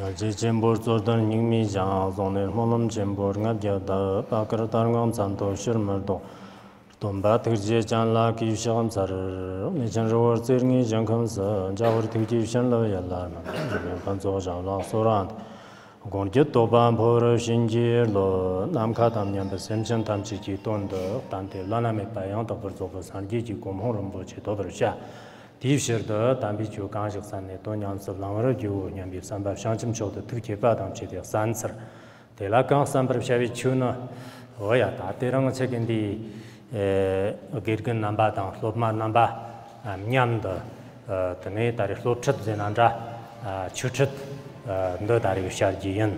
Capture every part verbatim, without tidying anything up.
རྗེ་ཆེན་པོར་རྩོད་ལྡན་སྙིགས་མའི་ཞིང་། བཟུང་ནས་སྨོན་ལམ་ཆེན་པོར་ལྔ་བརྒྱ་བཏབ། པ་དཀར་དར་དབང་མཚན་ཐོབ་ཕྱིར་མི་ལྡོག། སྟོན་པ་ཐུགས་རྗེ་ཅན་ལ་གུས་ཕྱག་འཚལ། གནས་ཆེན་རི་བོ་རྩེ་ལྔའི་ཞིང་ཁམས་སུ། འཇའ་འོད་ཐིགས་ཀྱུའི་བྱིན་རླབས་ཡིད་ལ་རྨད། འཇིག་རྟེན་ཕུན་ཚོགས་ཞབས་ལ་གསོལ་བ་འདེབས། དགོངས་ཀྱི་རྟོགས་པ་འཕོ་རབ་བྱིན་གྱིས་རློབས། ནམ་མཁའ་དང་མཉམ་པའི་སེམས་ཅན་ཐམས་ཅད་ཀྱི་དོན་དུ་བསྟན་ཏེ་བླ་ན་མེད་པ་ཡང་དག་པར་རྫོགས་པའི་སངས་རྒྱས་ཀྱི་གོ་འཕང་རིན་པོ་ཆེ་ཐོབ་པར་བྱ། དེའི་ཕྱིར་དུ་དམ་པའི་ཆོས་གང་ཞིག་གསན་ནས་དོན་ཉམས་སུ་བླང་བར་བགྱིའོ་སྙམ་པའི་བསམ་པ་བྱང་ཆུབ་མཆོག་ཏུ་ཐུགས་བསྐྱེད་པ་དང་བཅས་ཏེ་གསན་ཚར། དེ་ལ་གང་གསན་པར་བྱ་བའི་ཆོས་ནི། འོ་ཡ། ད་དེ་རིང་ཁྱེད་ཀྱི་འདི་ཨེ་དགེ་རྒན་རྣམ་པ་དང་སློབ་མ་རྣམ་པ་ཨ་མཉམ་དུ་ཨ་དེ་ནས་ད་རེས་སློབ་ཁྲིད་ཟེར་ན་འདྲ། ཨ་ཆོས་ཁྲིད་ཨ་འདི་ད་རེས་བྱ་རྒྱུ་ཡིན།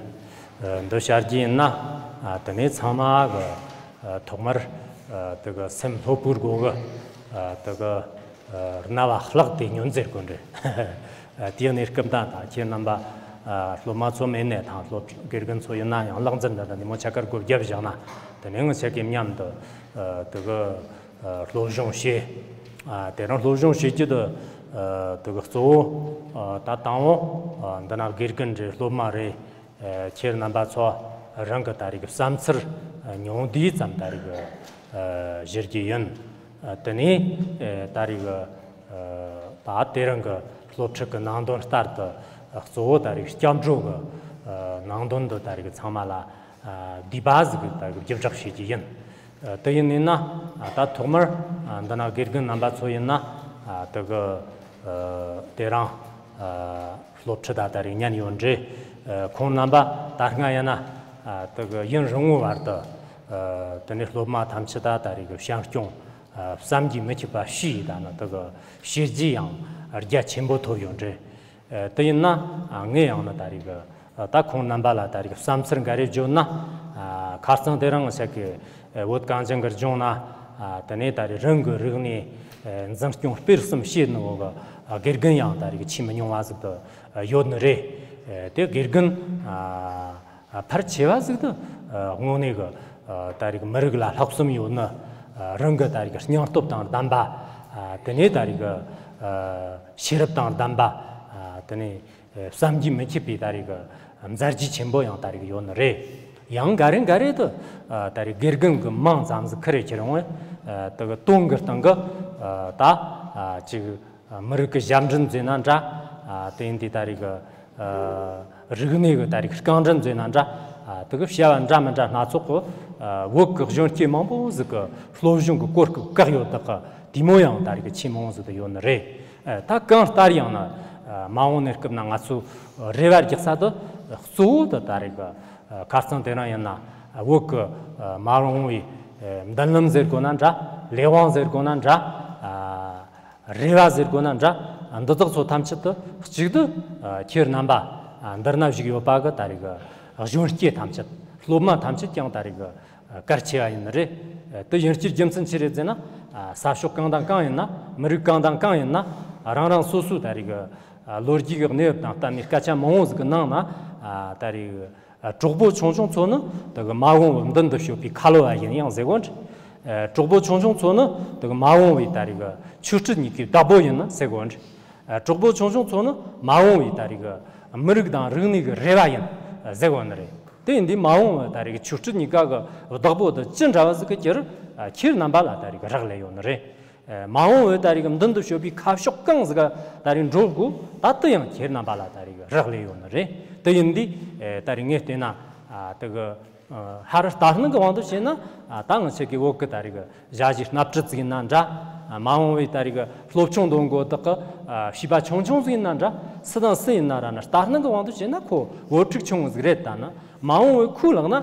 ཨ་འདི་བྱ་རྒྱུ་ཡིན་ན། ཨ་དེ་ནས་ཚང་མ་གི་ཨ་ཐོག་མར་ཨ་དེ་གི་སེམས་སློབ་པོའི་སྒོ་གི་ཨ་དེ་གི་ཨ་རྣ་བ་བླགས་ཏེ་ཉོན་ཟེར་དགོས་འདྲ། ཨ་དེའི་གནས་སྐབས་ད་ད་ཁྱེད་རྣམ་པ་ཨ་སློབ་མ་ཚོ་མེད་ནས་དང་སློབ་དགེ་རྒན་ཚོ་ཡིན་ན་ཡང་ལག་འཛིན་འདི་དང་ཉིན་མོ་ཆ་ཁར་སྒོ་བརྒྱབ་བཞག་ན། དེ་ནས་ངི་ཆ་གི་མཉམ་དུ་ཨ་དེ་གི་ཨ་སློབ་སྦྱོང་བྱེད། ཨ་དེ་རིང་སློབ་སྦྱོང་བྱེད་རྒྱུ་དེ་ཨ་དེ་གི་གཙོ་བོ་ཨ་ད་དང་པོ་ཨ་འདི་ན་དགེ་རྒན་རེད། སློབ་མ་རེད། ཨ་ཁྱེད་རྣམ་པ་ཚོ་རང་གི་ད་རེས་ཀྱི་བསམ་ཚུལ་ཉུང་བསྡུས་ཙམ་ད་རེས་ཀྱི་ཨ་བཞེས་རྒྱུ་ཡིན། ཨ་དེ་ནས་ཨ་ད་རེས་ཀྱི་ཨ་ད་དེ་རིང་གི་སློབ་ཁྲིད་ཀྱི་ནང་དོན་ལྟར་དུ་གཙོ་བོ་ད་རེས་སྐྱབས་འགྲོ་གི་ཨ་ནང་དོན་དུ་ད་རེས་ཀྱི་ཚང་མ་ལ་ཨ་བསྡུས་པ་ཟིག་གི་ད་རེས་ཀྱི་བརྒྱུད་བསྒྲགས་བྱེད་རྒྱུ་ཡིན། ཨ་དེ་ཡིན་ནི་ན་ཨ་ད་ཐོག་མར་ཨ་འདི་ན་དགེ་རྒན་རྣམ་པ་ཚོ་ཡིན་ན་ཨ་དེ་གི་ཨ་དེ་རིང་ཨ་སློབ་ཁྲིད་ད་ད་རེས་ཉན་ཡོད་འདྲ། ཨ་ཁོང་རྣམ་པ་ད་སྔ་ཡིན་ན་ཨ་དེ་གི་ཡུན་རིང་བོའི་བར་དུ་ཨ་དེ་ནས་སློབ་མ་ཐམས་ཅད་ད་ད་རེས་ཀྱི་བྱམས་སྐྱོང་ཨ་བསམ་གྱིས་མི་ཁྱབ་པ་ཞུས། ད་ནི་དེ་གི་བྱས་རྗེས་ཡང་རྒྱ་ཆེན་པོ་ཐོབ་ཡོད་འདྲ། ཨ་དེ་ཡིན་ན་ཨ་ངས་ཡང་ན་ད་རེས་ཀྱི་ཨ་ད་ཁོང་རྣམ་པ་ལ་ད་རེས་ཀྱི་བསམ་ཚུལ་འགའ་རེ་བརྗོད་ན། ཨ་ཁ་རྩང་དེ་རིང་ཞིག་གི་ཨ་བོད་གངས་ཅན་གྱི་ལྗོངས་ན་ཨ་དེ་ནས་ད་རེས་རང་གི་རིག་གནས་ཨ་འཛིན་སྐྱོང་སྤེལ་གསུམ་བྱེད་ནི་འོག་གི་ཨ་དགེ་རྒན་ཡང་ད་རེས་ཀྱི་ཆེས་མི་ཉུང་བ་ཟིག་ཏུ་ཨ་ཡོད་ནི་རེད། ཨ་དེ་དགེ་རྒན་ཨ་ཨ་ཕལ་ཆེ་བ་ཟིག་ཏུ་ཨ་དངོས་གནས་གི་ཨ་ད་རེས་མི་རིགས་ལ་ལྷག་བསམ་ཡོད་ནི། ཨ་རང་གི་ད་རེས་སྙིང་སྟོབས་དང་ལྡན་པ། ཨ་དེ་ནས་ད་རེས་ཨ་ཤེས་རབ་དང་ལྡན་པ། ཨ་དེ་ནས་ཨ་བསམ་གྱིས་མི་ཁྱབ་པའི་ད་རེས་མཛད་རྗེས་ཆེན་པོ་ཡང་ད་རེས་ཡོད་ནི་རེད། ཡང་འགའ་རེ་འགའ་རེ་དུ་ཨ་ད་རེས་དགེ་རྒན་གྱི་མིང་ཙམ་ཟིག་ཁུར་རེ་ཁྱེར་ཡོང་བས། ཨ་དེ་གི་དོན་གྱི་སྟེང་གི་ཨ་ད་ཨ་ཅིག་ཨ་མི་རིགས་ཀྱི་ཞབས་འདྲེན་ཟེར་ན་འདྲ། ཨ་དེ་ཡིན་དུས་ད་རེས་ཀྱི་ཨ་རིག་གནས་ཀྱི་ད་རེས་ཀྱི་རྐང་འདྲེན་ཟེར་ན་འདྲ། ཨ་དེ་གི་བྱ་བ་འདྲ་མི་འདྲ་སྣ་ཚོགས་ཀྱི་ཨ་བོད་ཀྱི་གཞོན་སྐྱེས་མང་པོ་ཟིག་གི་སློབ་སྦྱོང་གི་གོ་སྐབས་བཀག་ཡོད་དག་གི་དེ་མོ་ཡང་ད་རེས་ཀྱི་ཆེས་མང་ཟིག་ཏུ་ཡོད་ནི་རེད། ཨ་ད་གང་ལྟར་ཡང་ན་ཨ་མ་འོངས་གནས་སྐབས་ན་ང་ཚོས་རེ་བ་རྒྱག་ས་དེ་གཙོ་བོ་དེ་ད་རེས་ཀྱི་ཨ་ཁ་རྩང་དེ་རིང་ཡིན་ན་ཨ་བོད་ཀྱི་ཨ་མ་འོངས་པའི་ཨ་མདུན་ལམ་ཟེར་དགོས་ན་འདྲ། ལས་དབང་ཟེར་དགོས་ན་འདྲ། ཨ་རེ་བ་ཟེར་དགོས་ན་འདྲ། འདི་དག་ཚོ་ཐམས་ཅད་དུ་གཅིག་ཏུ་ཁྱེད་རྣམ་པ་འདིར་ན་བཞུགས་ཡོད་པ་གི་ད་རེས་གི་གཞོན་སྐྱེས་ཐམས་ཅད། སློབ་མ་ཐམས་ཅད་ཀྱང་ད་རེས་གི་གལ་ཆེ་བ་ཡིན་ནི་རེད། དེ་ཡིན་རྒྱུའི་རྒྱུ་མཚན་ཅི་རེད་ཟེར་ན། ས་ཕྱོགས་གང་དང་གང་ཡིན་ན། མི་རིགས་གང་དང་གང་ཡིན་ན། རང་རང་སོ་སོའི་ད་རེས་གི་ལོ་རྒྱུས་ཀྱི་གནས་བབ་དང་བསྟུན་ནས་སྐད་ཆ་མང་བོ་ཟིག་གི་ནང་ན་ད་རེས་གྲོགས་པོ་ཆུང་ཆུང་ཚོ་ནི་དེ་གི་མ་འོངས་པའི་མདུན་དུ་སྐྱོད་པའི་ཁ་ལོ་བ་ཡིན་ཡང་ཟེར་གོ་འདྲ། གྲོགས་པོ་ཆུང་ཆུང་ཚོ་ནི་དེ་གི་མ་འོངས་པའི་ད་རེས་གི་ཆོས་སྲིད་གཉིས་ཀའི་བདག་པོ་ཡིན་ཟེར་གོ་འདྲ། གྲོགས་པོ་ཆུང་ཆུང་ཚོ་ནི་མ་འོངས་པའི་ད་རེས་གི་མི་རིགས་དང་རིག་གནས་ཀྱི་རེ་བ་ཡིན་ཟེར་གོ་ནི་རེད། དེ་ཡིན་དུས་མ་འོངས་པའི་ད་རེས་གི་ཆོས་སྲིད་གཉིས་ཀ་གི་བདག་པོ་དེ་ཅི་འདྲ་བ་ཟིག་གི་ཁྱེད་ཁྱེད་རྣམ་པ་ལ་ད་རེས་གི་རག་ལས་ཡོད་ནི་རེད། མ་འོངས་པའི་ད་རེས་ཀྱི་མདུན་དུ་སྐྱོད་པའི་ཁ་ཕྱོགས་གང་ཟིག་ག་ད་རེས་འགྲོ་དགོས། ད་དེ་ཡང་ཁྱེད་རྣམ་པ་ལ་ད་རེས་ཀྱི་རག་ལས་ཡོད་ནི་རེད། དེ་ཡིན་དུས་ད་རེས་ངས་བལྟས་ན་དེ་གི་ཧ་ར་ལྟ་སྣང་གི་དབང་དུ་བྱས་ན་ད་ང་ཆེ་གི་བོད་ཀྱི་ད་རེས་ཀྱི་ཞ་ཡི་སྣབས་ཁྲིད་ཟིག་ཡིན་ན་འདྲ། མ་འོངས་པའི་ད་རེས་ཀྱི་སློབ་ཆུང་འདོན་གོ་དག་གི་བྱིས་པ་ཆུང་ཆུང་ཟིག་ཡིན་ན་འདྲ། སུ་དང་སུ་ཡིན་ན་ར་ན་ལྟ་སྣང་གི་དབང་དུ་བྱས་ན་ཁོ་བུ་ཕྲུག་ཆུང་ངུ་ཟིག་རེད། ད་ན་མ་འོངས་པའི་ཁོའི་ལག་ན་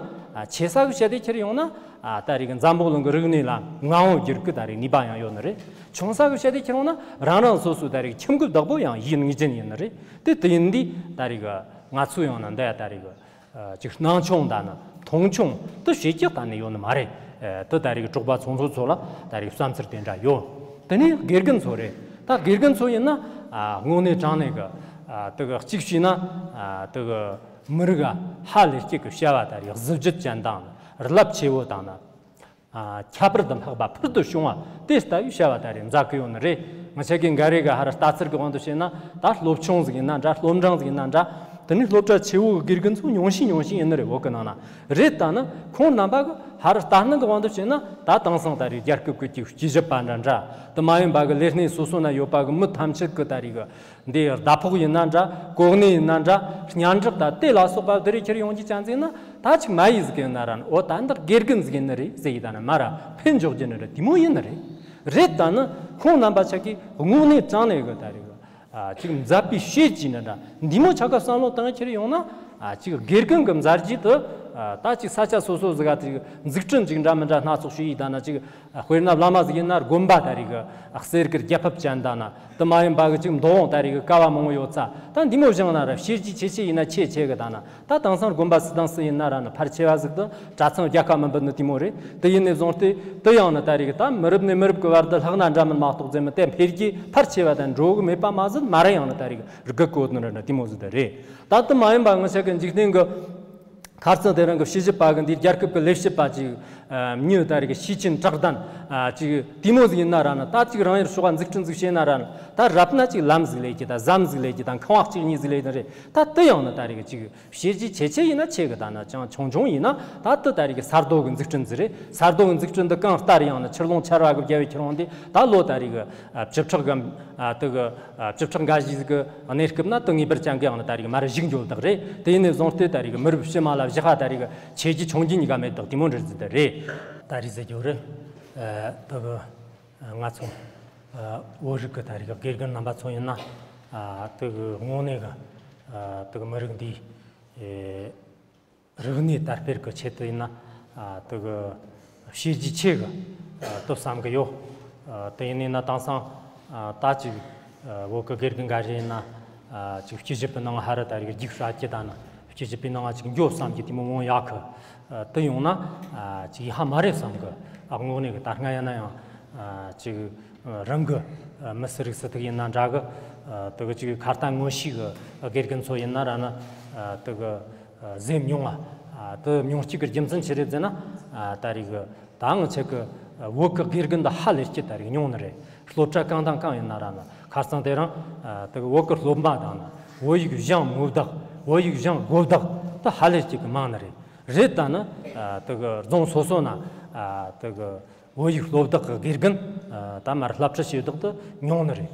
ཆེ་ས་གི་བྱ་དེ་ཁྱེར་ཡོང་ན། ཨ་ད་རེས་ཀྱི་འཛམ་བུ་གླིང་གི་རིག་གནས་ལ་མངའ་འོག་བསྒྱུར་གི་ད་རེས་ནུས་པ་ཡང་ཡོད་ནི་རེད། ཆུང་ས་གི་བཤད་དེ་ཁྱེར་ཡོང་ན་རང་རང་སོ་སོའི་ད་རེས་ཁྱིམ་གྱི་བདག་པོ་ཡང་ཡིན་ངེས་ཅན་ཡིན་ནི་རེད། དེ་དེ་ཡིན་དུས་ད་རེས་ཀྱི་ང་ཚོ་ཡང་ན་འདི་ཡ་ད་རེས་ཀྱི་ཅིག་སྣང་ཆུང་ད་ནི་མཐོང་ཆུང་དུ་བྱེད་ཀྱི་ད་ནི་ཡོད་ནི་མ་རེད། དེ་ད་རེས་ཀྱི་གྲོགས་པ་ཚོ་ཚོ་ཚོ་ལ་ད་རེས་བསམ་ཚུལ་དེ་འདྲ་ཡོད། དེ་ནས་དགེ་རྒན་ཚོ་རེད། ད་དགེ་རྒན་ཚོ་ཡིན་ན་དངོས་གནས་དྲང་གནས་ཀྱི་དེ་གི་གཅིག་བྱས་ན་དེ་གི་མི་རིགས་ཧ་ལས་སྐྱིད་ཀྱི་བྱ་བ་ད་རེས་གཟི་བརྗིད་ཅན་དང་རླབས་ཆེ་བོ་དང་ན། ཨ་ཁྱད་པར་དུ་འཕགས་པ་ཕུལ་དུ་བྱུང་བ་དེ་ལྟ་བུའི་བྱ་བ་ད་རེས་མཛད་ཀྱི་ཡོད་ནི་རེད། ང་ཆ་གི་འགའ་རེ་ག་ཧ་ར་ལྟ་ཚུལ་གྱི་དབང་དུ་བྱས་ན་ད་སློབ་ཆུང་ཟིག་ཡིན་ན་འདྲ། སློབ་འབྲིང་ཟིག་ཡིན་ན་འདྲ། དེ་ནས་སློབ་གྲྭ་ཆེ་བོ་གི་དགེ་རྒན་ཚོ་ཉུང་ཤས་ཉུང་ཤས་ཡིན་ནི་རེད། བོད་གི་ནང་ན་རེད། ད་ནི་ཁོང་རྣམ་པ་གི་ཧར་ལྟ་སྣང་གི་དབང་དུ་བྱས་ན། ད་དེང་སང་ད་རེས་རྒྱལ་ཁབ་གི་ཅིག་སྤྱི་ཞབས་པ་འདྲ་འདྲ། དེ་མ་ཡིན་པ་གི་ལས་སྣེ་སོ་སོ་ན་ཡོད་པ་གི་མི་ཐམས་ཅད་གི་ད་རེས་གི་འདི་ཟླ་ཕོགས་ཡིན་ན་འདྲ། གོ་གནས་ཡིན་ན་འདྲ། སྙན་གྲགས་དང་དེ་ལ་སོགས་པ་དེ་རིགས་ཁྱེར་ཡོང་རྒྱུ་ཅན་ཟིག་ན། ད་ཅིག་མ་ཡིག་ཟིག་ཡིན་ན་ར་ནི། འོ་ད་འདི་དགེ་རྒན་ཟིག་ཡིན་ནི་རེད་ཟེར་ཡི་ད་ནི་མ་ར་ཕན་འཇོག་རྒྱུ་ནི་རེད། དེ་མོ་ཡིན་ནི་རེད། རེད། ད་ནི་ཁོང་རྣམ་པ་ཆ་གི་དངོས་གནས་དྲང་གནས་གི་ད་རེས་གི་ཨ་ཅིག་མཛད་པའི་བྱས་རྗེས་ནི་འདྲ་འདི་མོ་ཆ་ག་བསམ་བློ་བཏང་ཁྱེར་ཡོང་ན། ཨ་ཅིག་དགེ་རྒན་གི་མཛད་རྗེས་དེ་ཨ་ད་ཅིག་ས་ཆ་སོ་སོ་ཟིག་ག་དེ་འཛུགས་སྐྲུན་ཅིག་འདྲ་མི་འདྲ་སྣ་ཚོགས་བྱས་ཡི་ད་ན། ཅིག་དཔེར་ན་བླ་མ་ཟིག་ཡིན་ན་དགོན་པ་ད་རེས་གི་གསེར་གི་རྒྱལ་ཕབ་ཅན་ད་ན། དེ་མ་ཡིན་པ་གི་ཅིག་མདོ་དབང་ད་རེས་གི་ཀ་བ་མང་བོ་ཡོད་ས། ད་འདི་མོ་བཞེངས་ན་ར་བྱས་རྗེས་ཆེ་ཆེ་ཡིན་ན་ཆེ་ཆེ་གི་ད་ན། ད་དེང་སང་དགོན་པ་སུ་དང་སུ་ཡིན་ན་ར་ནི་ཕལ་ཆེ་བ་ཟིག་ཏུ་གྲྭ་ཚང་བརྒྱ་ཁ་མིན་པ་ནི་དེ་མོ་རེད། དེ་ཡིན་ནས་བཟུང་སྟེ་དེ་ཡང་ནི་ད་རེས་གི་ད་མི་རབས་ནས་མི་རབས་གི་བར་དུ་ལྷག་ན་འདྲ་མིན་མ་གཏོགས་ཟེར་མི་དེ་འཕེལ་རྒྱས་ཕལ་ཆེ་བ་དང་འགྲོ་གི་མེད་པ་མ་ཟད། མ་ར་ཡང་ནི་ད་རེས་གི་སྒུག་གོ་ནི་ར་ནི་དེ་མོ་ཟིག་ད་རེད། ད་དེ་མ་ཡིན་པ་ང་ཆ་གི་འཇིག་རྟེན་གི་ཁ་རྩང་དེ་རིང་གི་སྤྱི་ཞབས་པ་གི་འདི་རྒྱལ་ཁབ་གི་ལས་བྱེད་པ་ཅིག་མྱི་ད་རེས་གི་ཤེས་ཅན་གྲགས་ལྡན་ཅིག་དེ་མོ་ཟིག་ཡིན་ན་ར་ནི། ད་ཅིག་རང་ཡུལ་ཕྱོགས་འཛུགས་སྐྲུན་ཟིག་བྱས་ན་ར་ནི། ད་རབ་ན་ཅིག་ལམ་ཟིག་ལས་རྒྱུ་དང་ཟམ་ཟིག་ལས་རྒྱུ་དང་ཁང་བ་གཅིག་གཉིས་ཟིག་ལས་རྒྱུ་རེད། ད་དེ་ཡང་ནི་ད་རེས་གི་ཅིག་བྱས་རྗེས་ཆེ་ཆེ་ཡིན་ན་ཆེ་གི་ད་ན། ཅང་ཆུང་ཆུང་ཡིན་ན་ད་དེ་ད་རེས་གི་ས་རྡོ་གི་འཛུགས་སྐྲུན་ཟིག་རེད། ས་རྡོ་གི་འཛུགས་སྐྲུན་འདི་གང་ལྟར་ཡང་ན་ཆུ་ཀླུང་ཆར་བ་གི་རྒྱབ་བའི་ཁྱེར་འོང་དེ་ད་ལོ་ད་རེས་གི་ཨ་བཅུ་ཕྲག་གི་ཨ་དེ་གི་ཨ་བཅུ་ཕྲག་འགའ་ཞིག་གི་གནས་སྐབས་ན་དེ་ངེས་པར་ཅན་གི་ཡང་ན་ད་རེས་གི་མ་ར་བཞུགས་འགྱོ་བདག་རེད། དེ་ཡིན་ནས་བཟུང་སྟེ་ད་རེས་གི་མི་རབས་ཕྱི་མ་ལ་བཞག་ད་རེས་གི་ཆེ་རྒྱུ་ཆུང་རྒྱུ་གཉིས་ཀ་མེད་བདག་དེ་མོ་འདྲ་ཟིག་ད་རེད། ད་རེས་ཟེར་རྒྱུ་རེད། ཨ་དེ་གི་ང་ཚོ་ཨ་བོད་རིགས་གི་ད་རེས་གི་དགེ་རྒན་རྣམ་པ་ཚོ་ཡིན་ན། ཨ་དེ་གི་དངོས་གནས་གི་ཨ་དེ་གི་མི་རིགས་འདིའི་ཨེ་རིག་གནས་དར་སྤེལ་གི་ཆེད་དུ་ཡིན་ན། ཨ་དེ་གི་བྱས་རྗེས་ཆེ་གི་ཨ་དེ་བསམ་གི་ཡོད། ཨ་དེ་ཡིན་ནི་ན་དེང་སང་ཨ་ད་ཅིག་ཨ་བོད་གི་དགེ་རྒན་འགའ་རེ་ཡིན་ན། ཨ་ཅིག་སྤྱི་ཞབས་པའི་ནང་ཧ་ར་ད་རེས་རྒྱུགས་ཧྲ་གི་ད་ན། སྤྱི་ཞབས་པའི་ནང་ཅིག་འགྱོ་བསམ་གི་དེ་མོ་མང་ཡག་གི། ཨ་དེ་ཡོང་ན་ཨ་ཅིག་ཧ་མ་རེད་བསམ་གི། ཨ་དངོས་གནས་གི་ད་སྔ་ཡིན་ན་ཡང་ཨ་ཅིག་རང་གི་ཨ་མི་སེར་རིགས་སུ་ཐུག་ཡིན་ན་འདྲ་གི། ཨ་དེ་གི་ཅིག་ཁ་ཏ་ངོ་ཤེས་གི་དགེ་རྒན་ཚོ་ཡིན་ན་ར་ན། ཨ་དེ་གི་ཨ་ཟས་མྱོང་བ། ཨ་དེ་མྱོང་སྤྱད་གི་རྒྱུ་མཚན་ཆི་རེད་ཟེར་ན། ཨ་ད་རེས་གི་ད་ང་ཆ་གི་ཨ་བོད་གི་དགེ་རྒན་འདི་ཧ་ལས་ཀྱི་ད་རེས་མྱོང་ནི་རེད། སློབ་གྲྭ་གང་དང་གང་ཡིན་ན་ར་ན་ཁ་སང་དེ་རིང་ཨ་དེ་གི་བོད་གི་སློབ་མ་དང་ན་བོད་ཡིག་སྦྱང་མོ་བདག་བོད་ཡིག་སྦྱང་དགོ་བདག་ད་ཧ་ལས་ཀྱི་གི་མང་ནི་རེད། རེད། ད་ནི་ཨ་དེ་གི་རྫོང་སོ་སོ་ན་ཨ་དེ་གི་བོད་ཡིག་སློབ་བདག་གི་དགེ་རྒན་ཨ་ད་མར་སློབ་ཁྲིད་བྱེད་བདག་ཏུ་མྱོང་ནི་རེད།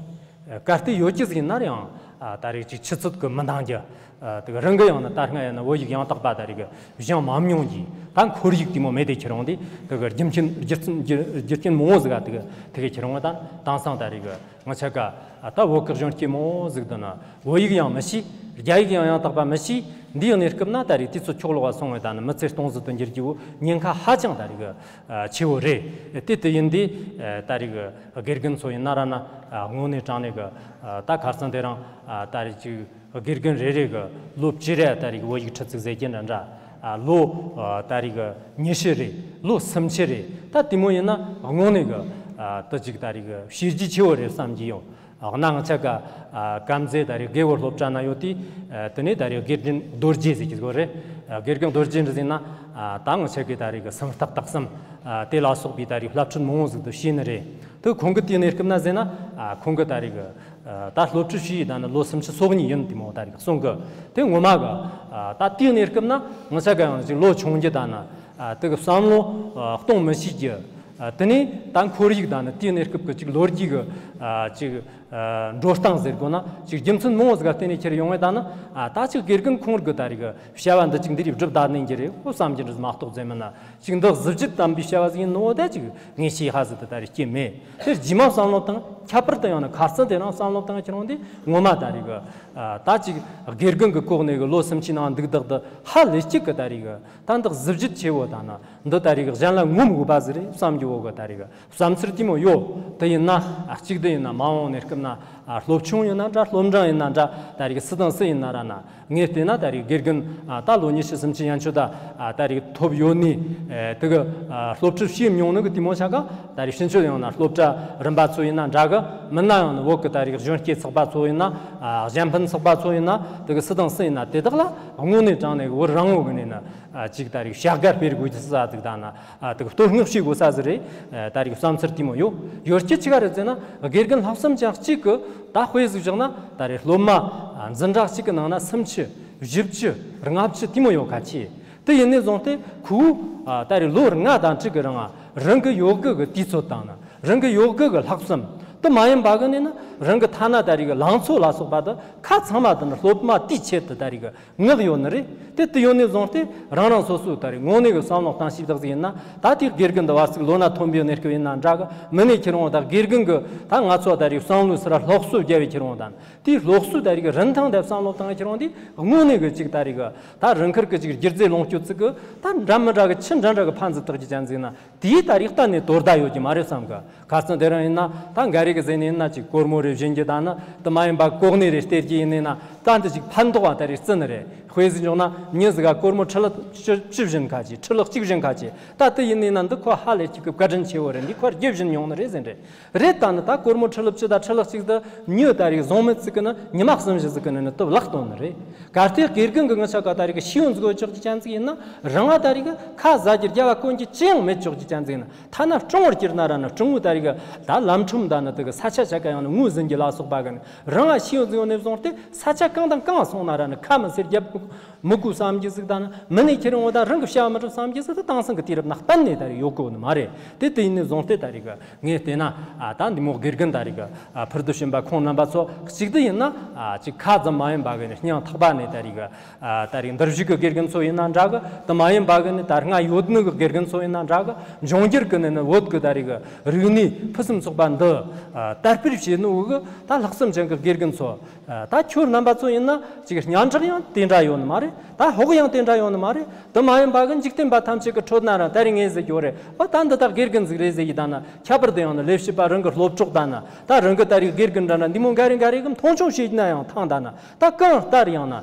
ཨ་གལ་ཏེ་ཡོད་ཀྱི་ཟིག་ཡིན་ན་ཡང་ཨ་ད་རེས་ཅིག་ཆུ་ཚོད་གི་མི་འདང་རྒྱུ། ཨ་དེ་གི་རང་གི་ཡང་ན་ད་སྔ་ཡང་ན་བོད་ཡིག་ཡང་དག་པ་ད་རེས་གི་སྦྱང་མ་མྱོང་གི། ད་ཁོར་ཡུག་དེ་མོ་མེད་དེ་ཁྱེར་འོང་དེ། དེ་གི་རྒྱུ་མཁན་རྒྱུ་རྐྱེན་རྒྱུ་རྒྱུ་རྐྱེན་མང་བོ་ཟིག་ག་དེ་གི་དེ་གི་ཁྱེར་འོང་། ད་དེང་སང་ད་རེས་གི་ང་ཆ་ག་ཨ་ད་བོད་གི་གཞོན་སྐྱེས་མང་བོ་ཟིག་དེ་ན་བོད་ཡིག་ཡང་མི་ཤེས། རྒྱ་ཡིག་ཡང་ཡང་དག་པ་མི་ཤེས། འདིའི་གནས་སྐབས་ན་ད་རེས་དུས་ཚོད་འཁྱོག་ལོག་ག་སོང་བས་ད་ནི་མི་ཚེ་སྟོང་ཟད་དུ་འགྱུར་རྒྱུ་བོ་ཉེན་ཁ་ཧ་ཅང་ད་རེས་གི་ཨ་ཆེ་བོ་རེད། དེ་དེ་ཡིན་དུས་ཨ་ད་རེས་གི་དགེ་རྒན་ཚོ་ཡིན་ན་ར་ན་ཨ་དངོས་གནས་དྲང་གནས་གི་ཨ་ད་ཁ་སང་དེ་རིང་ཨ་ད་རེས་ཅིག་དགེ་རྒན་རེ་རེ་གི་ལོ་བཅུ་རེ་ད་རེས་གི་བོད་ཡིག་ཁྲིད་ཚིག་ཟེར་གྱི་འདྲ་འདྲ། ཨ་ལོ་ཨ་ད་རེས་གི་ཉི་ཤུ་རེ། ལོ་སུམ་ཅུ་རེ། ད་དེ་མོ་ཡིན་ན་དངོས་གནས་གི་ཨ་ད་ཅིག་ད་རེས་གི་བྱས་རྗེས་ཆེ་བོ་རེད་བསམ་གྱི་ཡོད། ཨ་གནའ་ང་ཆ་ག་ཨ་དཀར་མཛེས་ད་རེས་རྒེད་འོག་སློབ་གྲྭ་ན་ཡོད་དུས། ཨ་དེ་ནས་ད་རེས་དགེ་རྒན་རྡོ་རྗེ་ཟེར་གྱི་ཟིག་རེད། ཨ་དགེ་རྒན་རྡོ་རྗེ་འདྲ་ཟེར་ན་ཨ་ད་ང་ཆ་གི་ད་རེས་གི་སུམ་རྟགས་དག་གསུམ་ཨ་དེ་ལ་སོགས་པའི་ད་རེས་བསླབ་ཁྲིད་མང་བོ་ཟིག་ཏུ་བྱས་ནི་རེད། དེ་ཁོང་གི་དེའི་གནས་སྐབས་ན་ཟེར་ན་ཨ་ཁོང་གི་ད་རེས་གི་ཨ་ད་སློབ་ཁྲིད་བྱས་ཡི་ད་ནི་ལོ་སུམ་ཅུ་སོ་གཉིས་ཡིན་དེ་མོ་ད་རེས་གི་གསུང་གི། དེ་ངོ་མ་གི་ཨ་ད་དེའི་གནས་སྐབས་ན་ང་ཆ་ག་ཡང་ཅིག་ལོ་ཆུང་རྒྱུ་ད་ན་ཨ་དེ་གི་བསམ་བློ་ཨ་གཏོང་མི་ཤེས་རྒྱུ། ཨ་དེ་ནས་ད་ཁོར་ཡུག་ད་ནི་དེའི་གནས་སྐབས་ཀྱི་ཅིག་ལོ་རྒྱུས་ཀྱི་ཨ་ཅིག་ཨ་འགྲོ་སྟངས་ཟེར་དགོས་ན་ཅིག་རྒྱུ་མཚན་མང་བོ་ཟིག་ག་བརྟེན་ནས་ཁྱེར་ཡོང་བས་ད་ནི་ཨ་ད་ཅིག་དགེ་རྒན་ཁོང་གི་ད་རེས་གི་བྱ་བ་འདི་ཅིག་འདི་རིགས་སྒྲུབ་ད་ནས་ཀྱི་རེད་ཨོ་བསམ་གྱི་འདྲ་མ་གཏོགས་ཟེར་མིན་ན་ཅིག་འདི་གཟི་བརྗིད་ལྡན་པའི་བྱ་བ་ཟིག་ཡིན་ནོ་ད་ཅིག་ངེས་ཤེས་ཧ་ཟིག་ཏུ་ད་རེས་སྐྱེས་མེད། དེར་རྗེས་མ་བསམ་བློ་བཏང་ཁྱད་པར་དུ་ཡང་ན་ཁ་རྩང་དེ་རིང་བསམ་བློ་བཏང་ཁྱེར་ཡོང་དུས་ངོ་མ་ད་རེས་གི་ཨ་ད་ཅིག་དགེ་རྒན་གི་གོ་གནས་གི་ལོ་སུམ་ཅུའི་ནང་འདུག་བདག་ཏུ་ཧ་ལས་གཅིག་གི་ད་རེས་གི་ད་འདི་གཟི་བརྗིད་ཆེ་བོ་ད་ན། འདི་ད་རེས་གཞན་ལ་ངོམ་དགོས་པ་ཟིག་རེད་བསམ་རྒྱུ་བོ་གི་ད་རེས་བསམ་ཚུལ་དེ་མོ་ཡོད། དེ་ཡིན་ན་ཨ་གཅིག་དེ་ཡིན་ན་མ་འོངས་གནས་སྐབས་ན་ཨ་སློབ་ཆུང་ཡིན་ན་འདྲ་སློབ་འབྲིང་ཡིན་ན་འདྲ་ད་རེས་སུ་དང་སུ་ཡིན་ན་ར་ན་ངས་བལྟས་ན་ད་རེས་དགེ་རྒན་ཨ་ད་ལོ་ཉི་ཤུ་སུམ་ཅུ་ཡན་ཆོད་ད་ཨ་ད་རེས་ཐོབ་ཡོད་ནི་ཨེ་དེ་གི་ཨ་སློབ་ཁྲིད་བྱས་མྱོང་ནི་གི་དེ་མོ་ཆ་ག་ད་རེས་ཕྱིན་ཆད་ཡང་ན་སློབ་གྲྭ་རིམ་པ་ཚོ་ཡིན་ན་འདྲ་གི་མིན་ན་ཡང་ན་བོད་གི་ད་རེས་གཞོན་སྐྱེས་ཚོགས་པ་ཚོ་ཡིན་ན་ཨ་གཞན་ཕན་ཚོགས་པ་ཚོ་ཡིན་ན་དེ་གི་སུ་དང་སུ་ཡིན་ན་དེ་དག་ལ་དངོས་གནས་དྲང་གནས་བོད་རང་ངོས་གི་ནས་ན། ཨ་གཅིག་ད་རེས་བྱ་དགའ་སྤེལ་དགོས་ཀྱི་ས་ཟིག་ད་ན་ཨ་དེ་གི་བསྟོད་བསྔགས་བྱེད་དགོས་ས་ཟིག་རེད། ཨ་ད་རེས་བསམ་ཚུལ་དེ་མོ་ཡོད། ཡོད་ཀྱི་ཅི་ག་རེད་ཟེར་ན་དགེ་རྒན་ལྷག་བསམ་ཅན་གཅིག་གི་ད་དཔེ་ཟིག་བཞག་ན་ད་རེས་སློབ་མ་ཨ་འཛིན་གྲྭ་གཅིག་གི་ནང་ན་སུམ་ཅུ་ བཞི་བཅུ་ལྔ་བཅུ་དེ་མོ་ཡོད་ཁ་ཆེ། དེ་ཡིན་ནས་བཟུང་སྟེ་ཁོ་བོ་ད་རེས་ལོ་ལྔ་དང་དྲུག་གི་རིང་རང་གི་ཡོ་ག་གི་དུས་ཚོད་དང་ན་རང་གི་ཡོ་ག་གི་ལྷག་བསམ་དེ་མ་ཡིན་པ་གི་ནས་ན་རང་གི་ཐ་ན་ད་རེས་གི་ལང་ཚོ་ལ་སོགས་པ་དེ་ཁ་ཚང་མ་དེ་ནི་སློབ་མ་དེའི་ཆེད་དུ་ད་རེས་གི་མངགས་ཡོད་ནི་རེད། དེ་དེ་ཡོད་ནས་བཟུང་སྟེ་རང་རང་སོ་སོའི་ད་རེས་དངོས་གནས་གི་བསམ་བློ་བཏང་ཞིབ་བཏང་ཟིག་ཡིན་ན་ད་དེ་དགེ་རྒན་འདི་བར་ཚིག་ལོ་ན་ཐོན་པའི་གནས་སྐབས་ཡིན་ན་འདྲ་གི་མི་ནས་ཁྱེར་འོང་ད་དགེ་རྒན་གི་ད་ང་ཚོ་ད་རེས་བསམ་བློའི་སར་སློབ་གསོ་རྒྱབ་པའི་ཁྱེར་འོང་ད་ན། དེའི་སློབ་གསོའི་ད་རེས་ཀྱི་རིན་ཐང་དེ་བསམ་བློ་བཏང་ཁྱེར་འོང་དུས་དངོས་གནས་ཀྱི་ཅིག་ད་རེས་ཀྱི་ད་རང་ཁུལ་གྱི་ཅིག་སྒྱུ་རྩལ་ལོངས་སྤྱོད་ཚིག་གི་ད་འདྲ་མི་འདྲ་གི་ཆི་འདྲ་འདྲ་གི་ཕན་ཚུན་བཏགས་ཀྱི་ཅན་ཟིག་ན་དེའི་ད་རེས་གཏན་ནས་དོ་ཟླ་ཡོད་ཀྱི་མ་རེད་བསམ་གི། ཁ་སང་དེ་རིང་ཡིན་ན་ད་འགའ་རེ་གི་ཟེར་ནས་ཡིན་ན་ཅིག་སྒོར་མོ་རེ་བྱིན་རྒྱུ་ད་ནི་དེ་མ་ཡིན་པ་གོ་གནས་རེ་སྟེར་རྒྱུ་ཡིན་ནས་ན་ད་འདི་ཅིག་ཕན་ཐོགས་པ་ད་རེས་བརྩི་ནི་རེད། དཔེ་ཟིག་འཇོག་ན་མྱི་ཟིག་ག་སྒོར་མོ་ཁྲི་ལག་བཅུ་བཅུ་བྱིན་ཁ་ཅིག་ཁྲི་ལག་གཅིག་བྱིན་ཁ་ཅིག་ད་དེ་ཡིན་ནས་ན་འདི་ཁོ་ཧ་ལས་ཅིག་གི་བཀའ་དྲིན་ཆེ་བོ་རེད། འདི་ཁོ་རྒྱུ་བྱིན་མྱོང་ནི་རེད་ཟེར་རེད། རེད་ད་ནི་ད་སྒོར་མོ་ཁྲི་ལོ་བཅུ་དང་ཁྲི་ལོ་གཅིག་ཏུ་མྱི་ད་རེས་བཟུང་མི་ཚིག་གི་ནི་ཉི་མ་གསུམ་བཞི་ཟིག་གི་ནི་ནི་སྟོབས་ལག་གཏོང་ནི་རེད། གལ་ཏེ་དགེ་རྒན་གི་ངི་ཆ་ག་ད་རེས་གི་ཤེས་ཡོན་འཛུགས་ཆོག་གི་ཅན་ཚིག་ཡིན་ན་རང་ང་ད་རེས་གི་ཁ་ཟ་རྒྱུ་རྒྱ་བ་གོན་རྒྱུ་ཅི་ཡང་མེད་ཆོག་གི་ཅན་ཚིག་ཡིན་ན་ཐ་ན་སྤྲང་བོར་གྱུར་ན་ར་ནི་སྤྲང་བོ་ད་རེས་གི་ད་ལམ་ཁྲོམ་ད་ནི་དེ་གི་ས་ཆ་ཆ་ག་ཡང་ནི་ངོས་ཟིན་རྒྱུ་ལ་སོགས་པ་གི་ནི་རང་ང་ཤེས་ཡོན་འཛིན་ཡོད་ནས་བཟུང་སྟེ་ས་ཆ་གང་དང་གང་སོང་ན་ར་ནི་ཁ་མི་སེར་རྒྱབ། མི་དགོས་བསམ་རྒྱུ་ཟིག་དང་ནི་མི་ནས་ཁྱེར་འོང་དང་རང་གི་བྱ་བ་མི་སྒྲུབ་བསམ་རྒྱུ་ཟིག་དེ་དེང་སང་གི་དུས་རབས་ན་གཏན་ནས་ད་རེས་ཡོད་གོ་ནི་མ་རེད། དེ་དེ་ཡིན་ནས་བཟུང་སྟེ་ད་རེས་གི་ངས་བལྟས་ན་ཨ་ད་འདི་མོ་དགེ་རྒན་ད་རེས་གི་ཨ་ཕུར་དུ་ཕྱིན་པ་ཁོང་རྣམ་པ་ཚོ་གཅིག་ཏུ་ཡིན་ན་ཨ་ཅིག་ཁ་ཙམ་མ་ཡིན་པ་གི་ནས་སྙིང་ཐག་པ་ནས་ད་རེས་གི་ཨ་ད་རེས་འདིར་བཞུགས་གི་དགེ་རྒན་ཚོ་ཡིན་ན་འདྲ་གི་དེ་མ་ཡིན་པ་གི་ནས་ད་སྔ་ཡོད་ནི་གི་དགེ་རྒན་ཚོ་ཡིན་ན་འདྲ་གི་འབྱུང་འགྱུར་གི་ནས་ནི་བོད་གི་ད་རེས་གི་རིག་གནས་ཕུན་སུམ་ཚོགས་པ་འདི་ཨ་དར་སྤེལ་བྱེད་ནི་འུ་གི་ད་ལྷག་བསམ་ཅན་གི་དགེ་རྒན་ཚོ། ད་ཁྱོད་རྣམ་པ་ཚོ་ཡིན་ན་ཅིག་སྙན་གྲགས་ཡང་དེ་འདྲ་ཡོད་ནི་མ་རེད། ད་ཧོག་ཡང་དེ་འདྲ་ཡོད་ནི་མ་རེད། དེ་མ་ཡིན་པ་གི་འཇིག་རྟེན་པ་ཐམས་ཅད་ཀྱི་ཁྲོད་ན་ར་ད་རེས་ངས་ཟེར་རྒྱུ་རེད། ཨོ་ད་འདི་དག་དགེ་རྒན་ཟིག་རེད་ཟེར་ཡི་ད་ན་ཁྱད་པར་དུ་ཡང་ན་ལས་བྱེད་པ་རང་གི་སློབ་གྲོགས་ད་ན་ད་རང་གི་ད་རེས་དགེ་རྒན་འདྲ་ན་འདི་མོ་འགའ་རེ་འགའ་རེ་གི་མཐོང་ཆུང་བྱེད་ན་ཡང་ཐང་ད་ན་ད་གང་ལྟར་ཡང་ན་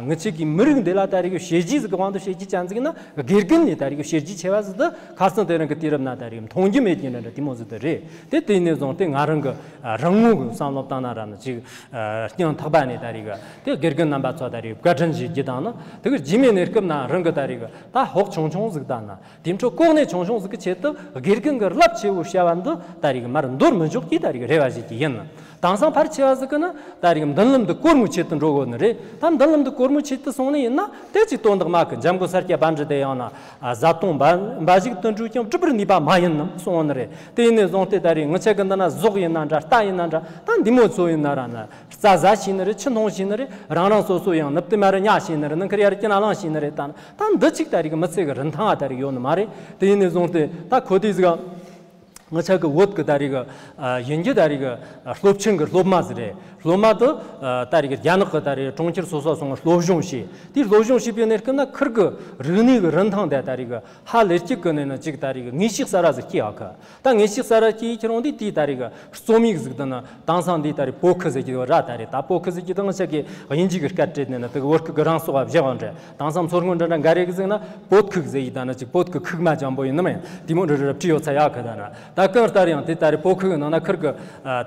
ངི་ཆེ་གི་མི་རིགས་འདི་ལ་ད་རེས་གི་བྱས་རྗེས་ཟིག་གི་དབང་དུ་བྱེད་རྒྱུ་ཅན་ཟིག་ན་དགེ་རྒན་ནི་ད་རེས་གི་བྱས་རྗེས་ཆེ་བ་ཟིག་ད་ཁ་སང་དེ་རིང་གི་དུས་རབས་ན་ད་རེས་མཐོང་རྒྱུ་མེད་ཀྱི་འདྲ་འདྲ་དེ་མོ་ཟིག་ད་རེད། དེ་དེ་ནས་བཟུང་སྟེ་ང་རང་གི་རང་ངོ་གི་བསམ་བློ་བཏང་ན་ར་ན་ཅིག་སྙིང་ཐག་པ་ནས་ད་རེས་གི་དེ་དགེ་རྒན་རྣམ་པ་ཚོ་ད་རེས་བཀའ་དྲིན་ཞུ་རྒྱུ་དང་ནི་དེ་གི་རྗེས་མའི་གནས་སྐབས་ན་རང་གི་ད་རེས་གི་ད་ཧོག་ཆུང་ཆུང་ཟིག་དང་ན་དེ་འཕྲོ་གོ་གནས་ཆུང་ཆུང་ཟིག་གི་ཆེད་དུ་དགེ་རྒན་གི་རླབས་ཆེ་བོ་བྱ་བ་འདི་ད་རེས་གི་མར་འདོར་མི་འཇུག་གི་ད་རེས་གི་རེ་བ་ཞུ་རྒྱུ་ཡིན། དེང་སང་ཕལ་ཆེ་བ་ཟིག་གི་ནི་ད་རེས་གི་མདུན་ལམ་འདི་གོར་མོའི་ཆེད་དུ་འགྲོ་དགོས་ནི་རེད། ད་མདུན་ལམ་འདི་གོར་མོའི་ཆེད་དུ་སོང་ནི་ཡིན་ན་དེ་ཅིག་དོན་དག་མ་གི་འཇམ་མགོན་ས་སྐྱ་པཎྜི་ཏ་ཡང་ན་བཟའ་བཏུང་འབའ་ཞིག་ཏུ་འགྲོས་ཀྱང་སྒྲུབ་པར་ནུས་པ་མ་ཡིན་ནམ་གསུངས་ནི་རེད། དེ་ཡིན་ནས་བཟུང་སྟེ་ད་རེས་ངི་ཆ་གི་འདི་ན་གཟུགས་ཡིན་ན་འདྲ་རྟ་ཡིན་ན་འདྲ་ད་འདི་མོ་ཚོ་ཡིན་ན་ར་ན། རྩྭ་ཟ་ཤེས་ནི་རེད། ཆུ་འཐུང་ཤེས་ནི་རེད། རང་རང་སོ་སོ་ཡང་ནུབ་དེ་མ་རུ་ཉལ་ཤེས་ནི་རེད། ནང་ཁར་ཡར་སྐྱིན་ལང་ཤེས་ནི་རེད། ད་ད་འདི་གཅིག་ད་རེས་གི་མི་ཚེ་གི་རིན་ཐང་ང་ད་རེས་ཡོད་ནི་མ་རེད། དེ་ཡིན་ནས་བཟུང་སྟེ་ད་ཁོ་དེ་ཟིག་ང་ཆ་གི་བོད་གི་ད་རེས་གི་ཡིན་གྱི་ད་རེས་གི་སློབ་ཆེན་གི་སློབ་མ་ཟིག་རེད། སློབ་མ་དུ་ད་རེས་གི་རྒྱ་ནག་གི་ད་རེས་གྲོང་ཁྱེར་སོ་སོ་སོང་སློབ་སྦྱོང་བྱས། དེ་སློབ་སྦྱོང་བྱས་པའི་གནས་སྐབས་ན་ཁུར་གི་རིག་གནས་གི་རིན་ཐང་དེ་ད་རེས་གི་ཧ་ལས་གཅིག་གི་ནས་ན་གཅིག་ད་རེས་གི་ངེས་ཤེས་གསར་བ་ཟིག་སྐྱེས་ཡོད་གི། ད་ངེས་ཤེས་གསར་བ་སྐྱེས་ཡི་ཁྱེར་འོང་དུས་དེའི་ད་རེས་གི་རྩོམ་ཡིག་ཟིག་དེ་ནི་དེང་སང་འདིའི་ད་རེས་པོ་ཁི་ཟེར་གྱི་ར་ད་རེད། ད་པོ་ཁི་ཟེར་གྱི་དང་ཆ་གི་དབྱིན་ཇི་གི་སྐད་བྲིས་ནས་ནི་དེ་གི་བོད་སྐད་གི་རང་སོགས་བ་བཞག་འོང་འདྲ། དེང་སང་མཚོ་སྔོན་འདྲ་འདྲ་འགའ་རེ་གི་ཟིག་ན་པོད་ཁུག་ཟེར་ཡི་ད་ནི་ཅིག་པོད་ཁུག་ཁུག་མ་འཇམ་པོ་ཡིན་ནི་མིན་དེ་མོ་འདྲ་འདྲ་བྲིས་ཡོད་ཚ་ཡག་གི་ད་ན། ད་གང་ལྟར་ཡང་དེ་ད་རེས་པོ་ཁུག་གི་ནང་ན་ཁུར་གི་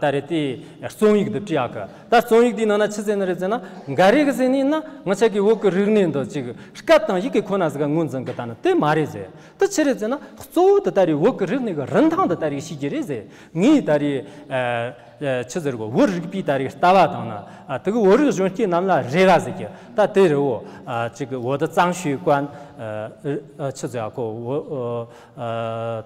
ད་རེས་དེ་རྩོམ་ཡིག་དེ་བྲིས་ཡག་གི། ད་རྩོམ་ཡིག་དེའི་ནང་ན་ཆི་ཟེར་ནི་རེད་ཟེར་ན་འགའ་རེ་གི་ཟེར་ནི་ཡིན་ན་ང་ཆ་གི་བོད་གི་རིག་གནས་འདི་ཅིག་སྐད་དང་ཡི་གེ་ཁོ་ན་ཟིག་ག་ངོས་འཛིན་གི་ད་ནི་དེ་མ་རེད་ཟེར། དེ་ཆི་རེད་ཟེར་ན་གཙོ་བོ་དེ་ད་རེས་བོད་ཀྱི་རིག་གནས་ཀྱི་རིན་ཐང་དེ་ད་རེས་ཤེས་ཀྱི་རེད་ཟེར། ངས་ད་རེས་ཨ་ཆི་ཟེར་གོ་བོད་རིག་པའི་ད་རེས་ལྟ་བ་དང་ན་ཨ་དེ་གི་བོད་རིགས་གཞོན་སྐྱེས་རྣམས་ལ་རེ་བ་ཟེར་གྱི་ད་དེ་རེད་བོ། ཨ་ཅིག་གི་我的藏学观ཨ་ཆི་ཟེར་གོ་我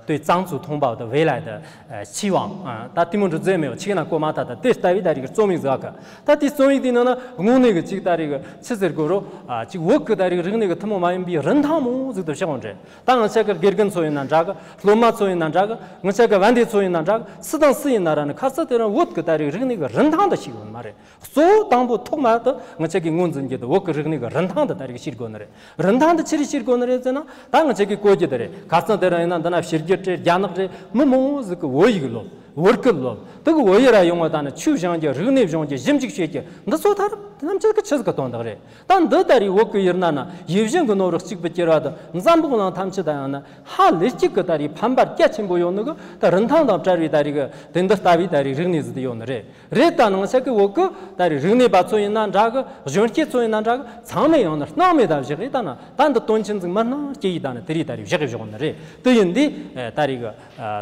对藏族同胞的未来的 ཨ་期望ཨ་ད་དེ་མོ་འདྲ་མཛད་མེད་པ་ཆིག་ན་གོ་མ་ཐག་ད་དེ་ལྟ་བུའི་ད་རེས་ཀྱི་རྩོམ་ཡིག་ཟེར་གི། ད་དེ་རྩོམ་ཡིག་དེའི་ནང་ན་དངོས་གནས་ཀྱི་ཅིག་ད་རེས་ཀྱི་ཆི་ཟེར་དགོས་རོ། ཨ་ཅིག་བོད་ཀྱི་ད་རེས་རིག་གནས་ཀྱི་ཐུན་མོང་མ་ཡིན་པའི་རིན་ཐང་མོ་ཟིག་ཏུ་བཞག་འོང་འདྲ། ད་ང་ཆ་གི་དགེ་རྒན་ཚོ་ཡིན་ན་འདྲ་གི། སློབ་མ་ཚོ་ཡིན་ན་འདྲ་གི། ང་ཆ་གི་བན་དེ་ཚོ་ཡིན་ན་འདྲ་གི། སུ་དང་སུ་ཡིན་ན་ར་ནི་ཁ་ས་དེ་རིང་བོད་ཀྱི་ད་རེས་རིག་གནས་ཀྱི་རིན་ཐང་དེ་ཤེས་ཡོད་མ་རེད། གཙོ་བོ་དང་པོ་ཐོག་མ་དུ་ང་ཆ་གི་ངོས་འཛིན་རྒྱུ་དེ་བོད་ཀྱི་རིག་གནས་ཀྱི་རིན་ཐང་དེ་ད་རེས་ཤེས་དགོས་ནི་རེད། རིན་ཐང་དེ་ཆི་རེད་ཤེས་དགོས་ནི་རེད་ཟེར་ན། ད་ང་ཆ་གི་གོ་རྒྱུ་དེ་རེད། ཁ་སང་དེ་རིང་ཡིན་ན་འདི་ན་ཕྱི་རྒྱལ་རེད། རྒྱ་ནག་རེད། མི་མང་བོ་ཟིག་གི་བོད་ཡིག་སློབ། བོད་སྐད་སློབ། དེ་གི་བོད་ཡིག་ར་ཡོང་བ་ད་ནི་ཆོས་སྦྱང་རྒྱུ། རིག་གནས་སྦྱང་རྒྱུ། ཞིབ་འཇུག་བྱེད་རྒྱུ། འདི་ཚོ་ད་རུང་དེ་རྣམས་ཅག་གི་ཆི་ཟིག་གི་དོན་དག་རེད། ད་འདི་ད་རེས་བོད་ཀྱི་ཡུལ་ན་ན་ཡིད་བཞིན་གྱི་ནོར་བུ་གཅིག་པུ་གྱུར་བ་དང་འཛམ་བུ་གླིང་ཐམས་ཅད་ད་ཡང་ན་ཧ་ལས་གཅིག་གི་ད་རེས་ཕན་པ་རྒྱ་ཆེན་པོ་ཡོད་ནི་གི་ད་རིན་ཐང་དང་བྲལ་བའི་ད་རེས་གི་དེ་འདི་ལྟ་བུའི་ད་རེས་རིག་གནས་ཟིག་དེ་ཡོད་ནི་རེད། རེད། ད་ནང་ཆ་གི་བོད་ཀྱི་ད་རེས་རིག་གནས་པ་ཚོ་ཡིན་ན་འདྲ་གི། གཞོན་སྐྱེས་ཚོ་ཡིན་ན་འདྲ་གི། ཚང་མས་ཡང་ན་སྣང་མེད་ད་བཞག་གི་ད་ན་ད་འདི་དོན་ཆེན་ཟིག་མི་སྣང་སྐྱེ་ཡི་ད་ན་དེ་རིགས་ད་རེས་བཞག་གི་བཞག་ནི་རེད། དེ་ཡིན་དུས་ད་རེས་གི་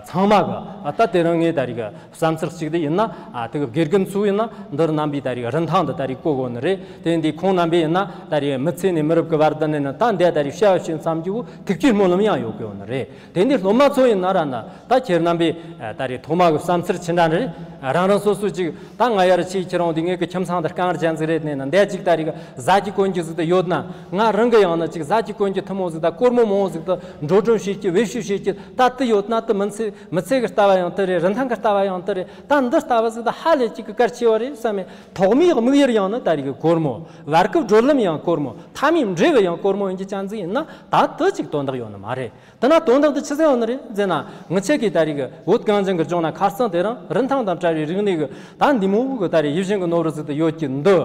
ཚང་མ་གི་ད་དེ་རིང་ངས་ད་ ད་རིག་བསམ་ཚུལ་གཅིག་དེ་ཡིན་ན། ཨ་དེ་གི་དགེ་རྒན་ཚོ་ཡིན་ན་འདིར་རྣམ་པའི་ད་རིག་རིན་ཐང་འདི་ད་རིག་གོ་གོ་ནི་རེད། དེ་འདི་ཁོང་རྣམ་པས་ཡིན་ན་ད་རིག་མི་ཚེ་ནས་མི་རབས་ཀྱི་བར་དུ་ནས་ནི་ད་འདི་ད་རིག་བྱ་བ་བྱེད་མཚམས་ཀྱི་ཐུགས་ཀྱི་སྨོན་ལམ་ཡང་ཡོད་གི་ཡོད་ནི་རེད། དེ་འདི་སློབ་མ་ཚོ་ཡིན་ན་ར་ན་ད་ཁྱེད་རྣམ་པས་ད་རིག་ཐོག་མ་གི་བསམ་ཚུལ་ཅི་འདྲ་ནི་རེད། རང་རང་སོ་སོ་ཅིག་ད་ང་ཡར་ཆེས་ཁྱེད་རང་འདི་ངེད་ཀྱི་ཁྱིམ་ཚང་འདི་རྐང་རྒྱན་ཟིག་རེད་ནས་ན་འདས་ཅིག་ད་རིག་ཟ་གི་གོན་གི་ཟིག་ད་ཡོད་ན། ང་རང་གི་ཡང་ན་ཅིག་ཟ་གི་གོན་གི་ཐུན་མོང་ཟིག་ད་སྒོར་མོ་མང་བོ་ཟིག་ད་འགྲོ་གྲོན་བྱེད་ཀྱི་བེད་སྤྱོད་བྱེད་ཀྱི་ད་དེ་ཡོད་ན་དེ་མི་ཚེ་མི་ཚེ་གི་ལྟ་བ་ཡང་དེ་རེད། རིན་ཐང་གི་ལྟ་བ་ཡང་དེ་རེད། ད་འདི་ལྟ་བ་ཟིག་ད་ཧ་ལས་ཅིག་གི་གལ་ཆེ་བ་རེད་བསམ་མེད། ཐོག་མའི་དམིགས་ཡུལ་ཡང་ན་ད་རིག་གི་སྒོར་མོ། བར་སྐབས་བགྲོད་ལམ་ཡང་སྒོར་མོ། མཐའ་མའི་འབྲས་བུ་ཡང་སྒོར་མོ་ཡིན་གྱི་ཅན་ཟིག་ཡིན་ན་ད་དེ་ཅིག་དོན་དག་ཡོད་ནི་མ་རེད། དེ་ན་དོན་དག་དེ་ཆི་ཟིག་ཡོད་ནི་རེད་ཟེར་ན། ངི་ཆེ་གི་ད་རིག་བོད་གངས་ཅན་གི་ལྗོངས་ན་ཁ་སང་དེ་རིང་རིན་ཐང་དང་བྲལ་བའི་རིག་གནས་གི་ད་འདི་མོ་གི་ད་རིག་ཡིད་བཞིན་གི་ནོར་བུ་ཟིག་ཏུ་ཡོད་ཀྱི་འདི།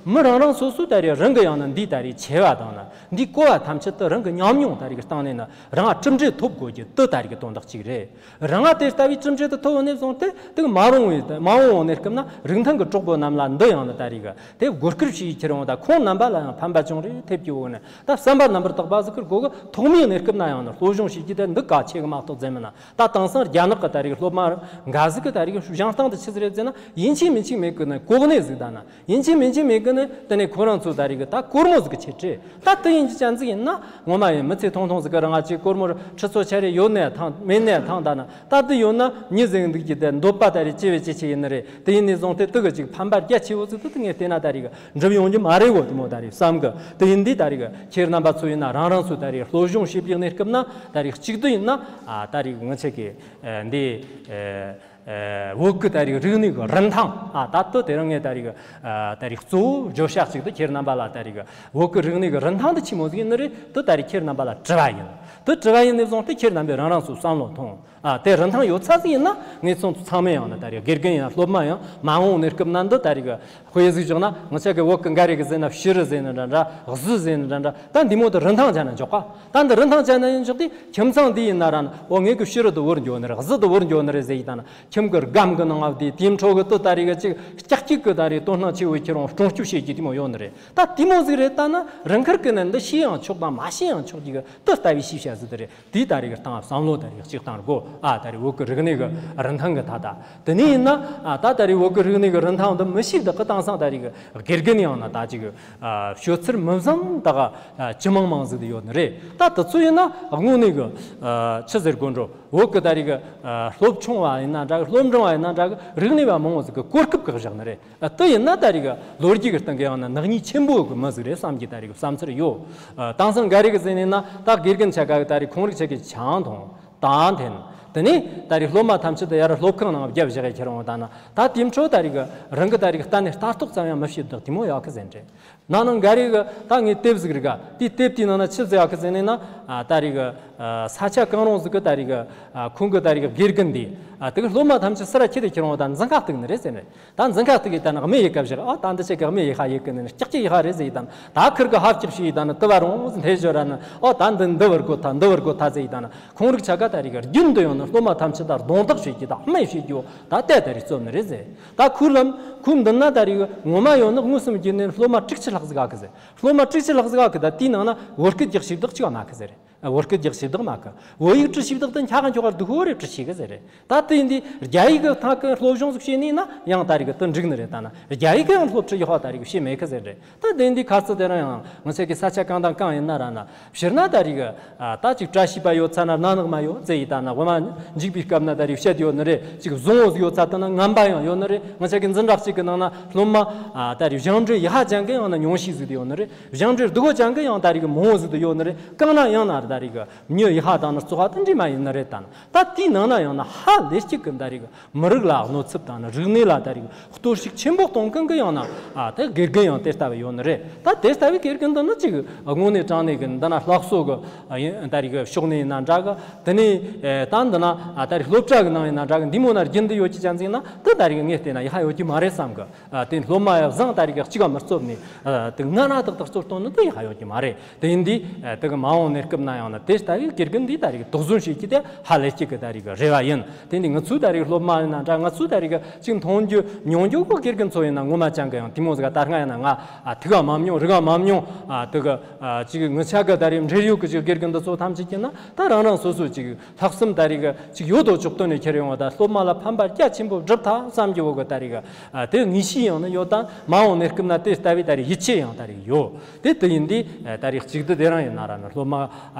མི་རང་རང་སོ་སོ་ད་རིག་རང་གི་ཡང་ན་འདི་ད་རིག་ཆེ་བ་དང་ན་འདི་གོ་བ་ཐམས་ཅད་དུ་རང་གི་ཉམས་མྱོང་ད་རིག་གི་སྟེང་ནས་ན་རང་ང་གྲུབ་འབྲས་ཐོབ་དགོས་ཀྱི་དེ་ད་རིག་གི་དོན་དག་ཅིག་རེད། རང་ང་དེ་ལྟ་བུའི་གྲུབ་འབྲས་དུ་ཐོབ་ནས་བཟུང་སྟེ་དེ་མ་རུང་བའི་མ་འོངས་པའི་གནས་སྐབས་ན་རིན་ཐང་གི་གྲོགས་པོ་རྣམས་ལ་འདི་ཡང་ན་ད་རིག་གི་དེ་གོ་སྐབས་ཤིག་ཁྱེར་འོང་ད་ཁོང་རྣམ་པ་ལ་ཡང་ཕན་པ་ཅུང་རེ་ཐེབས་ཀྱི་འོག་ནས། ད་བསམ་པ་རྣམ་པར་དག་པ་ཟིག་གི་སྒོ་གི་ཐོག་མའི་གནས་སྐབས་ན་ཡང་ན་སློབ་སྦྱོང་བྱེད་རྒྱུ་དེ་འདི་གལ་ཆེ་གི་མ་གཏོགས་ཟེར་མིན་ན། ད་དེང་སང་རྒྱ་ནག་གི་ད་རིག་སློབ་མ་འགའ་ཟིག་གི་ད་རིག་སྦྱང་སྟངས་དེ་ཆི་ཟིག་རེད་ཟེར་ན། ཡིན་གཅིག་མིན་གཅིག་མེད་གི་ནི་གོ་གནས་ཟིག་ད་ན། ཡིན་གཅིག་མིན་གཅིག་མེད་གི་ནི་དེ་ནས་ཁོ་རང་ཚོ་ད་རིག་ད་སྒོར་མོ་ཟིག་གི་ཆེད་དྲེད། ད་དེ་ཡིན་གྱི་ཅན་ཟིག་ཡིན་ན་ངོ་མ་ཡིན་མི་ཚེ་ཐུང་ཐུང་ཟིག་གི་རང་ང་ཅིག་སྒོར་མོར་ཁྲི་ཚོ་ཆ་རེ་ཡོད་ནས་ཐང་མེད་ནས་ཐང་ད་ན། ད་དེ་ཡོད་ན་མྱི་ཟིག་འདུག་གི་དེ་འདོད་པ་ད་རིག་ཅི་བས་ཅི་ཆེ་ཡིན་ནི་རེད། དེ་ཡིན་ནས་བཟུང་སྟེ་དེ་གི་ཅིག་ཕན་པ་རྒྱ་ཆེ་བོ་ཟིག་དེ་དེ་ངས་བལྟས་ན་ད་རིག་འགྲུབ་ཡོང་རྒྱུ་མ་རེད་འོ་དེ་མོ་ད་རེད་བསམ་གི། དེ་ཡིན་དུས་ད་རེས་ཁྱེད་རྣམ་པ་ཚོ་ཡིན་ན་རང་རང་ཚོ་ད་རེས་སློབ་སྦྱོང་བྱེད་པའི་གནས་སྐབས་ན་ད་རེས་གཅིག་ཏུ་ཡིན་ན། ཨ་ད་རེས་ང་ཆེ་གི་ཨ་འདི་ཨ་ཨ་བོད་ཀྱི་ད་རེས་རིག་གནས་ཀྱི་རིན་ཐང་། ཨ་ད་ལྟ་དེ་རིང་ངས་ད་རེས་ཨ་ད་རེས་གཙོ་བོ་བརྗོད་བྱ་གཅིག་ཏུ་ཁྱེད་རྣམ་པ་ལ་ད་རེས་བོད་ཀྱི་རིག་གནས་ཀྱི་རིན་ཐང་དེ་ཆི་མོ་ཟིག་ཡིན་ནི་རེད། དེ་ད་རེས་ཁྱེད་རྣམ་པ་ལ་དྲི་བ་ཡིན། དེ་དྲི་བ་ཡིན་ནས་བཟུང་སྟེ་ཁྱེད་རྣམ་པས་རང་རང་ཚོ་བསམ་བློ་ཐོངས། ཨ་དེ་རིན་ཐང་ཡོད་ཚད་ཟིག་ཡིན་ན་ངེད་ཚོ་ཚང་མས་ཡང་ན་ད་རེས་དགེ་རྒན་ཡང་སློབ་མ་ཡང་མ་འོངས་གནས་སྐབས་ན་འདི་ད་རེས་དཔེ་ཟིག་བཞག་ན་ང་ཆ་གི་བོད་ཀྱི་འགའ་རེ་གི་ཟེར་ན་བྱི་རུ་ཟེར་ནི་འདྲ་འདྲ། གཟི་ཟེར་ནི་འདྲ་འདྲ། ད་འདི་མོ་དེ་རིན་ཐང་ཅན་ན་འཇོག་ག། ད་འདི་རིན་ཐང་ཅན་ན་ཡིན་འཇོག་དུས་ཁྱིམ་ཚང་འདི་ཡིན་ན་ར་ན། འོ་ངེད་ཀྱི་བྱི་རུ་དེ་བོར་འགྱོ་ནི་རེད། གཟི་དེ་བོར་འགྱོ་ནི་རེད་ཟེར་ཡི་ད་ན། ཁྱིམ་གྱི་སྒམ་གྱི་ནང་ང་དེ་དེའི་འཕྲོ་གི་དེ་ད་རེས་གི་ཅིག་ཀྱག་ཀྱིག་གི་ད་རེས་དོ་སྣང་ཆེ་བོ་ཁྱེད་རང་སྲུང་སྐྱོབ་བྱེད་ཀྱི་དེ་མོ་ཡོད་ནི་རེད། ད་དེ་མོ་ཟིག་རེད། ད་ན་རང་ཁུར་གི་ནི་འདི་ཤེས་ཡང་ཆོག་དང་མ་ཤེས་ཡང་ཆོག་གི་གི་དེ་ལྟ་བུའི་ཤེས་བྱ་ཟིག་དེ་རེད། དེའི་ད་རེས་ཀྱི་སྟེང་བསམ་བློ་ད་རེས་གཅིག་བཏང་དགོས། ཨ་ད་རེས་བོད་ཀྱི་རིག་གནས་ཀྱི་རིན་ཐང་གི་ཐད་ད། དེ་ནས་ཡིན་ན་ཨ་ད་ད་རེས་བོད་ཀྱི་རིག་གནས་ཀྱི་རིན་ཐང་འདི་མི་ཤེས་བདག་གི་དེང་སང་ད་རེས་ཀྱི་དགེ་རྒན་ཡང་ན་ད་ཅིག་ཨ་སྤྱོད་ཚུལ་མི་བཟང་ད་ག་ཨ་ཅི་མང་མང་ཟིག་དེ་ཡོད་ནི་རེད། ད་དེ་ཚོ་ཡིན་ན་དངོས་གནས་ཀྱི་ཨ་ཆི་ཟེར་དགོས་འགྲོ། བོད་ཀྱི་ད་རེས་ཀྱི་ཨ་སློབ་ཆུང་བ་ཡིན་ན་འདྲ་གི། སློབ་འབྲིང་བ་ཡིན་ན་འདྲ་གི། རིག་གནས་པ་མང་བོ་ཟིག་གི་གོ་སྐབས་བཀག་བཞག་ནི་རེད། ཨ་དེ་ཡིན་ན་ད་རེས་ཀྱི་ལོ་རྒྱུས་ཀྱི་སྟེང་གི་ཡང་ན་ནག་ཉེས་ཆེན་པོ་གི་མི་ཟིག་རེད་བསམ་གྱི་ད་རེས་ཀྱི་བསམ་ཚུལ་ཡོད། ཨ་དེང་སང་འགའ་རེ་གི་ཟེར་ནས་ན་ད་དགེ་རྒན་ཆ་ག་གི་ད་རེས་ཁོང་རིགས་ཆ་གི་ཆང་འཐུང་དང་འཐེན། དེ་ནས་ད་རེས་སློབ་མ་ཐམས་ཅད་དུ་ཡར་སློབ་ཁང་ནང་བརྒྱབ་བཞག་གི་ཁྱེར་འོང་ད་ན། ད་དེའི་འཕྲོ་ད་རེས་ཀྱི་རང་གི་ད་རེས་ཀྱི་གཏན་ནས་ལྟ་རྟོག་ཙམ་ཡང་མི་བྱེད་བདག་དེ་མོ་ཡག་གི་ཟེར་འདྲ། ནང་ནང་འགའ་རེ་གི་ད་ངས་དེབ་ཟིག་རིག་ག། དེའི་དེབ་དེའི་ནང་ན་ཆི་ཟེར་ཡག་གི་ཟེར་ནས་ན། ཨ་ད་རེས་ཀྱི་ཨ་ས་ཆ་གང་རུང་ཟིག་གི་ད་རེས་ཀྱི་ཨ་ཁོང་གི་ད་རེས་ཀྱི་དགེ་རྒན་དེ། ཨ་དེ་གི་སློབ་མ་ཐམས་ཅད་སི་ར་ཁྱེར་ཏེ་ཁྱེར་འོང་ད་འཛིན་ཁང་གཏུག་ནི་རེད་ཟེར་ནས། ད་འཛིན་ཁང་གཏུག་གི་ད་ནི་དམིགས་ཡེ་སྐབས་བཞག། ཨ་ད་འདི་ཆེ་གི་དམིགས་ཡེ་ཧ་ཡེ་གི་ནི་ཀྱག་ཀྱག་ཡེ་ཧ་རེད་ཟེར་ཡི་ད་ནི། ད་ཁིར་གི་ཧབ་ཀྱིབ་ཞིག་ཡི་ད་ནི་དུ་བ་རུང་འཐེན་ཞོར་ར་ནི། ཨོ་ད་འདི་འདི་བར་གོ་ཐ་འདི་བར་གོ་ཐ་ཟེར་ཡི་ད་ནི། ཁོང་རིགས་ཆ་ག་ད་རེས་ཀྱི་རྒྱུན་དུ་ཡང་ནི་སློབ་མ་ཐམས་ཅད་ད་རྡུང་རྡེག་བྱེད་ཀྱི་ད་དམའ་བྱེད་ཀྱི་ད་ལྟ་ད་རེས་རྩོམ་ནི་རེད་ཟེར། ད་ཁོའི་ལམ་ཁོའི་མདུན་ན་ད་རེས་ངོ་མ་ཡོང་ནི་དངོས་སུ་བརྒྱུད་ནས་སློབ་མ་དྲུག་ཅུ་ལྷག་ཟིག་ག་གི་ཟེར། སློབ་མ་དྲུག་ཅུ་ལྷག་ཟིག་ག་གི་ད་དེའི་ནང་ན་བོད་སྐད་རྒྱག་ཤེས་བདག་གཅིག་མ་གི་ཟེར། བོད་སྐད་རྒྱག་ཤེས་བདག་མ་གི། བོད་ཡིག་བྲི་ཤེས་བདག་ད་འཁྱག་གི་འཁྱོག་ག་སྡུག་ཧོ་རེ་བྲི་ཤེས་གི་ཟེར་རེད། ད་དེ་ཡིན་དུས་རྒྱ་ཡིག་གི་ཐང་གི་སློབ་སྦྱོང་ཟིག་བྱས་ནས་ན་ཡང་ད་རེས་གི་དེ་འགྲིག་ནི་རེད། ད་ན་རྒྱ་ཡིག་གི་ཡང་སློབ་ཁྲིད་ཡག་པ་ད་རེས་གི་བྱེད་མེད་གི་ཟེར་རེད། ད་དེ་ཡིན་དུས་ཁ་རྩང་དེ་རིང་ཡང་ང་ཚོ་གི་ས་ཆ་གང་དང་གང་ཡིན་ན་ར་ན་སྤྱིར་ན་ད་རེས་གི་ཨ་ད་ཅིག་བཀྲ་ཤིས་པ་ཡོད་ཚ་ན་ན་ནག་མ་ཡོད་ཟེར་ཡི་ད་ན། འོ་མ་འཇིག་པའི་སྐབས་ན་ད་རེས་བཤད་ཡོད་ནི་རེད། ཅིག་བཟང་བོ་ཟིག་ཡོད་ཚ་ད་ན་ངན་པ་ཡང་ཡོད་ནི་རེད། ང་ཚོ་གི་འཛིན་གྲྭ་གཅིག་གི་ནང་ན་སློབ་མ་ཨ་ད་རེས་སྦྱངས་འབྲས་ཡག་ཅན་གི་ཡང་ན་ཉུང་ཤས་ཟིག་དེ་ཡོད་ནི་རེད། སྦྱངས་འབྲས་སྡུག་ཅན་གི་ཡང་ད་རེས་གི་མང་བོ་ཟིག་དེ་ཡོད་ནི་རེད། གང་ན་ཡང་ན་ད་རེས་གི་མྱི་ཡག་པ་དང་ནི་བཙོག་པ་དེ་འདྲ་མ་ཡིན་ནི་རེད། ད་ན་ད་དེའི་ནང་ན་ཡང་ན་ཧ་ལས་གཅིག་གི་ད་རེས་གི་མི་རིགས་ལ་གནོད་ཚབས་དང་ནི་རིག་གནས་ལ་ད་རེས་གི་གཏོར་བཤིག་ཆེན་པོ་གཏོང་མཁན་གི་ཡང་ན་ཨ་ད་དགེ་རྒན་ཡང་དེ་ལྟ་བུ་ཡོད་ནི་རེད། ད་དེ་ལྟ་བུའི་དགེ་རྒན་འདི་ནི་ཅིག་དངོས་གནས་དྲང་གནས་གི་འདི་ན་སློབ་གསོ་གི་ཨ་ཡིན་ད་རེས་གི་ཕྱོགས་ནས་ཡིན་ན་འདྲ་གི། དེ་ནས་ཨེ་ད་འདི་ན་ཨ་ད་རེས་སློབ་གྲྭ་གི་ནང་ཡིན་ན་འདྲ་གི། འདི་མོ་ན་རྒྱུན་དུ་ཡོད་ཀྱི་ཅན་ཟིག་ན་དེ་ད་རེས་གི་ངས་བལྟས་ན་ཡག་པ་ཡོད་ཀྱི་མ་རེད་བསམ་གི། ཨ་དེ་སློབ་མ་ཡང་བཟང་ད་རེས་གི་གཅིག་ག་མི་རྩོབ་ནས་ཨ་དེ་སྔ་ན་ཏག་ཏག་རྩོབ་གཏོང་ནི་དེ་ཡག་པ་ཡོད་ཀྱི་མ་རེད། དེ་ཡིན་དུས་ཨ་དེ་གི་མ་འོངས་གནས་སྐབས་ན་ ཡང་ན་དེ་ལྟ་བུའི་དགེ་རྒན་འདིས་ད་རེས་དོགས་ཟོན་བྱེད་རྒྱུ་དེ་ཧ་ལས་ཀྱི་གི་ད་རེས་རེ་བ་ཡིན། དེ་འདི་ང་ཚོའི་ད་རེས་སློབ་མ་ཡིན་ན་འདྲ། ང་ཚོའི་ད་རེས་ཅིག་མཐོང་རྒྱུ་མྱོང་རྒྱུ་གི་དགེ་རྒན་ཚོ་ཡིན་ན་ངོ་མ་ཅང་གི་ཡང་དེ་མོ་ཟིག་ད་སྔ་ཡིན་ན་ང་ཨ་ཐུག་ག་མ་མྱོང་རིག་ག་མ་མྱོང་། ཨ་དེ་གི་ཨ་ཅིག་ངི་ཆ་གི་ད་རེས་འབྲེལ་ཡོད་གི་ཅིག་དགེ་རྒན་འདི་ཚོ་ཐམས་ཅད་ཀྱིས་ན་ད་རང་རང་སོ་སོའི་ཅིག་ལྷག་བསམ་ད་རེས་ཅིག་ཡོད་དོ་ཅོག་ཏུ་ནས་ཁྱེར་ཡོང་བ་ད་སློབ་མ་ལ་ཕན་པ་རྒྱ་ཆེན་པོ་སྒྲུབ་ཐལ་བསམ་གྱི་འོ་གི་ད་རེས་ཨ་དེ་ངེས་ཤེས་ཡང་ན་ཡོད། ད་མ་འོངས་གནས་སྐབས་ན་དེ་ལྟ་བུའི་ད་རེས་ཡིད་ཆེས་ཡང་ད་རེས་ཡོད། དེ་དེ་ཡིན་དུས་ད་རེས་གཅིག་ཏུ་དེ་རང་ཡིན་ན་ར་ནི་སློབ་མ་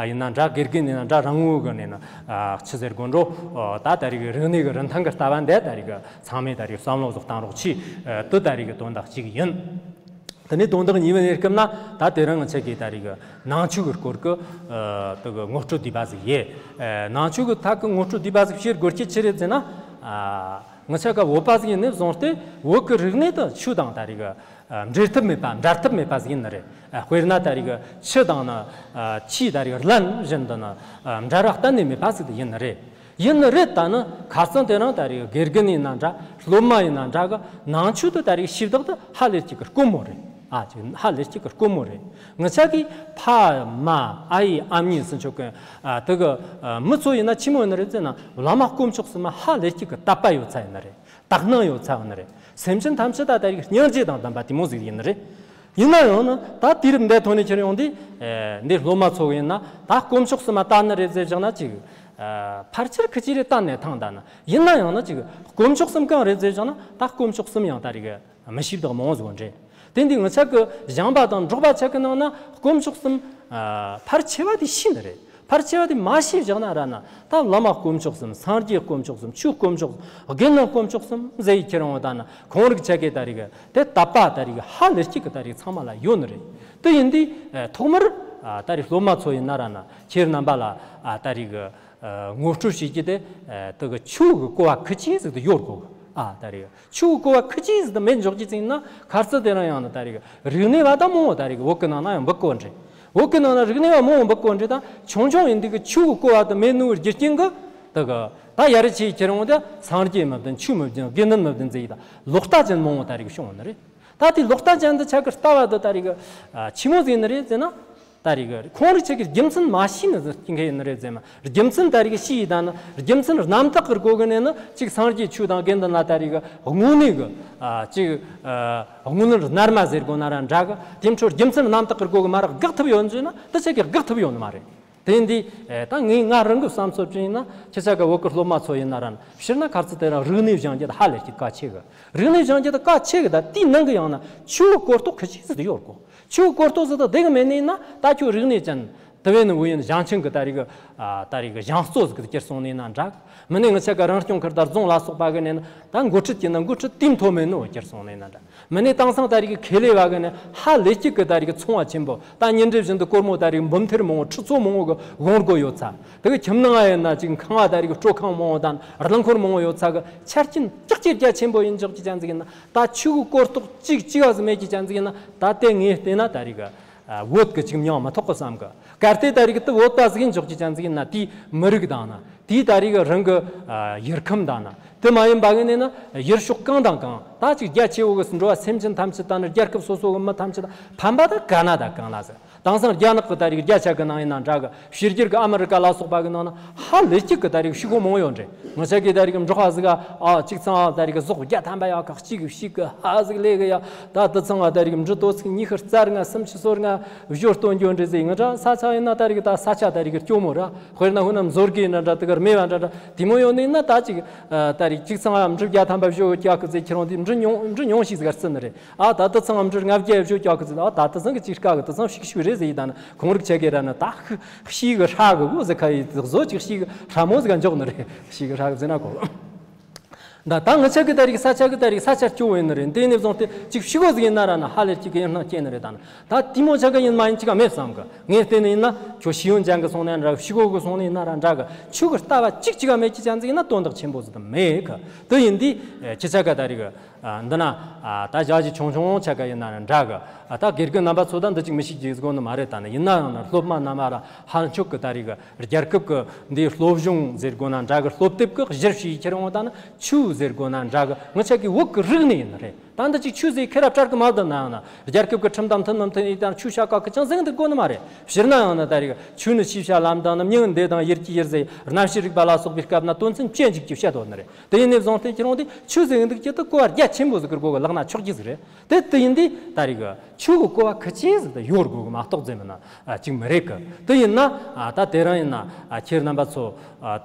ཡིན་ན་འདྲ། དགེ་རྒན་ཡིན་ན་འདྲ། རང་ངོས་གི་ནས་ན་ཆི་ཟེར་དགོས་འགྲོ། ད་ད་རེས་རིག་གནས་གི་རིན་ཐང་གི་ལྟ་བ་འདི་ད་རེས་ཚང་མས་ད་རེས་བསམ་བློ་ཟིག་བཏང་རོགས་གྱིས། དེ་ད་རེས་དོན་དག་གཅིག་ཡིན། དེ་ནས་དོན་དག་གཉིས་པ་གནས་སྐབས་ན་ད་དེ་རིང་ང་ཆ་གི་ད་རེས་ནང་ཆོས་གི་སྐོར་གི་དེ་གི་ངོ་སྤྲོད་བསྡུས་པ་ཟིག་ཡིན། ནང་ཆོས་གི་ཐད་གི་ངོ་སྤྲོད་བསྡུས་པ་ཟིག་བྱེད་དགོས་རྒྱུ་ཆི་རེད་ཟེར་ན། ང་ཆ་ག་བོད་པ་ཟིག་ཡིན་ནས་བཟུང་སྟེ་བོད་ཀྱི་རིག་གནས་དང་ཆོས་དང་ད་རེས་འབྲེལ་ཐབས་མེད་པ་འབྲལ་ཐབས་མེད་པ་ཟིག་ཡིན་ནི་རེད། དཔེར་ན་ད་རེས་ཆུ་དང་ནི་ཆུའི་ད་རེས་རླན་བཞིན་དུ་ནི་འབྲལ་བ་གཏན་ནས་མེད་པ་ཟིག་ཡིན་ནི་རེད། ཡིན་ནི་རེད། ད་ནི་ཁ་སང་དེ་རིང་ད་རེས་དགེ་རྒན་ཡིན་ན་འདྲ། སློབ་མ་ཡིན་ན་འདྲ་གི་ནང་ཆོས་དེ་ད་རེས་ཤེས་བདག་དེ་ཧ་ལས་ཀྱི་གི་དཀོན་མོ་རེད། ཨ་ཅིག་ཧ་ལས་ཀྱི་གི་དཀོན་མོ་རེད། ང་ཆ་གི་ཕ་མ་ཨ་ཡེ་ཨ་མྱེས་ཟེར་ཆོག་གི་དེ་གི་མི་ཚོ་ཡིན་ན་ཆི་མོ་ཡིན་ནི་རེད་ཟེར་ན་བླ་མ་དཀོན་མཆོག་གསུམ་མ་ཧ་ལས་ཀྱི་གི་དད་པ་ཡོད་ཚ་ཡིན་ནི་རེད། དག་སྣང་ཡོད་ཚ་ཡིན་ནི་རེད། སེམས་ཅན་ཐམས་ཅད་ད་ད་རེས་སྙིང་རྗེ་དང་ལྡན་པ་དེ་མོ་ཟིག་ཡིན་ནི་རེད། ཡིན་ན་ཡང་ནི་ད་དུས་རབས་འདི་ཐོག་ནས་ཁྱེར་ཡོང་དུས་འདི་སློབ་མ་ཚོ་ཡིན་ན་ད་དཀོན་མཆོག་གསུམ་མ་ལྟ་ནི་རེད་ཟེར་བཞག་ན་ཅིག་ཕལ་ཆེར་ཁི་ཅི་རེད། ལྟ་ནས་ཐང་ད་ནི་ཡིན་ན་ཡང་ནི་ཅིག་དཀོན་མཆོག་གསུམ་གང་རེད་ཟེར་བཞག་ན་ད་དཀོན་མཆོག་གསུམ་ཡང་ད་རེས་མི་ཤེས་བདག་མང་བོ་ཟིག་འདྲེ། དེ་འདི་ང་ཆ་གི་སྦྱངས་པ་དང་འབྲོག་པ་ཆ་གི་ནང་ན་དཀོན་མཆོག་གསུམ་ཕལ་ཆེ་བ་དེ་ཤེས་ནི་རེད། ཕལ་ཆེ་བ་དེ་མ་ཤེས་བཞག་ན་ར་ན་ད་བླ་མ་དཀོན་མཆོག་གསུམ། སངས་རྒྱས་དཀོན་མཆོག་གསུམ། ཆོས་དཀོན་མཆོག་གསུམ། དགེ་འདུན་དཀོན་མཆོག་གསུམ་ཟེར་ཡི་ཁྱེར་འོང་ད་ན་ཁོང་རིགས་ཆ་གི་ད་རེས་དེ་དད་པ་ད་རེས་ཧ་ལས་ཅིག་གི་ད་རེས་ཚང་མ་ལ་ཡོད་ནི་རེད། དེ་ཡིན་དུས་ཐོག་མར་ད་རེས་སློབ་མ་ཚོ་ཡིན་ན་ར་ན་ཁྱེད་རྣམ་པ་ལ་ད་རེས་ངོ་སྤྲོད་བྱེད་ཀྱི་དེ་དེ་གི་ཆོས་གི་གོ་བ་ཁི་ཅི་ཟིག་ཏུ་ཡོད་དགོས། ཨ་ད་རེས་ཆོས་གོ་བ་ཁི་ཅི་ཟིག་ཏུ་མེད་འཇོག་གི་ཚིག་ན་ཁར་ཚི་དེ་རང་ཡང་ན་ད་རེས་རིག་གནས་བ་ད་མང་བོ་ད་རེས་བོད་གི་ནང་ན་ཡང་འབུད་གོ་འདྲེ། བོད་གི་ནང་ན་རིག་གནས་བ་མང་བོ་འབུད་གོ་འདྲེ། ད་ཆུང་ཆུང་ཡིན་དུས་གི་ཆོས་གོ་བ་དུ་མེད་ནུ་རྒྱུ་རྐྱེན་གི་དེ་གི་ད་ཡ་རི་ཆེ་ཁྱེར་འོང་དེ་སངས་རྒྱས་མི་བདེན། ཆོས་མི་བདེན། དགེ་འདུན་མི་བདེན་ཟེར་ཡི་ད་ལོག་ལྟ་ཅན་མང་བོ་ད་རེས་བྱུང་བ་ནི་རེད། ད་དེ་ལོག་ལྟ་ཅན་དུ་ཆ་གི་ལྟ་བ་དུ་ད་རེས་ཆི་མོ་ཟིག་ནི་རེད་ཟེར་ན། ད་རེས་ཁོང་རིགས་ཆ་གི་རྒྱུ་མཚན་མ་ཤེས་ནི་ཟེར་གྱི་མཁན་ཡིན་ནི་རེད་ཟེར་མ། རྒྱུ་མཚན་ད་རེས་ཤེས་ཡི་ད་ནི་རྒྱུ་མཚན་རྣམ་དག་གི་སྒོ་གི་ནས་ནི་ཅིག་སངས་རྒྱས་ཆོས་དང་དགེ་འདུན་ལ་ད་རེས་དངོས་གནས་གི་ཅིག་དངོས་གནས་རྣལ་མ་ཟེར་དགོས་ན་ར་འདྲ་གི་དེ་འཕྲོ་རྒྱུ་མཚན་རྣམ་དག་གི་སྒོ་གི་མ་རག་དགག་ཐུབ་ཡོད་ཟེར་ན་དེ་ཆ་གི་དགག་ཐུབ་ཡོད་ནི་མ་རེད། དེ་འདི་ད་ངས་ང་རང་གི་བསམ་ཚུལ་བྱས་ན་ཁྱེད་ཆ་ག་བོད་གི་སློབ་མ་ཚོ་ཡིན་ན་ར་ཕྱིར་ན་ཁར་ཚི་དེ་རང་རིག་གནས་སྦྱང་རྒྱུ་ད་ཧ་ལས་ཀྱི་གལ་ཆེ་གི། རིག་གནས་སྦྱང་རྒྱུ་ད་གལ་ཆེ་གི། ད་དེའི་ནང་གི་ཡང་ན་ཆོས་གོ་རྟོགས་ཁི་ཅི་ཟིག་ཏུ་ཡོད་དགོས། ཆོས་གོ་རྟོགས་ཟིག་ད་དེ་གི་མེད་ནི་ན་ད་ཁྱོད་རིག་གནས་ཅན་དེ་བས་ནི་བོད་ཡིན་བྱང་ཆིངས་གི་ད་རེས་གི་ད་རེས་གི་སྦྱང་གཙོ་ཟིག་གི་གྱུར་སོང་ནི་ན་འདྲ་གི། མི་ནི་ང་ཆ་ག་རང་སྐྱོང་ཁུལ་དར་རྫོང་ལ་སོགས་པ་གི་ནས་ན་ད་འགོ་ཁྲིད་ཀྱི་ན་འགོ་ཁྲིད་དེ་མཐོ་མེད་ནོ་གྱུར་སོང་ནི་ན་འདྲ། མི་ནི་དེང་སང་ད་རེས་གི་ཁེ་ལས་བ་གི་ནི་ཧ་ལས་ཀྱི་གི་ད་རེས་གི་ཚོང་བ་ཆེན་པོ་ད་ཉིན་རེ་བཞིན་དུ་སྒོར་མོ་ད་རེས་གི་འབུམ་ཐེར་མང་བོ་ཁྲི་ཚོ་མང་བོ་གི་དགོང་སྒོ་ཡོད་ཚ། དེ་གི་ཁྱིམ་ནང་ཡིན་ན་ཅིག་ཁང་བ་ད་རེས་གི་སྤྲོ་ཁང་མང་བོ་དང་རླངས་འཁོར་མང་བོ་ཡོད་ཚ་གི་ཆ་རྐྱེན་ཅག་ཅིག་རྒྱ་ཆེན་པོ་ཡིན་འཇོག་གི་ཅན་ཟིག་ཡིན་ན་ད་ཆོས་གི་གོ་རྟོགས་ཅིག་ཅིག་བ་ཟིག་མེད་ཀྱི་ཅན་ཟིག་ཡིན་ན་ད་དེ་ངས་བལྟས་ན་ད་རེས་གི་བོད་གི་ཅིག་མྱོང་མི་ཐོག་གི་བསམ་གི། གལ་ཏེ་ད་རེས་གི་དེ་བོད་པ་ཟིག་ཡིན་འཇོག་གི་ཅན་ཟིག་ཡིན་ན་དེའི་མི་རིགས་དང་ན། དེའི་ད་རེས་གི་རང་གི་ཡུལ་ཁམས་དང་ན། དེ་མ་ཡིན་པ་གི་ནས་ན་ཡུལ་ཕྱོགས་གང་དང་གང་ད་ཅིག་རྒྱ་ཆེ་བོ་གི་འགྲོ་བ་སེམས་ཅན་ཐམས་ཅད་ད་ནི་རྒྱལ་ཁབ་སོ་སོ་གི་མི་ཐམས་ཅད་ཕན་པ་ད་ག་ན་ད་གང་ལ་ཟེར། དེང་སང་རྒྱ་ནག་གི་ད་རེས་གི་རྒྱ་ཆ་གི་ནང་ཡིན་ན་འདྲ་གི། ཕྱི་རྒྱལ་གི་ཨ་མི་རི་ཀ་ལ་སོགས་པ་གི་ནང་ན་ཧ་ལས་ཅིག་གི་ད་རེས་གི་ཤི་གོ་མང་ཡོད་འདྲེ། ང་ཆ་གི་ད་རེས་གི་འབྲོག་པ་ཟིག་ག་ཨ་གཅིག་ཚང་ད་རེས་གི་ཟོག་བརྒྱ་ཐམ་པ་ཡ་ག་གཅིག་གི་ཤིག་གི་ཧ་ཟིག་ལས་གི་ཡ། ད་དེ་ཚང་ང་ད་རེས་གི་འབྲུ་དོ་ཚིག་ཉི་ཤུ་རྩ་ལྔ་སུམ་ཅུ་སོ་ལྔ་བཞོ་སྟོན་རྒྱུ་འདྲེ་ཟིག། ང་ཆ་ས་ཆ་ཡིན་ན་ད་རེས་གི་ད་ས་ཆ་ད་རེས་གི་སྐྱོ་མོ་ར། དཔེར་ན་ཧུ་ན་མཛོར་གི་ན་འདྲ་དེ་གར་མེ་བ་འདྲ་འདྲ་དེ་མོ་ཡོད་ནི་ན་ད་ཅིག་ད་རེས་གཅིག་ཚང་ང་འབྲུ་བརྒྱ་ཐམ་པ་བཞོ་ཀྱག་གི་ཟེར་ཁྱེར་འོང་དེ་འབྲུ་ཉུང་འབྲུ་ཉུང་ཤིག་ཟིག་ག་རྩི་ནི་རེད། ཨ་ད་ལྟ་ཚང་འབྲུ་ལྔ་བརྒྱ་བཞོ་ཀྱག་གི་ཟེར། ཨ་ད་ལྟ་ཚང་གི་ཅིག་དཀའ་གི། དེ་ཚང་ཤིག་ཤིག་རེད་ཟེར་ཡི་ད་ནི་ཁོང་རིགས་ཆ་གི་ར་ནི་ད་ཤི་གི་ཧྲ་གི་གོ་ཟེར་ཁ་ཡི་བཟོ་ཅིག་ཤི་གི་ཧྲ་མོ་ཟིག་ག་འཇོག་ནི་རེད། ཤི་གི་ཧྲ་གི་ཟེར་ན་གོ། ད་ད་ང་ཆ་གི་ད་རིག་ས་ཆ་གི་ད་རིག་ས་ཆ་སྐྱོ་བོ་ཡིན་ནི་རེད། དེ་ནས་བཟུང་སྟེ་ཅིག་ཤི་གོ་ཟིག་ཡིན་ན་ར་ནི་ཧ་ལས་ཅིག་གི་ཡིན་སྣང་སྐྱེ་ནི་རེད། ད་ནི་ད་དེ་མོ་ཆ་གི་ཡིན་མ་ཡིན་ཅིག་ག་མེད་བསམ་གི། ངས་བལྟས་ནི་ཡིན་ན་ཁྱོད་ཤེས་ཡོན་ཅན་གི་སོང་ནས་འདྲ་གི། ཤི་གོ་གི་སོང་ནས་ཡིན་ན་ར་འདྲ་གི། ཆོས་གི་ལྟ་བ་ཅིག་ཅིག་ག་མེད་ཀྱི་ཅན་ཟིག་ཡིན་ན་དོན་དག་ཆེན་པོ་ཟིག་ད་མེད་གི། དེ་ཡིན་དུས་ཁྱེད་ཆ་ག་ད་རིག་ཨ་འདི་ན་ཨ་ད་ཞག་ཅིག་ཆུང་ཆུང་ཆ་ག་ཡིན་ན་ར་འདྲ་གི། ཨ་ད་དགེ་རྒན་རྣམ་པ་ཚོ་ད་འདི་ཅིག་མི་ཤེས་ཀྱི་ཟེར་གོ་ནི་མ་རེད། ད་ནི་ཡིན་ན་ཡང་ན་སློབ་མ་རྣམ་པ་ར་ཧན་ཆོག་གི་ད་རིག་རྒྱལ་ཁབ་གི་འདིའི་སློབ་སྦྱོང་ཟེར་དགོས་ན་འདྲ་གི། སློབ་དེབ་གི་གཞིར་བྱས་ཁྱེར་འོང་ད་ནི་ཆོས་ ཟེར་དགོས་ན་འདྲ་གི། ངི་ཆ་གི་བོད་གི་རིག་གནས་ཡིན་ནི་རེད། ད་འདི་ཅིག་ཆོས་ཟེར་ཁེ་ར་བྲལ་གི་མ་བསྡད་ན་ཡང་ན། རྒྱལ་ཁབ་ཀྱི་ཁྲིམས་དང་མཐུན་ནམ་མཐུན་ཡིན་དང་ཆོས་བྱ་ག་གི་ཅང་ཟེར་འདུག་དགོས་ནི་མ་རེད། སྤྱིར་ན་ཡང་ན་ད་རེས་ཆོས་ནི་ཤེས་བྱ་ལམ་དང་ནི་མྱང་འདས་དང་ཡུལ་གྱི་ཡུལ་ཟེར་རྣམ་ཤེས་རིག་པ་ལ་སོགས་པའི་སྐབས་ན་དོན་ཚན་བཅུ་གཅིག་གི་བཤད་དོ་ནི་རེད། དེ་ཡིན་ནས་བཟུང་སྟེ་ཁྱེད་རང་དེ་ཆོས་ཟེར་འདུག་ཀྱི་དུ་གོ་བ་རྒྱ་ཆེན་པོ་ཟིག་གི་སྒོ་གི་ལག་ན་ཆོག་གི་ཟིག་རེད། དེ་དེ་ཡིན་དུས་ད་རེས་གི་ཆོས་གི་གོ་བ་ཁི་ཅི་ཟིག་ད་ཡོད་དགོས་གི་མ་གཏོགས་ཟེར་མིན་ན་ཅིག་མི་རེད་གི། དེ་ཡིན་ན་ད་དེ་རིང་ཡིན་ན་ཁྱེད་རྣམ་པ་ཚོ་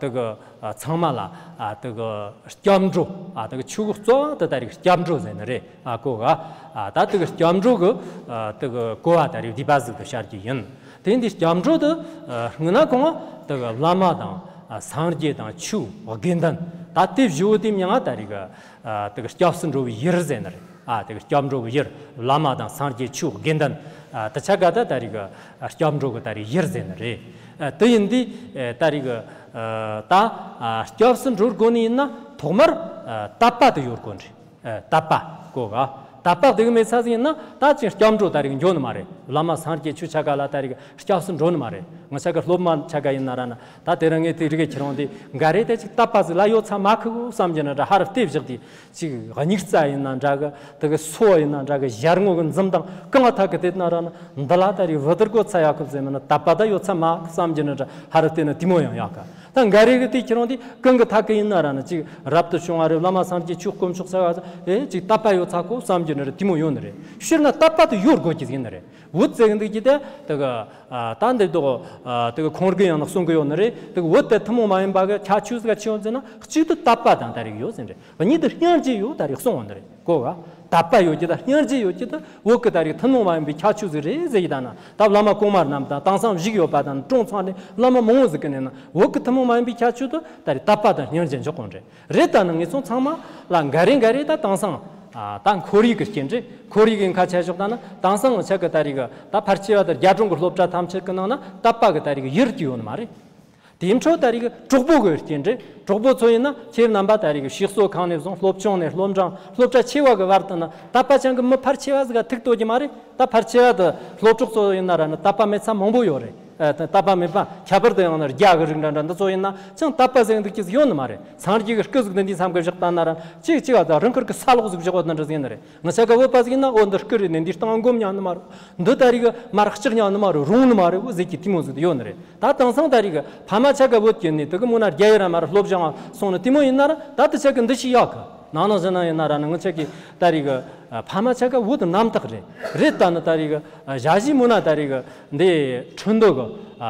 དེ་གི། ཨ། ཚང་མ་ལ། ཨ། དེ་གི་སྐྱབས་འགྲོ། ཨ། དེ་གི་ཆོས་གི་གཙོ་བོ་དེ་ད་རེས་སྐྱབས་འགྲོ་ཟེར་ནི་རེད། ཨ། གོ་ག་ཨ། ད་དེ་གི་སྐྱབས་འགྲོ་གི། ཨ། དེ་གི་གོ་བ་ད་རེས་བསྡུས་པ་ཟིག་ཏུ་བཤད་རྒྱུ་ཡིན། དེ་འདི་སྐྱབས་འགྲོ་དེ། ཨ། སྔོན་ན་གོང་བ་དེ་གི་བླ་མ་དང་། ཨ། སངས་རྒྱས་དང་ཆོས་དགེ་འདུན། ད་དེ་བཞི་བོ་དེ་མྱིང་ང་ད་རེས་གི། ཨ། དེ་གི་སྐྱབས་སུ་འགྲོ་བའི་ཡུལ་ཟེར་ནི་རེད། ཨ། དེ་གི་སྐྱབས་འགྲོ་གི་ཡུལ། བླ་མ་དང་སངས་རྒྱས་ཆོས་དགེ་འདུན། ཨ། དེ་ཆ་ག་ད་ད་རེས་གི་སྐྱབས་འགྲོ་གི་ད་རེས་ཡུལ་ཟེར་ནི་རེད། ཨ། དེ་ཡིན་དུས། ཨ། ད་རེས་གི། ཨ། ད། ཨ། སྐྱབས་སུ་འགྲོ་དགོས་ནི་ཡིན་ན་ཐོག་མར། ཨ། དད་པ་དེ་ཡོད་དགོས་རེད། ཨ། དད་པ་གོ་ག་དད་པ་དེ་གི་མེད་ཚ་ཟིག་ཡིན་ན་ད་ཅིག་སྐྱབས་འགྲོ་ད་རེས་གི་འགྱོ་ནི་མ་རེད། བླ་མ་སངས་རྒྱས་ཆོས་ཆ་ག་ལ་ད་རེས་གི་སྐྱབས་སུ་འགྲོ་ནི་མ་རེད། ང་ཆ་གི་སློབ་མ་ཆ་ག་ཡིན་ན་ར་ན། ད་དེ་རིང་ངས་དེ་རིག་གི་ཁྱེད་རང་དེ་འགའ་རེ་དེ་ཅིག་དད་པ་ཟིག་ལ་ཡོད་ཚ་མ་ཁུ་བསམ་གྱི་ན་འདྲ། ཧ་རུ་བལྟས་བཞག་དེ། ཅིག་སྙིགས་རྩ་ཡིན་ན་འདྲ་གི། དེ་གི་སོ་ཡིན་ན་འདྲ་གི། ཞལ་ངོ་གི་འཛུམ་དང་གང་ཐད་གི་དེ་ན་ར་ན། འདི་ལ་ད་རེས་བུ་དར་གོ་ཚ་ཡག་གི་ཟེར་མིན་ན་དད་པ་ད་ཡོད་ཚ་མ་བསམ་གྱི་ན་འདྲ། ཧ་རུ་བལྟས་ན་དེ་མོ་ཡང་ཡག་གི། ད་འགའ་རེ་གི་དེ་ཁྱེད་རང་དེ་གང་གི་ཐད་གི་ཡིན་ན་ར་ན། ཅིག་རབ་ཏུ་བྱུང་བ་རེད། བླ་མ་སངས་རྒྱས་ཆོས་དཀོན་མཆོག་ཟེར་བ་ཟེར། ཨེ། ཅིག་དད་པ་ཡོད་ཚ་གོ་བསམ་གྱི་ན་འདྲ། དེ་མོ་ཡོད་ནི་རེད། སྤྱིར་ན་དད་པ་དེ་ཡོད་དགོས་ཀྱི་ཡིན་ནི་རེད། བུ་ཙེ་གི་འདུག་ཀྱི་དེ་དེ་གི། ཨ། ད་འདི་དུ། ཨ། དེ་གི་ཁོང་གི་ཡང་ན་གསུང་གི་ཡོད་ནི་རེད། དེ་གི་བོད་དེ་ཐུན་མོང་མ་ཡིན་པ་གི་ཁྱད་ཆོས་ཟིག་ཆེ་ཡོད་ཟེར་ན། གཅིག་ཏུ་དད་པ་དང་ད་རེས་ཡོད་ཟེར་རེད། གཉིས་དུ་སྙིང་རྗེ་ཡོད་ད་རེས་གསུང་བ་ནི་རེད། གོ་ག་དད་པ་ཡོད་ཀྱི་དང་སྙིང་རྗེ་ཡོད་ཀྱི་དང་བོད་ཀྱི་ད་རེས་ཐུན་མོང་མ་ཡིན་པའི་ཁྱད་ཆོས་ཟིག་རེད་ཟེར་གྱི། ད་ན་ད་བླ་མ་གོང་མ་རྣམས་དང་། དེང་སང་བཞུགས་ཡོད་པ་དང་། གྲོངས་ཚར་ནས་བླ་མ་མང་བོ་ཟིག་གི་ནས་ན། བོད་ཀྱི་ཐུན་མོང་མ་ཡིན་པའི་ཁྱད་ཆོས་དེ་ད་རེས་དད་པ་དང་སྙིང་རྗེ་འཇོག་གོ་ནི་རེད། རེད། ད་ནི་ངེད་ཚོ་ཚང་མ་ལ་འགའ་རེ་འགའ་རེ་ད་དེང་སང་། ཨ། ད་ཁོར་ཡུག་གི་རྐྱེན་རེད། ཁོར་ཡུག་གི་ཁ་ཆད་ཞོག་ད་ན། དེང་སང་ཆ་གི་ད་རེས་གི་ད་ཕལ་ཆེ་བ་ད་རྒྱ་གྲོང་གི་སློབ་གྲྭ་ཐམས་ཅད་གི་ནང་ན་དད་པ་གི་ད་རེས་གི་ཡུལ་གྱི་ཡོད་ནི་མ་རེད། དེའི་འཕྲོ་ད་རེས་གི་གྲོགས་པོ་གི་རྐྱེན་རེད། གྲོགས་པོ་ཚོ་ཡིན་ན་ཁྱེད་རྣམ་པ་ད་རེས་གི་ཞིག་གསོ་ཁང་ནས་བཟུང་སློབ་ཆུང་ནས་སློབ་འབྲིང་སློབ་གྲྭ་ཆེ་བ་གི་བར་དུ་ན་དད་པ་ཅན་གི་མི་ཕལ་ཆེ་བ་ཟིག་ག་ཐུག་ཏོ་གི་མ་རེད། ད་ཕལ་ཆེ་བ་ད་སློབ་གྲོགས་ཚོ་ཡིན་ན་ར་ན་དད་པ་མེད་ཚ་མང་པོ་ཡོད་རེད། ཨ། ད་དད་པ་མེད་པ། ཁྱད་པར་དུ་ཡང་ན་རྒྱ་གི་རིགས་འདྲ་འདྲ་འདི་ཚོ་ཡིན་ན་ཅང་དད་པ་ཟེར་འདུག་ཀྱི་ཡོད་ནི་མ་རེད། སངས་རྒྱས་གི་སྐུ་ཟིག་འདི་འདི་མཚམས་གི་བཞག་ད་ན་ར་ཅིག་ཅིག་ཨ། ད་རང་ཁུར་གི་ས་སློག་ཟིག་བཞག་པ་འདི་འདྲ་ཟིག་ཡིན་ནི་རེད། ང་ཆ་ག་བོད་པ་ཟིག་ཡིན་ན། འོ། འདི་སྐུ་རེད་ནས་འདི་སྟེང་སྒོམ་ཉན་ནི་མ་རེད། འདི་ད་རེས་གི་མར་ལྕགས་ཉན་ནི་མ་རེད། རུང་ནི་མ་རེད། འོ་ཟེར་གྱི་དེ་མོ་ཟིག་ཡོད་ནི་རེད། ད་དེང་སང་ད་རེས་གི་ཕ་མ་ཆ་ག་བོད་ཀྱི་ནི་དེ་གི་མོ་ན་རྒྱ་ཡི་ར་མར་སློབ་སྦྱོང་སོང་ནི་དེ་མོ་ཡིན་ན་ར། ད་དེ་ཆ་གི་འདི་ཞིག་ཡག་གི། ནང་ན་ཟིན་ན་ཡིན་ན་ར་ནི་ང་ཆ་གི་ད་རེས་གི་ཕ་མ་ཆ་ག་བོད་དུ་རྣམ་དག་རེད། རེད། ད་ནི་ད་རེས་གི་ཞ་ཞི་མོ་ན་ད་རེས་གི་འདི་ཁྲིན་ཏུའུ་གི་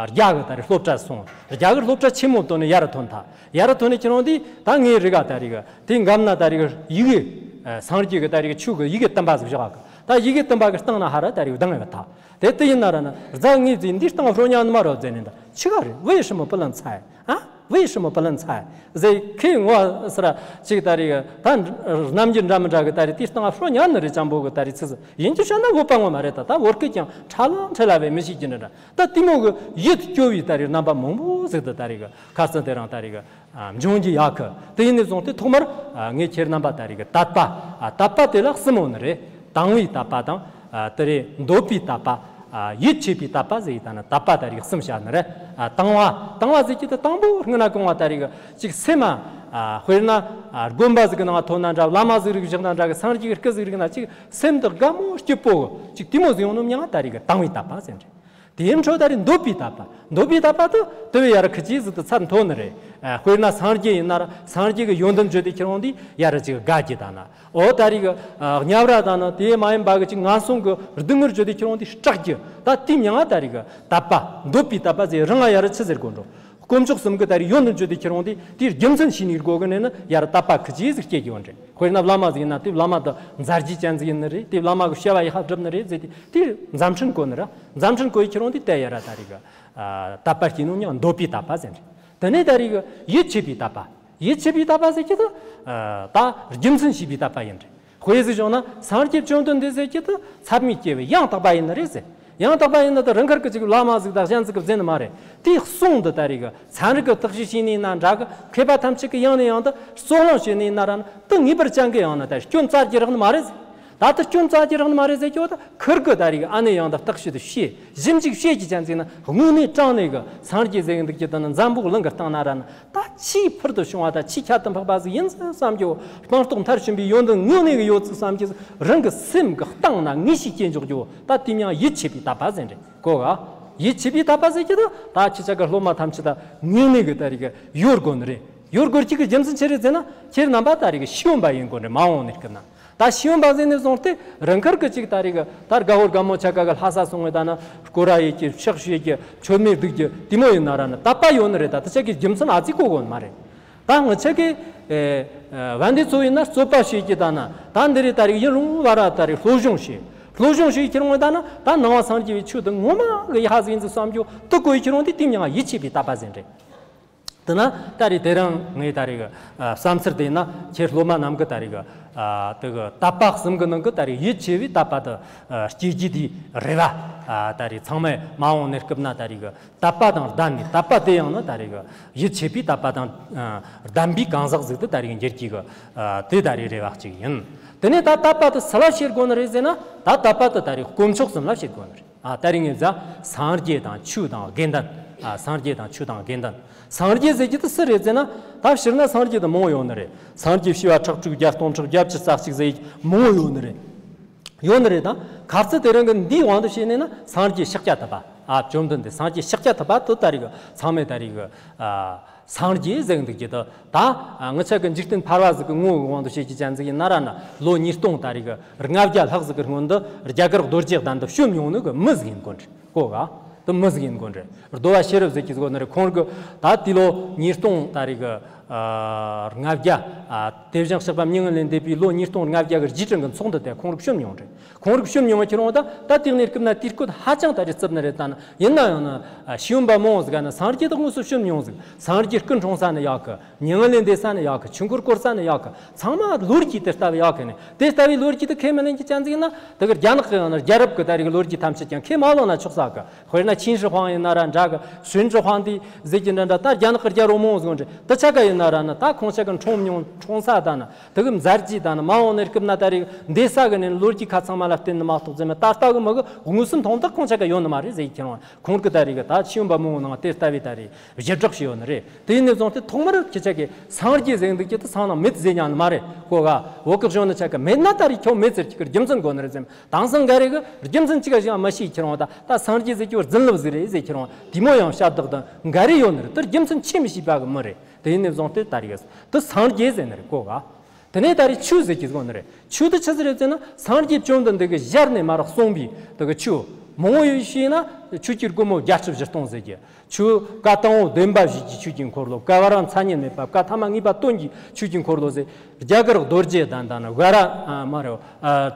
རྒྱ་གི་ད་རེས་སློབ་གྲྭ་སོང་། རྒྱ་གི་སློབ་གྲྭ་ཆེན་མོ་དོ་ནི་ཡར་ཐོན་ཐལ། ཡར་ཐོན་ནས་ཁྱེད་རང་དེ་ད་ངའི་རིག་ག་ད་རེས་གི་དེ་འགམ་ན་ད་རེས་གི་ཡི་གེ། ཨ། སངས་རྒྱས་གི་ད་རེས་གི་ཆོས་གི་ཡི་གེ་བསྟན་པ་ཟིག་བཞག་གི། ད་ཡི་གེ་བསྟན་པ་གི་སྟེང་ན་ཧ་ར་ད་རེས་གི་གདངས་ཡོད་ཐལ། དེ་དེ་ཡིན་ན་ར་ན་རྫ་ངས་ཟིག་འདི་སྟེང་ཧྲོ་ཉན་ནི་མ་རོ་ཟེར་ནས། ད་ཆི་ག་རེད། 为什么不能猜 ཨ། 为什么不能猜 ཟེར་ཁོས་ངོ་སར་ཅིག་ད་རེས་གི་ད་རྣམ་འགྱུར་འདྲ་མི་འདྲ་གི་ད་རེས་དེ་སྟེང་ཧྲོ་ཉན་ནི་རེད། ཅང་པོ་གི་ད་རེས་ཚིག་ཟིག་ཡིན་གྱི་བཤད་ན་བོད་པ་ངོ་མ་རེད། ད་ད་བོད་སྐད་ཀྱང་ཁྲ་ལང་ཁྲ་ལ་བས་མི་ཤེས་ཀྱི་འདྲ་འདྲ། ད་དེ་མོ་གི་ཡིད་སྐྱོ་བའི་ད་རེས་རྣམ་པ་མང་པོ་ཟིག་ད་ད་རེས་གི་ཁ་སང་དེ་རིང་ད་རེས་གི་ཨ། འབྱུང་རྒྱུ་ཡག་གི། དེ་ཡིན་ནས་བཟུང་སྟེ་ཐོག་མར། ཨ། ངས་ཁྱེད་རྣམ་པ་ད་རེས་གི་དད་པ། ཨ། དད་པ་དེ་ལ་གསུམ་ཡོད་ནི་རེད། དང་བའི་དད་པ་དང་། ཨ། དེ་རེད། འདོད་པའི་དད་པ། ཨ། ཡིད་ཆེས་པའི་དད་པ་ཟེར་ཡི་ད་ནི་དད་པ་ད་རེས་གསུམ་བཤད་ནི་རེད། ཨ། དང་བ། དང་བ་ཟེར་གྱི་དེ་དང་པོ་སྔོན་ན་གོང་བ་ད་རེས་གི་ཅིག་སེམས། ཨ། དཔེར་ན། ཨ། དགོན་པ་ཟིག་གི་ནང་ཐོན་ན་འདྲ། བླ་མ་ཟིག་རིག་བཞག་ན་འདྲ་གི། སངས་རྒྱས་ཀྱི་སྐུ་ཟིག་རིག་ན་ཅིག་སེམས་དེ་དགའ་མོ་སྐྱིད་པོ་གི་ཅིག་དེ་མོ་ཟིག་ཡོང་ནོ་མྱིང་ང་ད་རེས་གི་དང་བའི་དད་པ་ཟེར་རེད། དེའི་འཕྲོ་ད་རེས་འདོད་པའི་དད་པ། འདོད་པའི་དད་པ་དེ་དེ་བས་ཡར་ཁི་ཅིག་ཟིག་ཏུ་ཚད་མཐོ་ནི་རེད། ཨ། དཔེར་ན་སངས་རྒྱས་ཡིན་ན་ར་སངས་རྒྱས་ཀྱི་ཡོན་ཏན་བརྗོད་དེ་ཁྱེར་འོང་དུས་ཡར་ཅིག་དགའ་རྒྱུ་ད་ན། འོ། ད་རེས་གི། ཨ། རྙོག་དྲ་ད་ནི་དེ་མ་ཡིན་པ་གི་ཅིག་ངན་སོང་གི་སྡུག་བསྔལ་བརྗོད་དེ་ཁྱེར་འོང་དུས་སྐྲག་རྒྱུ། ད་དེ་མྱིང་ང་ད་རེས་གི་དད་པ། འདོད་པའི་དད་པ་ཟེར་རང་ང་ཡར་ཆི་ཟེར་དགོས་འགྲོ། དཀོན་མཆོག་གསུམ་གི་ད་རེས་ཡོན་ཏན་བརྗོད་དེ་ཁྱེར་འོང་དུས་དེའི་རྒྱུ་མཚན་ཤེས་ནས་སྒོ་གི་ནས་ནི་ཡར་དད་པ་ཁི་ཅིག་ཟིག་སྐྱེ་རྒྱུ་ཡོད་རེད། དཔེར་ན་བླ་མ་ཟིག་ཡིན་ན་དེ་བླ་མ་དེ་མཛད་རྗེས་ཅན་ཟིག་ཡིན་ནི་རེད། དེ་བླ་མ་གི་བྱ་བ་ཡག་པ་སྒྲུབ་ནི་རེད་ཟེར་དུས་དེ་འཛམ་འཕྲིན་གོ་ནི་ར། འཛམ་འཕྲིན་གོ་ཡི་ཁྱེར་འོང་དུས་དེ་ཡར་ད་རེས་གི། ཨ། དད་པ་སྐྱེ་ནོ་མྱིང་ང་འདོད་པའི་དད་པ་ཟེར་རེད། དེ་ནས་ད་རེས་གི་ཡིད་ཆེས་པའི་དད་པ། ཡིད་ཆེས་པའི་དད་པ་ཟེར་གྱི་དེ། ཨ། ད་རྒྱུ་མཚན་ཤེས་པའི་དད་པ་ཡིན་རེད། དཔེ་ཟིག་བྱུང་ན་སངས་རྒྱས་བཅོམ་ལྡན་འདས་ཟེར་གྱི་དེ་ཚད་མས་སྐྱེས་པའི་ཡང་དག་པ་ཡིན་ནི་རེད་ཟེར། ཡང་དག་པ་ཡིན་ན་དེ་རང་ཁར་གི་ཅིག་བླ་མ་ཟིག་དང་གཞན་ཟིག་གི་ཟེར་ནི་མ་རེད། དེའི་གསུང་དེ་ད་རེས་གི་ཚན་རིག་གི་བརྟག་དཔྱད་བྱས་ནི་ཡིན་ན་འདྲ་གི། མཁས་པ་ཐམས་ཅད་ཀྱི་ཡང་ནས་ཡང་དུ་རྩོད་གླེང་བྱས་ནི་ཡིན་ན་ར་ནི་དེ་ངེས་པར་ཅན་གི་ཡང་ན་ད་སྐྱོན་བཙལ་གྱི་རག་ནི་མ་རེད་ཟེར། ད་ལྟ་སྐྱོན་རྩ་ཅི་རང་མ་རེད་ཟེར་གྱི་བ་ད་ཁུར་གི་ད་རིག་ཨ་ནེ་ཡང་ད་བརྟག་དཔྱད་དུ་བྱེད་ཞིབ་འཇུག་བྱེད་ཀྱི་ཅན་ཟིག་ན་དངོས་གནས་དྲང་གནས་གི་སངས་རྒྱས་ཟེར་གི་འདུག་ཀྱི་ད་ན་འཛམ་བུ་གླིང་གི་སྟེང་ན་ར་ན་ད་ཆེས་ཕུལ་དུ་བྱུང་བ་ད་ཆེས་ཁྱད་དུ་འཕགས་པ་ཟིག་ཡིན་ཟེར་བསམ་རྒྱུ། སྤངས་རྟོགས་མཐར་ཕྱིན་པའི་ཡོན་ཏན་དངོས་གནས་གི་ཡོད་ཚུལ་བསམ་རྒྱུ་རང་གི་སེམས་གི་གཏིང་ན་ངེས་ཤེས་སྐྱེ་འཇོག་རྒྱུ་ད་དེ་མྱང་ཡིད་ཆེས་པའི་དད་པ་ཟེར་རེད་གོ་ག་ཡིད་ཆེས་པའི་དད་པ་ཟེར་གྱི་ད་ད་ཁྱེད་ཅག་གི་སློབ་མ་ཐམས་ཅད་ད་དངོས་གནས་གི་ད་རིག་གི་ཡོད་དགོས་ནི་རེད། ཡོད་དགོས་ཀྱི་གི་རྒྱུ་མཚན་ཆི་རེད་ཟེར་ན་ཁྱེད་རྣམ་པ་ད་རིག་གི་ཤེས་ཡོན་པ་ཡིན་དགོས་ནི་རེད། མ་འོངས་ནས་སྐབས་ན། ད་ཤེས་ཡོན་པ་ཟེར་ནས་བཟུང་སྟེ་རང་ཁུར་གི་ཅིག་ད་རེས་གི་ད་དགའ་བོ་དགའ་མོ་ཆ་ག་གི་ལྷ་ས་སོང་བའི་ད་ན་སྐོར་ར་ཡེད་ཀྱི་ཕྱག་ཞུ་ཡེད་ཀྱི་མཆོད་མེ་ལྡུག་ཀྱི་དེ་མོ་ཡིན་ན་ར་ན་དད་པ་ཡོད་ནི་རེད། ད་དེ་ཆ་གི་རྒྱུ་མཚན་ཨ་ཙི་གོ་གོ་ནི་མ་རེད། ད་ངི་ཆ་གི་ཨེ་ཨེ་བན་དེ་ཚོ་ཡིན་ན་རྩོད་པ་བྱེད་ཀྱི་ད་ན་ད་འདི་རེད། ད་རེས་ཡིན་རུང་བ་ར་ད་རེས་སློབ་སྦྱོང་བྱེད། སློབ་སྦྱོང་བྱེད་ཁྱེར་འོང་ད་ན་ད་ནང་བ་སངས་རྒྱས་པའི་ཆོས་དེ་ངོ་མ་གི་ཡ་ཟིག་ཡིན་ཟིག་བསམ་རྒྱུ་དེ་གོ་ཡི་ཁྱེར་འོང་དེ་དེ་མྱང་ཡིད་ཆེས་པའི་དད་པ་ཟེར་རེད། དེ་ན་ད་རེས་དེ་རིང་ངས་ད་རེས་ཀྱི་ཨ་བསམ་ཚུལ་དེ་ཡིན་ན་ཁྱེད་སློབ་མ་རྣམས་ཀྱི་ད་རེས་ཀྱི་ཨ་དེ་གི་དད་པ་གསུམ་གྱི་ནང་གི་ད་རེས་ཡིད་ཆེས་པའི་དད་པ་དེ་ཨ་སྐྱེ་རྒྱུ་དེ་རེ་བ། ཨ་ད་རེས་ཚང་མས་མ་འོངས་གནས་སྐབས་ན་ད་རེས་ཀྱི་དད་པ་དང་ལྡན་ནས་དད་པ་དེ་ཡང་ན་ད་རེས་ཀྱི་ཡིད་ཆེས་པའི་དད་པ་དང་ཨ་ལྡན་པའི་གང་ཟག་ཟིག་ཏུ་ད་རེས་འགྱུར་རྒྱུ་གི་ཨ་དེ་ད་རེས་རེ་བ་གཅིག་ཡིན། དེ་ནས་ད་དད་པ་དེ་སུ་ལ་བྱེད་དགོས་ནི་རེད་ཟེར་ན་ད་དད་པ་དེ་ད་རེས་དཀོན་མཆོག་གསུམ་ལ་བྱེད་དགོས་ནི་རེད། ཨ་ད་རིང་ངས་ཟ་སངས་རྒྱས་དང་ཆོས་དང་དགེ་འདུན། ཨ་སངས་རྒྱས་དང་ཆོས་དང་དགེ་འདུན། སངས་རྒྱས་ཟེར་གྱི་དེ་སུ་རེད་ཟེར་ན་ད་སྤྱིར་ན་སངས་རྒྱས་དེ་མང་བོ་ཡོད་ནི་རེད། སངས་རྒྱས་བྱེ་བ་ཁྲག་ཁྲིག་བརྒྱ་སྟོང་ཕྲག་བརྒྱད་ཅུ་རྩ་གཅིག་ཟེར་གྱི་མང་བོ་ཡོད་ནི་རེད། ཡོད་ནི་རེད་ད་ཁ་ཚི་དེ་རིང་གི་འདིའི་དབང་དུ་བྱས་ནས་ན་སངས་རྒྱས་ཤཱཀྱ་ཐུབ་པ། ཨ་བཅོམ་ལྡན་འདས་སངས་རྒྱས་ཤཱཀྱ་ཐུབ་པ་དེ་ད་རེས་ཀྱི་ཚང་མས་ད་རེས་ཀྱི་ཨ། སངས་རྒྱས་ཟེར་འདུག་ཀྱི་དུ་ད་ངི་ཆ་གི་འཇིག་རྟེན་ཕལ་བ་ཟིག་གི་ངོ་བོའི་དབང་དུ་བྱེད་ཀྱི་ཅན་ཟིག་ཡིན་ན་ར་ན་ལོ་ཉིས་སྟོང་ད་རེས་ཀྱི་ལྔ་བརྒྱ་ལྷག་ཟིག་གི་སྔོན་དུ་རྒྱ་གར་རྡོ་རྗེ་གདན་དུ་བྱོན་མྱོང་ནི་གི་མི་ཟིག་ཡིན་དགོས་རེད་གོ་ག་དུ་མི་ཟིག་ཡིན་དགོས་རེད། རྡོ་བ་ཤེས་རབ་ཟེར་གྱི་ཟིག་ནི་རེད། ཁོང་གི་ད་དེ་ལོ་ཉིས་སྟོང་ད་རེས་ཀྱི་ལྔ་བརྒྱ་དེ་བཞིན་གཤེགས་པ་མྱ་ངན་ལས་འདས་པའི་ལོ་ཉིས་སྟོང་ལྔ་བརྒྱ་གི་རྗེས་དྲན་གྱི་ཚོགས་འདུ་དེ་ཁོང་རིག་བྱོན་མྱོང་རེད། ཁོང་རིག་བྱོན་མྱོང་བ་ཁྱེར་འོང་ད་ད་དེ་གནས་སྐབས་ན་དུས་སྐབས་ཧ་ཅང་ད་རེས་རྩུབ་ནི་རེད། ད་ན་ཡིན་ན་ཡང་ན་ཤེས་ཡོན་པ་མང་བོ་ཟིག་ན་སངས་རྒྱས་དང་དངོས་སུ་བྱོན་མྱོང་ཟིག་སངས་རྒྱས་སྐུ་འཁྲུངས་ས་ནི་ཡག་གི་མྱ་ངན་ལས་འདས་ས་ནི་ཡག་གི་ཆོས་འཁོར་བསྐོར་ས་ནི་ཡག་གི་ཚང་མ་ལོ་རྒྱུས་དེ་ལྟ་བུ་ཡག་གི་ནི་དེ་ལྟ་བུའི་ལོ་རྒྱུས་དེ་ཁས་མི་ལེན་གྱི་ཅན་ཟིག་ན་དེ་གི་རྒྱ་ནག་གི་ཡང་ན་རྒྱལ་རབས་གི་ད་རེས་གི་ལོ་རྒྱུས་ཐམས་ཅད་ཀྱང་ཁས་མ་བླངས་ན་ཆོག་ས་གི་དཔེར་ན་秦始皇ཡིན་ན་ར་འདྲ་གི་孙子皇帝ཟེར་གྱི་འདྲ་འདྲ་ད་རྒྱ་ནག་གི་རྒྱལ་པོ་མང་བོ་ཟིག་འདྲ་དེ་ཆ་ག་ཡིན་ན་ར་ན་ད་ཁོང་ཆ་གི་འཁྲུངས་མྱོང་འཁྲུངས་ས་ད་ན། དེ་གི་མཛད་རྗེས་དང་ནི་མ་འོངས་གནས་སྐབས་ན་ད་རེས་འདས་ས་གི་ནས་ལོ་རྒྱུས་ཁ་ཚང་མ་ལ་བརྟེན་ནས་མ་གཏོགས་ཟེར་མི་ད་ལྟ་གི་མི་གི་དངོས་སུ་མཐོང་ཐག་ཁོང་ཆ་ག་ཡོད་ནི་མ་རེད་ཟེར་ཁྱེར་འོང་། ཁོང་གི་ད་རེས་གི་ད་ཤེས་ཡོན་པ་མང་བོ་ནང་དེ་ལྟ་བུའི་ད་རེས་བཞེས་སྒྲིག་བྱས་ཡོད་ནི་རེད། དེ་ཡིན་ནས་བཟུང་སྟེ་ཐོག་མར་ཁྱེད་ཆ་གི་སངས་རྒྱས་ཟེར་འདུག་ཀྱི་དེ་སང་ནང་མེད་ཟེར་ཉན་ནི་མ་རེད་གོ་ག་བོད་གི་གཞུང་ནི་ཆ་ག་མེད་ན་ད་རེས་ཁྱོད་མེད་ཟེར་གྱི་གི་རྒྱུ་མཚན་དགོས་ནི་རེད་ཟེར། དེང་སང་འགའ་རེ་གི་རྒྱུ་མཚན་གཅིག་ག་ཞིག་མ་ཤེས་ཁྱེར་འོང་ད་ད་སངས་རྒྱས་ཟེར་གྱི་བར་རྫུན་ལབ་ཟིག་རེད་ཟེར་ཁྱེར་འོང་དེ་མོ་ཡང་བཤད་བདག་དང་འགའ་རེ་ཡོད་ནི་རེད། དེ་རྒྱུ་མཚན་ཆེས་མི་ཤེས་པ་གི་མི་རེད། དེ་ཡིན་ནས་བཟུང་སྟེ་ད་རེས་དེ་སངས་རྒྱས་ཟེར་ནི་རེད་གོ་ག་དེ་ནས་ད་རེས་ཆོས་ཟེར་གྱི་ཟེར་གོ་ནི་རེད། ཆོས་དེ་ཆི་ཟིག་རེད་ཟེར་ན་སངས་རྒྱས་བཅོམ་ལྡན་འདས་ཀྱི་ཞལ་ནས་མར་གསུངས་པའི་དེ་གི་ཆོས་མང་བོ་ཡོད་ཤེས་ན་ཆོས་ཀྱི་སྒོ་མོ་བརྒྱད་ཁྲི་བཞི་སྟོང་ཟེར་གྱི་ཆོས་བཀའ་དང་པོ་བདེན་པ་བཞི་གི་ཆོས་ཀྱི་འཁོར་ལོ། བཀའ་བར་མཚན་ཉིད་མེད་པ། བཀའ་ཐ་མ་ངེས་པ་དོན་གྱི་ཆོས་ཀྱི་འཁོར་ལོ་ཟེར། རྒྱ་གར་རྡོ་རྗེ་གདན་དང་ན་ཝཱ་ར་ཨ་མ་རེད།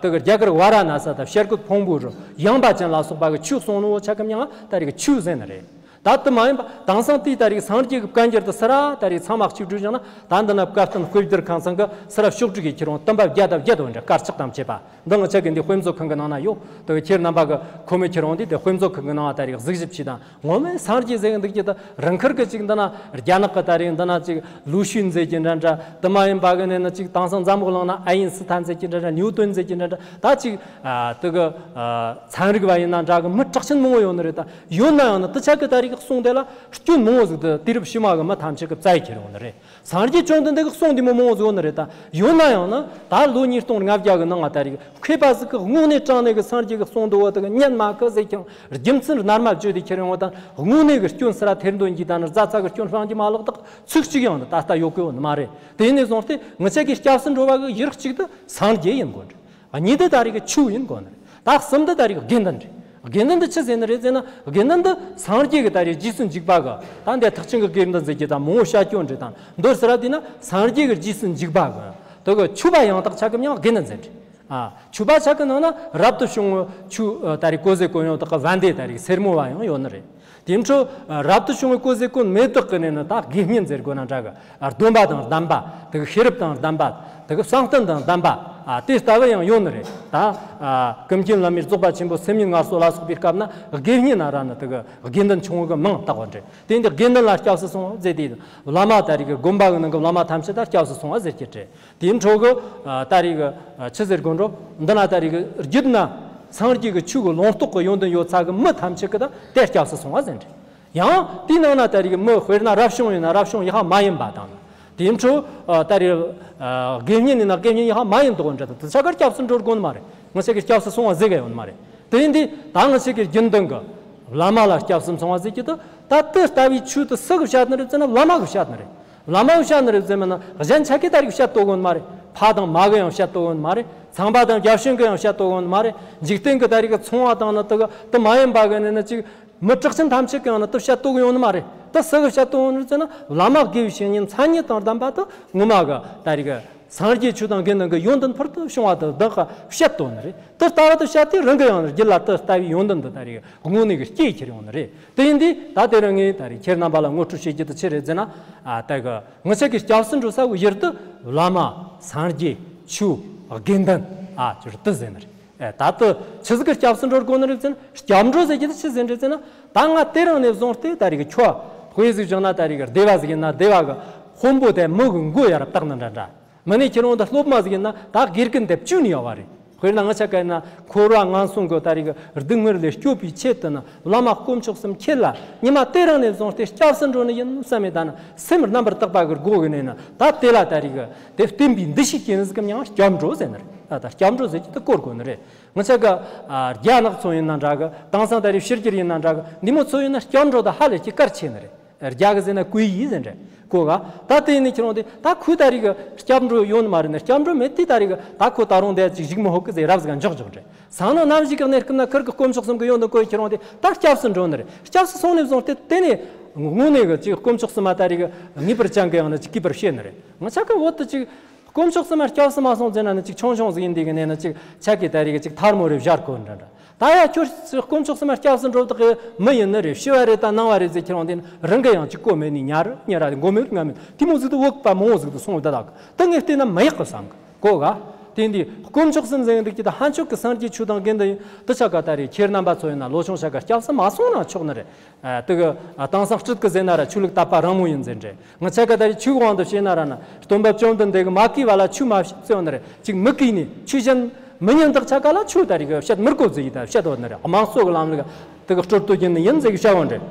དེ་གི་རྒྱ་གར་ཝཱ་ར་ཎ་ས་དང་བྱ་རྒོད་ཕུང་པོའི་རི་ཡངས་པ་ཅན་ལ་སོགས་པ་གི་ཆོས་གསུངས་ནོ་ཆ་གི་མྱང་ང་ད་རེས་ཀྱི་ཆོས་ཟེར་ནི་རེད། ད་དེ་མ་ཡིན་པ་དེང་སང་དེའི་ད་རེས་སངས་རྒྱས་ཀྱི་བཀའ་འགྱུར་དུ་སི་ར་ད་རེས་ཚང་མ་གཅིག་སྒྲིལ་བྱུང་ན་ད་འདི་ན་བཀའ་བསྟན་དཔེ་བསྒྱུར་ཁང་ཚང་གི་སི་ར་ཕྱོགས་སྒྲིག་གི་ཁྱེར་འོང་དུམ་པ་བརྒྱ་དང་བརྒྱད་འདྲ་དཀར་ཆག་དང་བཅས་པ་འདི་ང་ཆ་གི་འདི་དཔེ་མཛོད་ཁང་གི་ནང་ན་ཡོད། དེ་གི་ཁྱེད་རྣམ་པ་གི་ཁོ་མོས་ཁྱེར་འོང་དུས་དེ་དཔེ་མཛོད་ཁང་གི་ནང་ད་རེས་གཟིགས་ཞིབ་བྱས་དང་། ངོ་མའི་སངས་རྒྱས་ཟེར་གི་འདུག་ཀྱི་ད་རང་ཁུར་གི་ཅིག་འདི་ན་རྒྱ་ནག་གི་ད་རེས་འདི་ན་ཅིག་ལུའུ་ཤུན་ཟེར་གྱི་འདྲ་འདྲ་དེ་མ་ཡིན་པ་གི་ནས་ན་ཅིག་དེང་སང་འཛམ་བུ་གླིང་ན་ཨ་ཡིན་སི་ཐན་ཟེར་གྱི་འདྲ་འདྲ་ནིའུ་ཏོན་ཟེར་གྱི་འདྲ་འདྲ་ད་ཅིག་ཨ་དེ་གི་ཨ་ཚན་རིག་པ་ཡིན་ན་འདྲ་གི་མི་གྲགས་ཆེན་མང་བོ་ཡོད་ནི་རེད། ད་ཡོད་ན་ཡང་ན་དེ་ཆ་གི་ད་རེས་གི་གསུང་དེ་ལ་སྐྱོན་མང་བོ་ཟིག་དེ་དུས་རབས་ཕྱི་མ་གི་མི་ཐམས་ཅད་གི་བཙལ་ཁྱེར་ཡོང་ནི་རེད། སངས་རྒྱས་བཅོམ་ལྡན་འདས་ཀྱི་གསུང་འདི་མོ་མང་བོ་ཟིག་ཡོད་ནི་རེད། ད་ཡོད་ན་ཡང་ན་ད་ལོ་ཉིས་སྟོང་ལྔ་བརྒྱ་གི་ནང་ང་ད་རེས་མཁས་པ་ཟིག་གིས་དངོས་གནས་དྲང་གནས་ཀྱི་སངས་རྒྱས་ཀྱི་གསུང་འདི་བོ་དག་ཉན་མ་གི་ཟེར་ཀྱང་རྒྱུ་མཚན་རྣལ་མ་བརྗོད་དེ་ཁྱེར་ཡོང་བ་དང་དངོས་གནས་ཀྱི་སྐྱོན་སི་ར་ཐེར་འདོན་གྱིས་ད་ནི་རྫ་ཚ་གི་སྐྱོན་སྤང་གྱི་མ་ལག་དག་ཚིག་གཅིག་ཡང་ད་ལྟ་ཡོད་གི་ཡོད་ནི་མ་རེད། དེ་ཡིན་ནས་བཟུང་སྟེ་ངི་ཆ་གི་སྐྱབས་སུ་འགྲོ་བ་གི་ཡུལ་གཅིག་ཏུ་སངས་རྒྱས་ཡིན་དགོས་རེད། གཉིས་དེ་ད་རེས་ཀྱི་ཆོས་ཡིན་དགོས་ནི་རེད། ད་གསུམ་དེ་ད་རེས་ཀྱི་དགེ་འདུན་རེད། དགེ་འདུན་དེ་ཆི་ཟེར་ནི་རེད་ཟེར་ན་དགེ་འདུན་དེ་སངས་རྒྱས་ཀྱི་ད་རེས་རྗེས་སུ་འཇུག་པ་གི་ད་འདི་ཐེག་ཆེན་གྱི་དགེ་འདུན་ཟེར་གྱི་ད་མང་བོ་བཤད་སྐྱོན་རེད། དང་མདོར་ཟེར་བ་དེ་ན་སངས་རྒྱས་ཀྱི་རྗེས་སུ་འཇུག་པ་གི་དེ་གི་ཆོས་པ་ཡང་དག་ཆ་གི་མྱང་དགེ་འདུན་ཟེར་རེད། ཨ། ཆོས་པ་ཆ་གི་ནང་ན་རབ་ཏུ་བྱུང་བའི་ཆོས་ད་རེས་སྐུ་ཟས་གོན་ཡོང་དག་གི་བན་དེ་ད་རེས་སེར་མོ་བ་ཡང་ཡོད་ནི་རེད། དེ་འཕྲོ་རབ་ཏུ་བྱུང་བའི་སྐུ་ཟས་གོན་མེད་དག་གི་ནས་ནི་ད་དགེ་བསྙེན་ཟེར་དགོས་ན་འདྲ་གི་སྡོམ་པ་དང་ལྡན་པ་དེ་གི་ཤེས་རབ་དང་ལྡན་པ་དེ་གི་བསམ་གཏན་དང་ལྡན་པ་ ཨ། དེ་ལྟ་བུ་ཡང་ཡོད་ནི་རེད། ད་ཨ་ཀུན་མཁྱེན་བླ་མའི་རྫོགས་པ་ཆེན་པོ་སེམས་ཉིད་ངལ་གསོ་ལ་སོགས་པའི་སྐབས་ན་དགེ་བསྙེན་ན་ར་ནི་དེ་གི་དགེ་འདུན་ཆུང་ངུ་གི་མིང་བཏགས་པ་རེད། དེ་འདི་དགེ་འདུན་ལ་སྐྱབས་སུ་སོང་བ་ཟེར་དུས། བླ་མ་ད་རེས་ཀྱི་དགོན་པ་གི་ནང་གི་བླ་མ་ཐམས་ཅད་ད་སྐྱབས་སུ་སོང་བ་ཟེར་གྱི་རེད། དེའི་འཕྲོ་གི་ཨ་ད་རེས་ཀྱི་ཨ་ཆི་ཟེར་དགོས་འགྲོ། འདི་ན་ད་རེས་ཀྱི་རྒྱུད་ན་སངས་རྒྱས་ཀྱི་ཆོས་ཀྱི་ལུང་རྟོགས་ཀྱི་ཡོན་ཏན་ཡོད་ཚད་ཀྱི་མི་ཐམས་ཅད་ཀྱི་ད་དེ་སྐྱབས་སུ་སོང་བ་ཟེར་རེད། ཡང་དེའི་ནང་ན་ད་རེས་ཀྱི་མི་དཔེར་ན་རབ་བྱུང་ཡིན་ན་རབ་བྱུང་ཡག་པ་མ་ཡིན་པ་དང་། དེའི་འཕྲོ་ཨ་ད་རེས་ཨ་དགེ་བསྙེན་ཡིན་ན་དགེ་བསྙེན་ཡག་པ་མ་ཡིན་དོགས་འདྲ་ད་དེ་ཆ་གར་སྐྱབས་སུ་འགྲོ་དགོས་ནི་མ་རེད། ང་ཆ་གི་སྐྱབས་སུ་སོང་བ་ཟེར་གི་ཡོད་ནི་མ་རེད། དེ་ཡིན་དུས་ད་ང་ཆ་གི་རྒྱུན་ལྡན་གི་བླ་མ་ལ་སྐྱབས་སུ་སོང་བ་ཟེར་གྱི་དུ་ད་དེ་ལྟ་བུའི་ཆོས་དུ་སུ་གིས་བཤད་ནི་རེད་ཟེར་ན་བླ་མ་གིས་བཤད་ནི་རེད། བླ་མ་གིས་བཤད་ནི་རེད་ཟེར་མིན་ན་གཞན་ཆ་གིས་ད་རེས་བཤད་དོ་གོ་ནི་མ་རེད། ཕ་དང་མ་གིས་ཡང་བཤད་དོ་གོ་ནི་མ་རེད། ཚངས་པ་དང་བརྒྱ་བྱིན་གིས་ཡང་བཤད་དོ་གོ་ནི་མ་རེད། འཇིག་རྟེན་གི་ད་རེས་གི་ཚོང་བ་དང་ནི་དུ་གི་དུ་མ་ཡིན་པ་གི་ནི་ནི་ཅིག་མི་གྲགས་ཅན་ཐམས་ཅད་ཀྱང་ནི་དུ་བཤད་དོ་གི་ཡོང་ནི་མ་རེད། དུ་སུ་གིས་བཤད་དོ་གོ་ནི་རེད་ཟེར་ན་བླ་མ་དགེ་བའི་བཤེས་གཉེན་མཚན་ཉིད་དང་ལྡན་པ་དུ་ངོ་མ་གི་ད་རེས་གི་སངས་རྒྱས་ཆོས་དང་དགེ་འདུན་གི་ཡོན་ཏན་ཕུལ་དུ་བྱུང་བ་དུ་བདག་གིས་བཤད་དོ་ནི་རེད། དུ་ལྟ་བ་དུ་བཤད་དུས་རང་གི་ཡང་རྒྱུད་ལ་དུ་ལྟ་བའི་ཡོན་ཏན་དུ་ད་རེས་གི་དངོས་གནས་གི་སྐྱེས་ཁྱེར་ཡོང་ནི་རེད། དེ་ཡིན་དུས་ད་དེ་རིང་ངས་ད་རེས་ཁྱེད་རྣམ་པ་ལ་ངོ་སྤྲོད་བྱེད་རྒྱུ་དུ་ཆི་རེད་ཟེར་ན། ཨ་ད་གི་ང་ཆ་གི་སྐྱབས་སུ་འགྲོ་ས་བོ་ཡུལ་དུ་བླ་མ། སངས་རྒྱས། ཆོས། དགེ་འདུན། ཨ་ཅོར་དུ་ཟེར་ནི་རེད། ཨེ་ད་དུ་ཆི་ཟིག་གི་སྐྱབས་སུ་འགྲོ་དགོས་ནི་རེད་ཟེར་ན་སྐྱབས་འགྲོ་ཟེར་གྱི་དུ་ཆི་ཟེར་རེད་ཟེར་ན། ད་ང་དེ་རིང་ནས་བཟུང་སྟེ་ད་རེས་གི་ཁྱོ་དཔེ་ཟིག་བཞག་ན་ད་རེས་གི་སྡེ་བ་ཟིག་ཡིན་ན་སྡེ་བ་གི་དཔོན་པོ་དེ་མི་གི་མགོ་ཡར་བཏགས་ནི་འདྲ་འདྲ། མི་ནས་ཁྱེད་རང་ད་སློབ་མ་ཟིག་ཡིན་ན་ད་དགེ་རྒན་དེ་བཅོས་ནས་ཡོད་པ་རེད། དཔེར་ན་ང་ཆ་ག་ཡིན་ན་འཁོར་བ་ངན་སོང་གི་ད་རེས་གི་སྡུག་བསྔལ་ལས་སྐྱོབ་པའི་ཆེད་དུ་ནི་བླ་མ་དཀོན་མཆོག་གསུམ་ཁྱེད་ལ་ཉི་མ་དེ་རིང་ནས་བཟུང་སྟེ་སྐྱབས་སུ་འགྲོ་ནི་ཡིན་བསམ་མེད་ད་ནི་སེམས་རྣམ་པར་དག་པ་གི་སྒོ་གི་ནས་ནི་ད་དེ་ལ་ད་རེས་གི་དེ་བསྟན་པའི་འདུ་ཤེས་སྐྱེ་ནི་ཟིག་གི་མྱིང་སྐྱབས་འགྲོ་ཟེར་ནི་རེད། ད་ད་སྐྱབས་འགྲོ་ཟེར་གྱི་དུ་བཀོལ་དགོས་ནི་རེད། ང་ཆ་ག་ཨ་རྒྱ་ནག་ཚོ་ཡིན་ན་འདྲ་གི། དེང་སང་ད་རེས་ཕྱི་རྒྱལ་ཡིན་ན་འདྲ་གི། འདི་མོ་ཚོ་ཡིན་ན་སྐྱབས་འགྲོ་ད་ཧ་ལས་ཀྱི་གལ་ཆེ་ནི་རེད། རྒྱ་གི་ཟེར་ན་ཀུའེ་ཡི་ཟེར་འདྲ་གོ་ག། ད་དེ་ནི་ཁྱེད་རང་དེ་ད་ཁོས་ད་རེས་གི་སྐྱབས་འགྲོ་ཡོད་ནི་མ་རེད་ནི། སྐྱབས་འགྲོ་མེད་དེ་ད་རེས་གི་ད་ཁོ་ད་རུང་དེ་ཅིག་ཞིག་མི་ཧོབ་གི་ཟེར་རབ་ཟིག་འཇོག་འཇོག་འདྲ། སང་ན་ནམ་ཞིག་གི་གནས་སྐབས་ན་ཁིར་གི་དཀོན་མཆོག་གསུམ་གི་ཡོན་ཏན་གོ་ཡི་ཁྱེད་རང་དེ་ད་སྐྱབས་སུ་འགྲོ་ནི་རེད། སྐྱབས་སུ་སོང་ནས་བཟུང་སྟེ་དེ་ནས་དངོས་གནས་གི་ཅིག་དཀོན་མཆོག་གསུམ་མ་ད་རེས་གི་ངེས་པར་ཅན་གི་ཡང་ན་ཅིག་གུས་པར་བྱེད་ནི་རེད། ང་ཆ་གི་བོད་དུ་ཅིག་དཀོན་མཆོག་གསུམ་མ་སྐྱབས་སུ་མ་སོང་ཟེར་ན་ནི་ཅིག་ཆུང་ཆུང་ཟིག་ཡིན་དུས་གི་ནས་ནི་ཅིག་ཆ་གི་ད་རེས་གི་ཅིག་ཐལ་མོ་རེ་སྦྱར་གོ་འདྲ་འདྲ། ད་ཡ་ཁྱོད་དཀོན་མཆོག་གསུམ་མ་སྐྱབས་སུ་འགྲོ་བདག་གི་མི་ཡིན་ནི་རེད། ཤི་བ་རེད་ད་ནང་བ་རེད་ཟེར་ཁྱེད་རང་དེ་ནི་རང་གི་ཡང་ཅིག་གོ་མེད་ནི་ཉ་རུ་ཉ་ར་མགོ་མེད་རུ་ང་མེད་དེ་མོ་ཟིག་ཏུ་བོད་པ་མང་བོ་ཟིག་ཏུ་སོང་བ་ད་དག་དེ་ངས་བལྟས་ན་མི་ཡག་གི་བསམ་གི་གོ་ག། དེ་འདི་དཀོན་མཆོག་གསུམ་ཟེར་འདུག་ཀྱི་ད་ཧན་ཆོག་གི་སངས་རྒྱས་ཆོས་དང་དགེ་འདུན་ཡིན་དུ་ཆ་ག། ད་རེས་ཁྱེད་རྣམ་པ་ཚོ་ཡིན་ན་ལོ་ཆུང་ཆ་ག་སྐྱབས་སུ་མ་སོང་ན་ཆོག་ནི་རེད། ཨ་དེ་གི་ཨ་དེང་སང་སྤྲུལ་སྐུ་ཟེར་ན་ར་ཆོས་ལུགས་དད་པ་རང་མོ་ཡིན་ཟེར་འདྲ། ང་ཆ་ག་ད་རེས་ཆོས་དབང་དུ་བྱས་ན་ར་ན་སྟོན་པ་བཅོམ་ལྡན་འདས་གི་མ་གུས་པ་ལ་ཆོས་མ་བཤད་ཟེར་བ་ནི་རེད། ཅིག་མི་གུས་ནས་ཆོས་གཞན་མི་ཉན་དག་ཆ་ག་ལ་ཆོས་ད་རེས་གི་བཤད་མི་དགོས་ཟེར་ཡི་ད་བཤད་བ་ནི་རེད། དམངས་གཙོ་གི་ལམ་ལུགས་དེ་གི་སྲོལ་གཏོད་རྒྱུ་ནི་ཡིན་ཟེར་གི་བཤད་བ་ནི་རེད།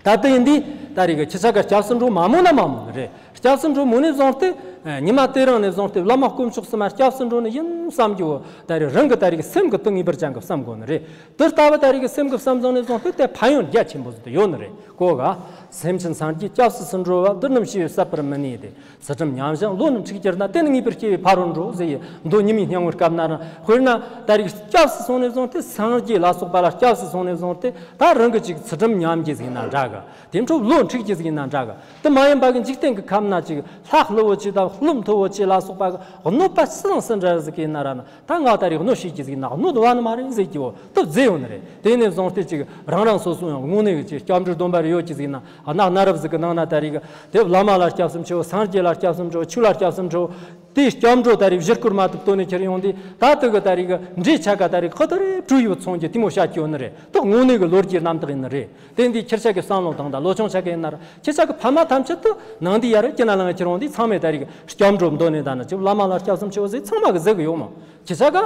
ད་ལྟ་ཡིན་དུས་ད་རེས་གི་ཁྱེད་ཆ་ག་སྐྱབས་སུ་འགྲོ་མ་མོ་ན་མ་མོ་ནི་རེད། སྐྱབས་སུ་འགྲོ་མོ་ནས་བཟུང་སྟེ་ཨ་ཉི་མ་དེ་རིང་ནས་བཟུང་སྟེ་བླ་མ་དཀོན་མཆོག་གསུམ་མ་སྐྱབས་སུ་འགྲོ་ནི་ཡིན་བསམ་རྒྱུ་བོ་ད་རེས་རང་གི་ད་རེས་གི་སེམས་གི་དུ་ངེས་པར་ཅན་གི་བསམ་དགོས་ནི་རེད། དེ་ལྟ་བུ་ད་རེས་ཀྱི་སེམས་ཀྱི་བསམ་བཟང་ནས་བཟུང་སྟེ་དེ་ཕན་ཡོན་རྒྱ་ཆེན་པོ་ཟིག་ཏུ་ཡོད་ནི་རེད་གོ་ག། སེམས་ཅན་སངས་རྒྱས་སྐྱབས་སུ་འགྲོ་བ། བདུད་རྣམས་ཞི་བས་བསད་པར་མི་ནུས་ཏེ། ཚུལ་ཁྲིམས་ཉམས་ཤིང་བློ་རྣམས་འཁྲུགས་གྱུར་ན། དེ་ནི་ངེས་པར་སྐྱེ་བོའི་ཕ་རོལ་འགྲོ་ཟེར་ཡི་མདོ་ཉི་མའི་སྙིང་པོའི་སྐབས་ན་རང་། དཔེར་ན་ད་རེས་སྐྱབས་སུ་སོང་ནས་བཟུང་སྟེ་སངས་རྒྱས་ལ་སོགས་པ་ལ་སྐྱབས་སུ་སོང་ནས་བཟུང་སྟེ་ད་རང་གི་ཅིག་ཚུལ་ཁྲིམས་ཉམས་རྒྱུ་ཟིག་ཡིན་ན་འདྲ་གི། དེ་འཕྲོ་བློ་འཁྲུགས་རྒྱུ་ཟིག་ཡིན་ན་འདྲ་གི། དེ་མ་ཡིན་པ་གི་འཇིག་རྟེན་གྱི་ཁམས་ན་ཅིག་ལྷ་ཀླུ་བོ་ཆེ་དང་ཀླུ་མཐུ་བོ་ཆེ་ལ་སོགས་པ་གི་གནོད་པ་སུ་དང་སུ་འདྲ་ཟིག་ཡིན་ན་ར་ན། ད་ང་ད་རེས་གནོད་བྱེད་ཀྱི་ཟིག་ན་གནོད་བ་ནི་མ་རེད་ཟེར་གྱི་བོ་སྟབས་བཟེ་ཡོང་ནི་རེད། དེ་ནས་བཟུང་སྟེ་ཅིག་རང་རང་སོ་སོ་ཡང་དངོས་གནས་ཀྱི་ཅིག་སྐྱབས་འགྲོའི་སྡོམ་པ་རེ་ཡོད་ཀྱི་ཟིག་ན་གནའ་གནའ་རབས་ཟིག་གི་ནང་ན་ད་རེས་ཀྱི་དེ་བླ་མ་ལ་སྐྱབས་སུ་མཆིའོ། སངས་རྒྱས་ལ་སྐྱབས་སུ་མཆིའོ། ཆོས་ལ་སྐྱབས་སུ་མཆིའོ། དེའི་སྐྱབས་འགྲོ་ད་རེས་བཞུགས་སྐོར་མ་ཐུབ་དོ་ནས་ཁྱེར་ཡོང་དུས་ད་དེ་གི་ད་རེས་ཀྱི་འདྲེ་ཆ་ག་ད་རེས་ཁོ་ད་རེས་བྲོས་ཡོད་ཚོང་རྒྱུ་དེ་མོ་བཤད་ཀྱི་ཡོད་ནི་རེད། ད་དངོས་གནས་ཀྱི་ལོ་རྒྱུས་རྣམ་དག་ཡིན་ནི་རེད། དེ་འདི་ཁྱེད་ཅག་གི་བསམ་བློ་དང་ད་ལོ་ཆུང་ཅག་གི་ཡིན་ན་ར་ཁྱེད་ཅག་གི་ཕ་མ་ཐམས་ཅད་དུ་ནང་འདི་ཡར་སྐྱེ་ན་ལང་ཁྱེར་འོང་འདི་ཚང་མས་ད་རེས་སྐྱབས་འགྲོ་འདོན་ནས་ད་ནི་ཅིག་བླ་མ་ལ་སྐྱབས་སུ་མཆིའོ་ཟེར་ཚང་མ་གི་ཟེར་གི་ཡོད་མོ། ཁྱེད་ཅག་ག་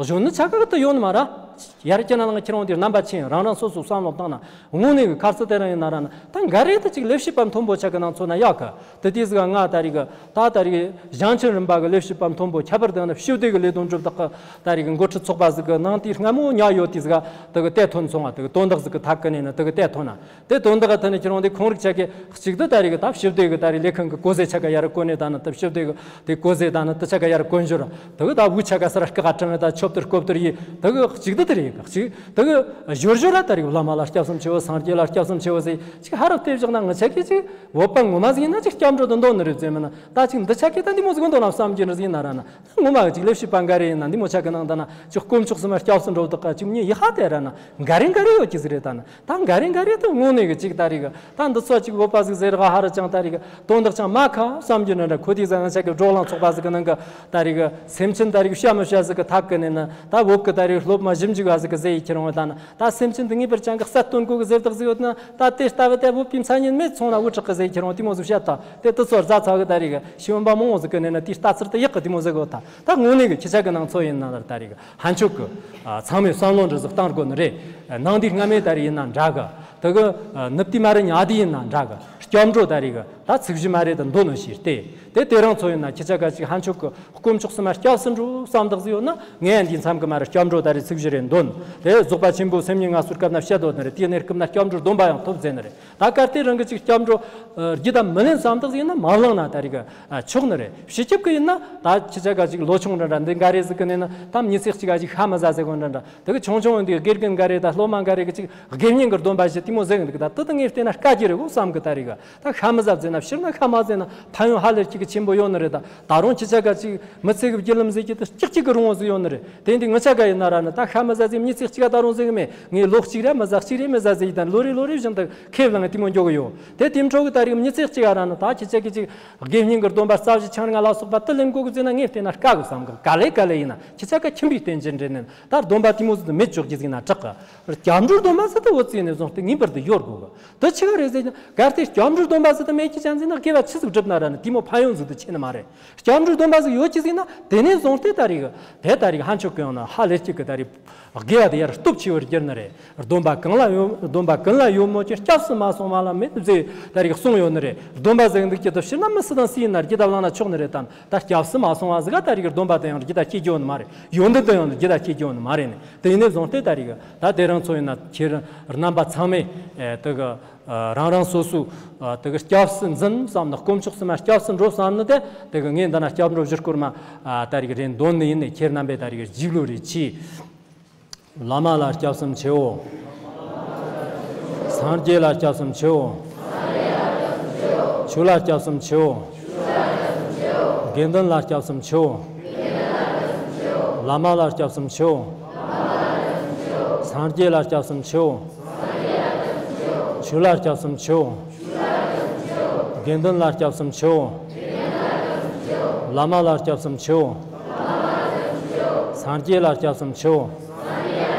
གཞོན་ནུ་ཅག་ག་དུ་ཡོད་ནི་མ་ར། ཡར་སྐྱེ་ན་ལང་ཁྱེར་འོང་འདི་རྣམ་པ་ཆེན་རང་རང་སོ་སོ་བསམ་བློ་བཏང་ན་དངོས་གནས་གི་ཁར་སི་དེ་རང་ཡིན་ན་ར་ན་ད་འགའ་རེ་དུ་ཅིག་ལས་བྱེད་པ་མཐོན་པོ་ཅག་གི་ནང་ཚོ་ན་ཡག་གི། དེ་དུས་ཟིག་ང་ད་རེས་གི་ད་ད་རེས་གི་ཞིང་ཆེན་རིམ་པ་གི་ལས་བྱེད་པ་མཐོན་པོ་ཁྱད་པར་དུ་ནི་ཕྱི་སྡེ་གི་ལས་དོན་སྒྲུབ་དག་གི་ད་རེས་གི་འགོ་ཁྲིད་ཚོགས་པ་ཟིག་གི་ནང་དེའི་སྔ་མོ་ཉག་ཡོད་དུས་ཟིག་དེ་གི་དེ་ཐོན་སོང་བ། དེ་གི་དོན་དག་ཟིག་གི་ཐད་ཀི་ནས་ནི་དེ་གི་དེ་ཐོན་ན་དེ་དོན་དག་གི་ཐད་ནས་ཁྱེར་འོང་དེ་ཁོང་རིགས་ཆ་གི་གཅིག་ཏུ་ད་རེས་གི་ད་ཕྱི་སྡེ་གི་ད་རེས་ལས་ཁུངས་གི་གོ་ཟེ་ཆ་ག་ཡར་བསྐོ་ནས་ད་ནི་དེ་ཕྱི་སྡེ་གི་དེ་གོ་ཟེ་ད་ནི་དེ་ཆ་ག་ཡར་བསྐོ་འཇོར་དེ་གི་ད་དབུས་ཆ་ག་སར་སྐུ་ག་དྲངས་ད་ཆོབ་ཏུར་སྐོབ་ཏུར་ཡིས་དེ་གི་གཅིག་ཏུ། དེ་རེད་ག་ཅིག་དེ་གི་ཞོར་ཞོར་ལ་ད་རེད་བླ་མ་ལ་སྐྱབས་སུ་མཆིའོ། སངས་རྒྱས་ལ་སྐྱབས་སུ་མཆིའོ་ཟེར་ཅིག་ཧ་ར་བལྟས་བཞག་ན་ང་ཆ་གི་ཅིག་བོད་པ་ངོ་མ་ཟིག་ཡིན་ན་ཅིག་སྐྱབས་འགྲོ་དེ་འདོན་ནི་རེད་ཟེར་མིན་ན། ད་ཅིག་འདི་ཆ་གི་ད་འདི་མོ་ཟིག་འདོན་ན་བསམ་གྱི་རེད་ཟེར་ན་ར་ན། ངོ་མ་ཅིག་ལས་བྱེད་པ་འགའ་རེ་ཡིན་ན་འདི་མོ་ཆ་གི་ནང་ད་ན་ཅིག་དཀོན་མཆོག་གསུམ་ལ་སྐྱབས་སུ་འགྲོ་དག་ག་ཅིག་མྱི་ཡི་ཧ་དེ་ར་ན་འགའ་རེ་འགའ་རེ་ཡོད་ཀྱི་ཟིག་རེད། ད་ན་ད་འགའ་རེ་འགའ་རེ་ད་དངོས་གནས་གི་ཅིག་ད་རེད་གི་ད་འདི་ཚོ་ཅིག་བོད་པ་ཟིག་ཟེར་ག་ཧ་ར་ཅང་ད་རེད་གི་དོན་དག་ཅང་མ་ཁ་བསམ་རྒྱུ་ནི་འདྲ། ཁོ་དེ་ཟ་ང་ཆ་གི་བགྲོ་གླེང་ཚོགས་པ་ཟིག་གི་ནང་གི་ད་རེད་གི་སེམས་ཅན་ད་རེད་གི་བཤད་མི་བཤད་ཟིག་གི་ཐབས་གི་ནས་ན་ད་བོད་གི་ད་རེད་སློབ་མ་ཞིབ་འཇུག་ག་ཟིག་གི་ཟེར་ཡི་ཁྱེར་འོང་ད་ན། ད་སེམས་ཅན་འདི་ངེས་པར་ཅང་གི་གསལ་སྟོན་དགོས་གི་ཟེར་དག་ཟིག་ཡོད་ན། ད་དེ་ལྟ་བུ་དེ་བོད་པའི་མཚན་ཉིད་མེད་སོང་ན་འུ་དྲག་གི་ཟེར་ཁྱེར་འོང་དེ་མོ་ཟིག་བཤད་ད། དེ་དུ་ཚོར་རྫ་ཚ་གི་ད་རེད་གི་ཤེས་ཡོན་པ་མང་བོ་ཟིག་གི་ནས་ན་དེ་ལྟ་ཚུལ་དེ་ཡག་གི་དེ་མོ་ཟིག་གི་ད། ད་དངོས་གནས་གི་ཁྱེད་ཅག་གི་ནང་ཚོ་ཡིན་ན་ད་རེད་གི་ཧན་ཆོག་གི་ཚང་མས་བསམ་བློ་འདྲ་ཟིག་བཏང་དགོས་ནི་རེད། ནང་དེ་སྔ་མའི་ད་རེད་ཡིན་ན་འདྲ་གི་དེ་གི་ནུབ་དེ་མ་རེད་ཉ་དེ་ཡིན་ན་འདྲ་གི་སྐྱབས་འགྲོ་ད་རེད་གི་ད་ཚིག་གཞི་མ་རེད་ད་འདོད་ནོ་ཞིག་སྟེ། དེ་དེ་རང་ཚོ་ཡིན་ན་ཁྱེད་ཅག་ག་ཅིག་ཧན་ཆོག་གི་དཀོན་མཆོག་གསུམ་ལ་སྐྱབས་སུ་འགྲོ་བསམ་དག་ཟིག་ཡོད་ན་ངས་ཡང་འདི་མཚམས་ཀྱི་མ་ར་སྐྱབས་འགྲོ་ད་རེ་ཚིག་བཞི་རེ་འདོན། དེ་རྫོགས་པ་ཆེན་པོ་སེམས་ཉིད་ངལ་གསོའི་སྐབས་ན་བཤད་དོ་ནི་རེད། དེའི་གནས་སྐབས་ན་སྐྱབས་འགྲོ་སྡོམ་པ་ཡང་ཐོབ་ཟེར་ནི་རེད། ད་གལ་ཏེ་རང་གི་ཅིག་སྐྱབས་འགྲོ་རྒྱུ་དང་མི་ལེན་བསམ་དག་ཟིག་ཡིན་ན་མ་བླངས་ན་ད་རེ་གི་ཆོག་ནི་རེད། སྤྱི་ཁྱབ་ཀྱི་ཡིན་ན་ད་ཁྱེད་ཅག་ག་ཅིག་ལོ་ཆུང་འདྲ་འདྲ་འདི་འགའ་རེ་ཟིག་གི་ནས་ན་ད་མི་ཚེ་གཅིག་ག་ཅིག་ཤ་མི་ཟ་ཟེར་གོ་འདྲ་འདྲ། དེ་གི་ཆུང་ཆུང་འདི་དགེ་རྒན་འགའ་རེ་ད་སློབ་མ་འགའ་རེ་གི་ཅིག་དགེ་བསྙེན་གི་སྡོམ་པ་བཞི་དེ་མོ་ཟེར་གི་འདུག་ད་དེ་ད་ངས་བལྟས་ན་དཀའ་རྒྱུ་རེད་འོ་བསམ་གི་ད་རེ་གི་ད་ཤ་མི་ཟ་ཟེར་ན་ཕྱིར་ན་ཤ་མ་ཟ་ན་ཕན་ཡོན་ཧ་ལས་ཅིག་གི་ཆེན་པོ་ཡོད་ནི་རེད། ད་ད་རུང་ཁྱེད་ཅག་ག་ཅིག་མི་ཚེ་གི་བརྒྱུད་ལམ་ཟེར་གྱི་དེ་ཅིག་ཅིག་གི་རུང་བ་ཟིག་ཡོད་ནི་རེད། དེ་འདི་ངི་ཅག་ག་ཡིན་ན་ར་ནི་ད་ཤ་མི་ཟ་ཟིག་མི་ཚེ་གཅིག་ག་ད་རུང་ཟེར་གི་མེད། ངས་ལོ་གཅིག་རེ་མི་ཟ་གཅིག་རེ་མི་ཟ་ཟེར་གྱི་ད་ལོ་རེ་ལོ་རེ་བཞིན་དུ་ཁེབས་ལངས་དེ་མོ་འགྱོ་གི་ཡོད། དེ་དེ་འཕྲོ་གི་ད་རེ་མི་ཚེ་གཅིག་ག་ར་ནི་ད་ཁྱེད་ཅག་གི་ཅིག་དགེ་བསྙེན་གི་སྡོམ་པ་རྩ་བཞི་ཆང་རིགས་ལྔ་ལ་སོགས་པ་དེ་ལེན་དགོས་གི་ཟེར་ན་ངས་བལྟས་ན་དཀའ་གི་བསམ་གི་ག་ལེ་ག་ལེ་ཡིན་ན་ཁྱེད་ཅག་ག་ཁྱིམ་པའི་རྟེན་ཅན་འདྲེ་ནི་ད་སྡོམ་པ་དེ་མོ་ཟིག་ཏུ་མེད་ཆོག་གི་ཟིག་ན་དྲག་གི་སྐྱབས་འགྲོའི་སྡོམ་པ་ཟིག་ཏུ་འོ་ཙི་ནས་བཟུང་སྟེ་ངེས་པར་དུ་ཡོད་དགོས་གི་དེ་ཆི་ག་རེད་ཟེར་ན་གལ་ཏེ་སྐྱབས་འགྲོའི་སྡོམ་པ་ཟིག་ཏུ་མེད་ཀྱི་ཅན་ཟིག་ན་དགེ་བ་ཆི་ཟིག་སྒྲུབ་ན་ར་ནི་དེ་མོ་ཕན་ཡོན་ཟིག་ཏུ་ཆེ་ནི་མ་རེད། སྐྱབས་འགྲོའི་སྡོམ་པ་ཟིག་ཡོད་ཀྱི་ཟིག་ན་དེ་ནས་བཟུང་སྟེ་ད་རེ་གི་དེ་ད་རེ་གི་ཧན་ཆོག་གི་ཡང་ན་ཧ་ལས་ཀྱི་གི་ད་རེ་དགེ་བ་དེ་ཡར་སྟོབས་ཆེ་བར་གྱུར་ནི་རེད། སྡོམ་པ་གང་ལ་ཡོད་སྡོམ་པ་ཀུན་ལ་ཡོད་མོད་ཀྱི་སྐྱབས་སུ་མ་སོང་བ་ལ་མེད་ཟེར་ད་རེ་གི་གསུངས་ཡོད་ནི་རེད། སྡོམ་པ་ཟིག་འདུག་ཀྱི་དུ་ཕྱིར་ན་མི་སུ་དང་སུ་ཡིན་ན་རྒྱུ་དང་བླངས་ན་ཆོག་ནི་རེད་དམ། ད་སྐྱབས་སུ་མ་སོང་བ་ཟིག་ག་ད་རེ་གི་སྡོམ་པ་དེ་ཡང་རྒྱུ་ད་སྐྱེ་རྒྱུ་ནི་མ་རེད། ཡོན་ཏན་དེ་ཡང་རྒྱུ་ད་སྐྱེ་རྒྱུ་ནི་མ་རེད་ནི། དེ་ཡིན་ནས་བཟུང་སྟེ་ད་རེ་གི་ད་དེ་རང་ཚོ་ཡིན་ན་ཁྱེད་རྣམ་པ་ཚང་མས་དེ་གི་རང་རང་སོ་སོའི་དེ་གི་སྐྱབས་སུ་འཛིན་བསམ་ནི་དཀོན་མཆོག་གསུམ་ལ་སྐྱབས་སུ་འགྲོ་བསམ་ནི་དེ་དེ་གི་ངས་འདི་ན་སྐྱབས་འགྲོ་བཞི་སྐོར་མ་ད་རེ་གི་རེ་འདོན་ནི་ཡིན་ནི། ཁྱེད་རྣམ་པས་ད་རེ་གི་རྗེས་ལུས་རེ་གྱིས། བླ་མ་ལ་སྐྱབས་སུ་མཆིའོ། སངས་རྒྱས་ལ་སྐྱབས་སུ་མཆིའོ། ཆོས་ལ་སྐྱབས་སུ་མཆིའོ། དགེ་འདུན་ལ་སྐྱབས་སུ་མཆིའོ། བླ་མ་ལ་སྐྱབས་སུ་མཆིའོ། སངས་རྒྱས་ལ་སྐྱབས་སུ་མཆིའོ། ཆོས་ལ་སྐྱབས་སུ་མཆིའོ། དགེ་འདུན་ལ་སྐྱབས་སུ་མཆིའོ། བླ་མ་ལ་སྐྱབས་སུ་མཆིའོ། སངས་རྒྱས་ལ་སྐྱབས་སུ་མཆིའོ།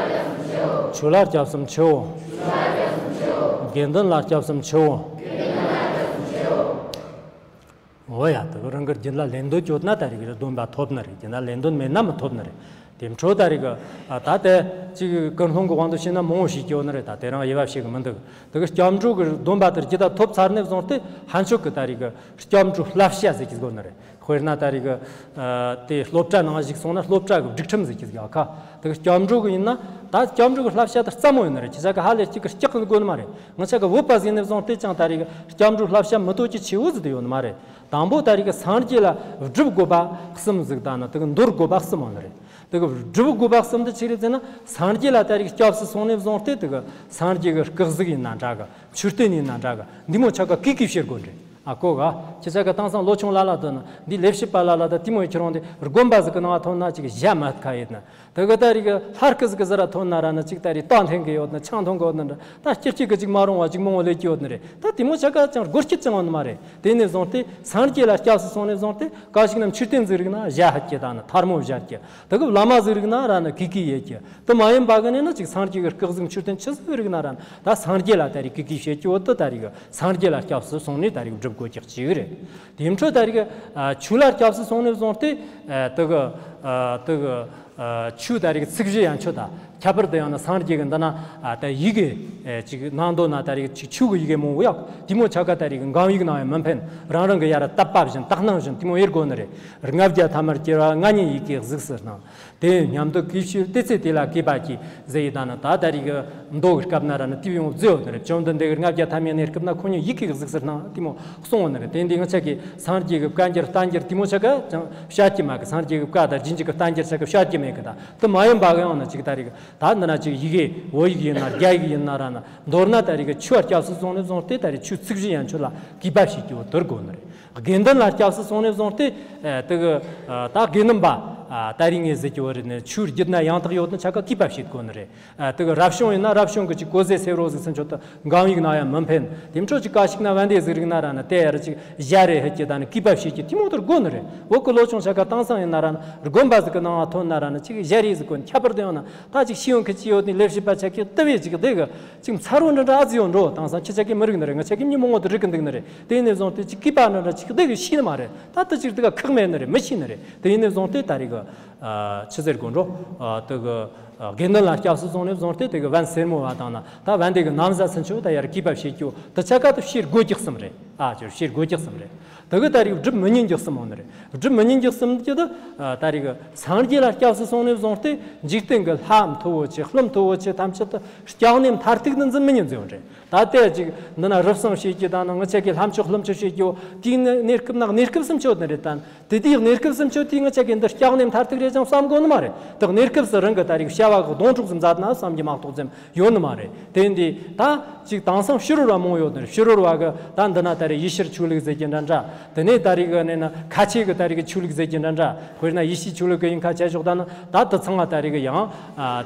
ཆོས་ལ་སྐྱབས་སུ་མཆིའོ། དགེ་འདུན་ལ་སྐྱབས་སུ་མཆིའོ། འོ་ཡ། དེ་གི་རང་གི་རྒྱུད་ལ་ལེན་འདོད་ཡོད་ན་ད་རེ་གི་སྡོམ་པ་ཐོབ་ནི་རེད། རྒྱུད་ལ་ལེན་འདོད་མེད་ན་མི་ཐོབ་ནི་རེད། དེ་འཕྲོ་ད་རེ་གི་ད་དེ་ཅིག་ཀུན་སློང་གི་དབང་དུ་བྱས་ན་མང་བོ་ཞིག་སྐྱེ་ནི་རེད། ད་དེ་རང་དབྱེ་བ་ཕྱེ་གི་མི་འདུག་དེ་གི་སྐྱབས་འགྲོ་གི་སྡོམ་པ་དེ་རྒྱུད་ལ་ཐོབ་ཚར་ནས་བཟུང་སྟེ་ཧན་ཆོག་གི་ད་རེ་གི་སྐྱབས་འགྲོའི་བསླབ་བྱ་ཟེར་གྱི་དགོས་ནི་རེད། དཔེར་ན་ད་རེ་གི་དེ་སློབ་གྲྭ་ནང་ཞུགས་སོང་ན་སློབ་གྲྭ་གི་སྒྲིག་ཁྲིམས་ཟེར་གྱི་ཡོད་ཁ། དེ་གི་སྐྱབས་འགྲོ་གི་ཡིན་ན་ད་སྐྱབས་འགྲོ་གི་བསླབ་བྱ་དེ་སླ་མོ་ཡོད་ནི་རེད། ཁྱེད་ཅག་གི་ཧ་ལས་གཅིག་གི་སྐྲག་གི་དགོས་ནི་མ་རེད། ང་ཅག་གི་བོད་པ་ཟིག་ནས་བཟུང་སྟེ་ཀྱང་ད་རེ་གི་སྐྱབས་འགྲོའི་བསླབ་བྱ་མི་དོ་ཅི་ཆེ་བོ་ཟིག་དེ་ཡོད་ནི་མ་རེད། དང་པོ་ད་རེ་གི་སངས་རྒྱས་ལ་སྒྲུབ་དགོས་པ་གསུམ་ཟིག་དང་ནི་དེ་གི་འདོར་དགོས་པ་གསུམ་ཡོད་ནི་རེད། དེ་གི་སྒྲུབ་དགོས་པ་གསུམ་དེ་ཆི་རེད་ཟེར་ན། སངས་རྒྱས་ལ་ད་རེ་གི་སྐྱབས་སུ་སོང་ནས་བཟུང་སྟེ་དེ་གི་སངས་རྒྱས་གི་སྐུ་གཟུགས་ཡིན་ན་འདྲ་གི། མཆོད་རྟེན་ཡིན་ན་འདྲ་གི། འདི་མོ་ཆ་ག་གུས་གུས་བྱེད་དགོས་རེད། ཨ་གོ་ག་ཁྱེད་ཅག་གི་དེང་སང་ལོ་ཆུང་ལ་ལ་དུ་ན་འདི་ལས་བྱེད་པ་ལ་ལ་དུ་དེ་མོ་ཡི་ཁྱེད་རང་དེ་དགོན་པ་ཟིག་གི་ནང་ཐོན་ན་ཅིག་བཞག་མ་ཁ་ཡིན་ན། དེ་གི་ད་རེ་གི་ལྷ་སྐུ་ཟིག་གི་ཟུར་ར་ཐོན་ན་ར་ན་ཅིག་ད་རེ་རྟ་འཐེན་གི་ཡོད་ན་ཆང་འཐུང་གི་ཡོད་ན་འདྲ། ད་སྐྱིད་སྐྱིད་གི་ཅིག་མ་རུང་བ་ཅིག་མང་བོ་ལས་ཀྱི་ཡོད་ནི་རེད། ད་དེ་མོ་ཆ་ག་ཅང་སྒོར་སྐྱིད་ཅང་ཡོད་ནི་མ་རེད། དེ་ནས་བཟུང་སྟེ་སངས་རྒྱས་ལ་སྐྱབས་སུ་སོང་ནས་བཟུང་སྟེ་ག་ཞིག་ན་མཆོད་རྟེན་ཟིག་རིག་ན་བཞག་ཧད་ཀྱི་ད་ན་ཐལ་མོ་བཞག་ཀྱི། དེ་གི་བླ་མ་ཟིག་རིག་ན་ར་ན་གུས་གུས་ཡེད་ཀྱི། དེ་མ་ཡིན་པ་གི་ནས་ན་ཅིག་སངས་རྒྱས་ཀྱི་སྐུ་གཟུགས་མཆོད་རྟེན་ཆི་ཟིག་རིག་ན་ར་ན་ད་སངས་རྒྱས་ལ་ད་རེ་གུས་གུས་བྱེད་ཀྱི་འོ་དེ་ད་རེ་གི་སངས་རྒྱས་ལ་སྐྱབས་སུ་སོང་ནས་ད་རེ་གི་སྒྲུབ་དགོས་ཀྱི་གཅིག་རེད། དེ་འཕྲོ་ད་རེ་གི་ཆོས་ལ་སྐྱབས་སུ་སོང་ནས་བཟུང་སྟེ་དེ་གི་དེ་གི་ཆོས་ད་རེ་གི་ཚིག་བཞི་ཡན་ཆོད་ད་ཁྱད་པར་དུ་ཡང་ན་སངས་རྒྱས་ཀྱི་འདི་ན་ད་ཡི་གེ་ཅིག་ནང་དོན་ན་ད་རེ་གི་ཅིག་ཆོས་ཀྱི་ཡི་གེ་མང་བོ་ཡག་དེ་མོ་ཆ་ག་ད་རེ་གི་འགའ་ཡིག་ནང་ཡང་མི་འཕེན། རང་རང་གི་ཡར་དད་པ་བཞིན་དག་སྣང་བཞིན་དེ་མོ་ཡེད་དགོས་ནི་རེད། ལྔ་བརྒྱ་ཐ་མར་སྐྱེ་བ་ང་ཉིད་ཡི་གེའི་གཟུགས་སུ་སྣང་། དེ་སྙམ་དུ་གུས་ཕྱིར་དེ་ཚེ་དེ་ལ་གུས་པ་གྱིས་ཟེར་ཡི་ད་ན་ད་ད་རེ་གི་མདོ་གི་སྐབས་ན་ར་ནི་དེ་ཡོང་བཟོས་ཡོད་ནི་རེད། བཅོམ་ལྡན་འདས་ཀྱི་ལྔ་བརྒྱ་ཐ་མའི་གནས་སྐབས་ན་ཁོ་ཉིད་ཡི་གེའི་གཟུགས་སུ་སྣང་དེ་མོ་གསུངས་ཡོད་ནི་རེད། དེ་འདི་ང་ཅག་གི་སངས་རྒྱས་ཀྱི་བཀའ་འགྱུར་བསྟན་འགྱུར་དེ་མོ་ཆ་ག་ཅང་བཤད་ཀྱི་མེད་གི། སངས་རྒྱས་ཀྱི་བཀའ་དང་རྗེས་འཇུག་གི་བསྟན་འགྱུར་ཆ་ག་བཤད་ཀྱི་མེད་གི། ད་དེ་མ་ཡིན་པ་གི་ཡང་ན་ཅིག་ད་རེ་གི་ ད་འདི་ན་ཅིག་ཡི་གེ་བོད་ཡིག་ཡིན་ན་རྒྱ་ཡིག་ཡིན་ན་ར་ན་མདོར་ན་ད་རེས་གི་ཆོས་ལ་སྐྱབས་སུ་སོང་ནས་བཟུང་སྟེ་ད་རེས་ཆོས་ཚིག་བཞི་ཡན་ཆོད་ལ་གུས་པ་བྱེད་རྒྱུ་དེར་དགོས་ནི་རེད། དགེ་འདུན་ལ་སྐྱབས་སུ་སོང་ནས་བཟུང་སྟེ་དེ་གི་ད་དགེ་འདུན་པ་ད་རེས་ངས་ཟེར་རྒྱུ་བོ་རེད་ནས་ཆོས་བརྒྱུད་ན་ཡང་དག་ཡོད་ནི་ཆ་ག་གུས་པ་བྱེད་དགོས་ནི་རེད། དེ་གི་རབ་བྱུང་ཡིན་ན་རབ་བྱུང་གི་ཅིག་གོ་ཟེ་སེ་རོ་ཟིག་སུན་ཆོད་དུ་འགང་ཡིག་ན་ཡང་མི་ཕན། དེ་འཕྲོ་ཅིག་ག་ཞིག་ན་བན་དེ་ཟིག་རིག་ན་ར་ན་དེ་ཡར་ཅིག་ཞ་རེ་ཧད་ཀྱི་ད་ནི་གུས་པ་བྱེད་ཀྱི་དེ་མོ་དེར་དགོས་ནི་རེད། བོད་ཀྱི་ལོ་ཆུང་ཆ་ག་དེང་སང་ཡིན་ན་ར་ན་དགོན་པ་ཟིག་གི་ནང་ང་ཐོན་ན་ར་ན་ཅིག་ཞ་རེ་ཟིག་གོ་ཁྱད་པར་དུ་ཡང་ན་ད་ཅིག་ཤེས་ཡོན་གི་ཅི་ཡོད་ནི་ལས་བྱེད་པ་ཆ་གི་དེ་བས་ཅིག་དེ་གི་ཅིག་མཚར་བོ་འདྲ་འདྲ་ཨ་ཙི་ཡོད་འགྲོ། དེང་སང་ཁྱེད་ཆ་གི་མི་རིག་ནི་རེད། ང་ཆ་གི་མྱི་མང་བོ་དེ་རིག་གི་འདུག་ནི་རེད། དེ་ཡིན་ནས་བཟུང་སྟེ་ཅིག་གུས་པ་འདྲ་འདྲ་ཅིག་དེ་གི་ཤེས་ནི་མ་རེད། ད་དེ་ཅིག་དེ་ག་ཁག་མེད་ནི་རེད། མི་ཤེས་ནི་རེད། དེ་ཡིན་ནས་བཟུང་སྟེ་ད་རེས་གི་ཆི་ཟེར་དགོས་འགྲོ། དེ་གི་དགེ་འདུན་ལ་སྐྱབས་སུ་སོང་ནས་བཟུང་སྟེ་དེ་གི་བན་སེར་མོ་བ་དང་ན་ད་བན་དེ་གི་ནམ་བཟའ་སུན་ཆོད་ད་ཡར་གུས་པ་བྱེད་རྒྱུ་དེ་ཆ་ག་དེ་བྱེད་དགོས་ཀྱི་གསུམ་རེད། ཨ་ཅོ་བྱེད་དགོས་ཀྱི་གསུམ་རེད། དེ་གི་ད་རེས་སྒྲུབ་མི་ཉན་རྒྱུ་གསུམ་ཡོད་ནི་རེད། སྒྲུབ་མི་ཉན་རྒྱུ་གསུམ་གྱི་དེ་ད་རེས་གི་སངས་རྒྱས་ལ་སྐྱབས་སུ་སོང་ནས་བཟུང་སྟེ་འཇིག་རྟེན་གི་ལྷ་མཐུ་བོ་ཆེ་ཀླུ་མཐུ་བོ་ཆེ་ཐམས་ཅད་དེ་སྐྱབས་གནས་མཐར་ཐུག་ཏུ་འཛིན་མི་ཉན་ཟེར་བ་རེད། ད་ལྟ་ཅིག་འདི་ན་རུབ་གསང་བྱེད་ཀྱི་དང་ན་ངི་ཆ་གི་ལྷ་མཆོད་ཀླུ་མཆོད་བྱེད་ཀྱི་དེའི་གནས་སྐབས་ན་གནས་སྐབས་སུ་མཆོད་ནི་རེད། ད་དེ་དུས་གནས་སྐབས་སུ་མཆོད་དུས་ངི་ཆ་གི་འདི་སྐྱབས་གནས་མཐར་ཐུག་རེད་ཅང་བསམ་དགོས་ནི་མ་རེད། དེ་གནས་སྐབས་སུ་རང་གི་ད་རེས་བྱ་བ་གི་སྡོང་ཕྲུག་ཙམ་མཛད་ན་བསམ་གྱི་མ་གཏོགས་ཙམ་ཡོད་ནི་མ་རེད། དེ་འདི་ད་ཅིག་དེང་སང་ཕྱི་རོལ་བ་མང་ཡོད་ནི་རེད། ཕྱི་རོལ་བ་གི་ད་འདི་ན་ད་རེས་ཡེ་ཤུའི་ཆོས་ལུགས་ཟེར་གྱི་འདྲ་འདྲ། དེ་ནས་ད་རེས་གི་ནས་ན་ཁ་ཆེ་གི་ད་རེས་གི་ཆོས་ལུགས་ཟེར་གྱི་འདྲ་འདྲ། དཔེར་ན་ཡེ་ཤུའི་ཆོས་ལུགས་གི་ཡིན་ཁ་ཆེ་ཞོག་ད་ན་ད་དེ་ཚང་མ་ད་རེས་གི་ཡང་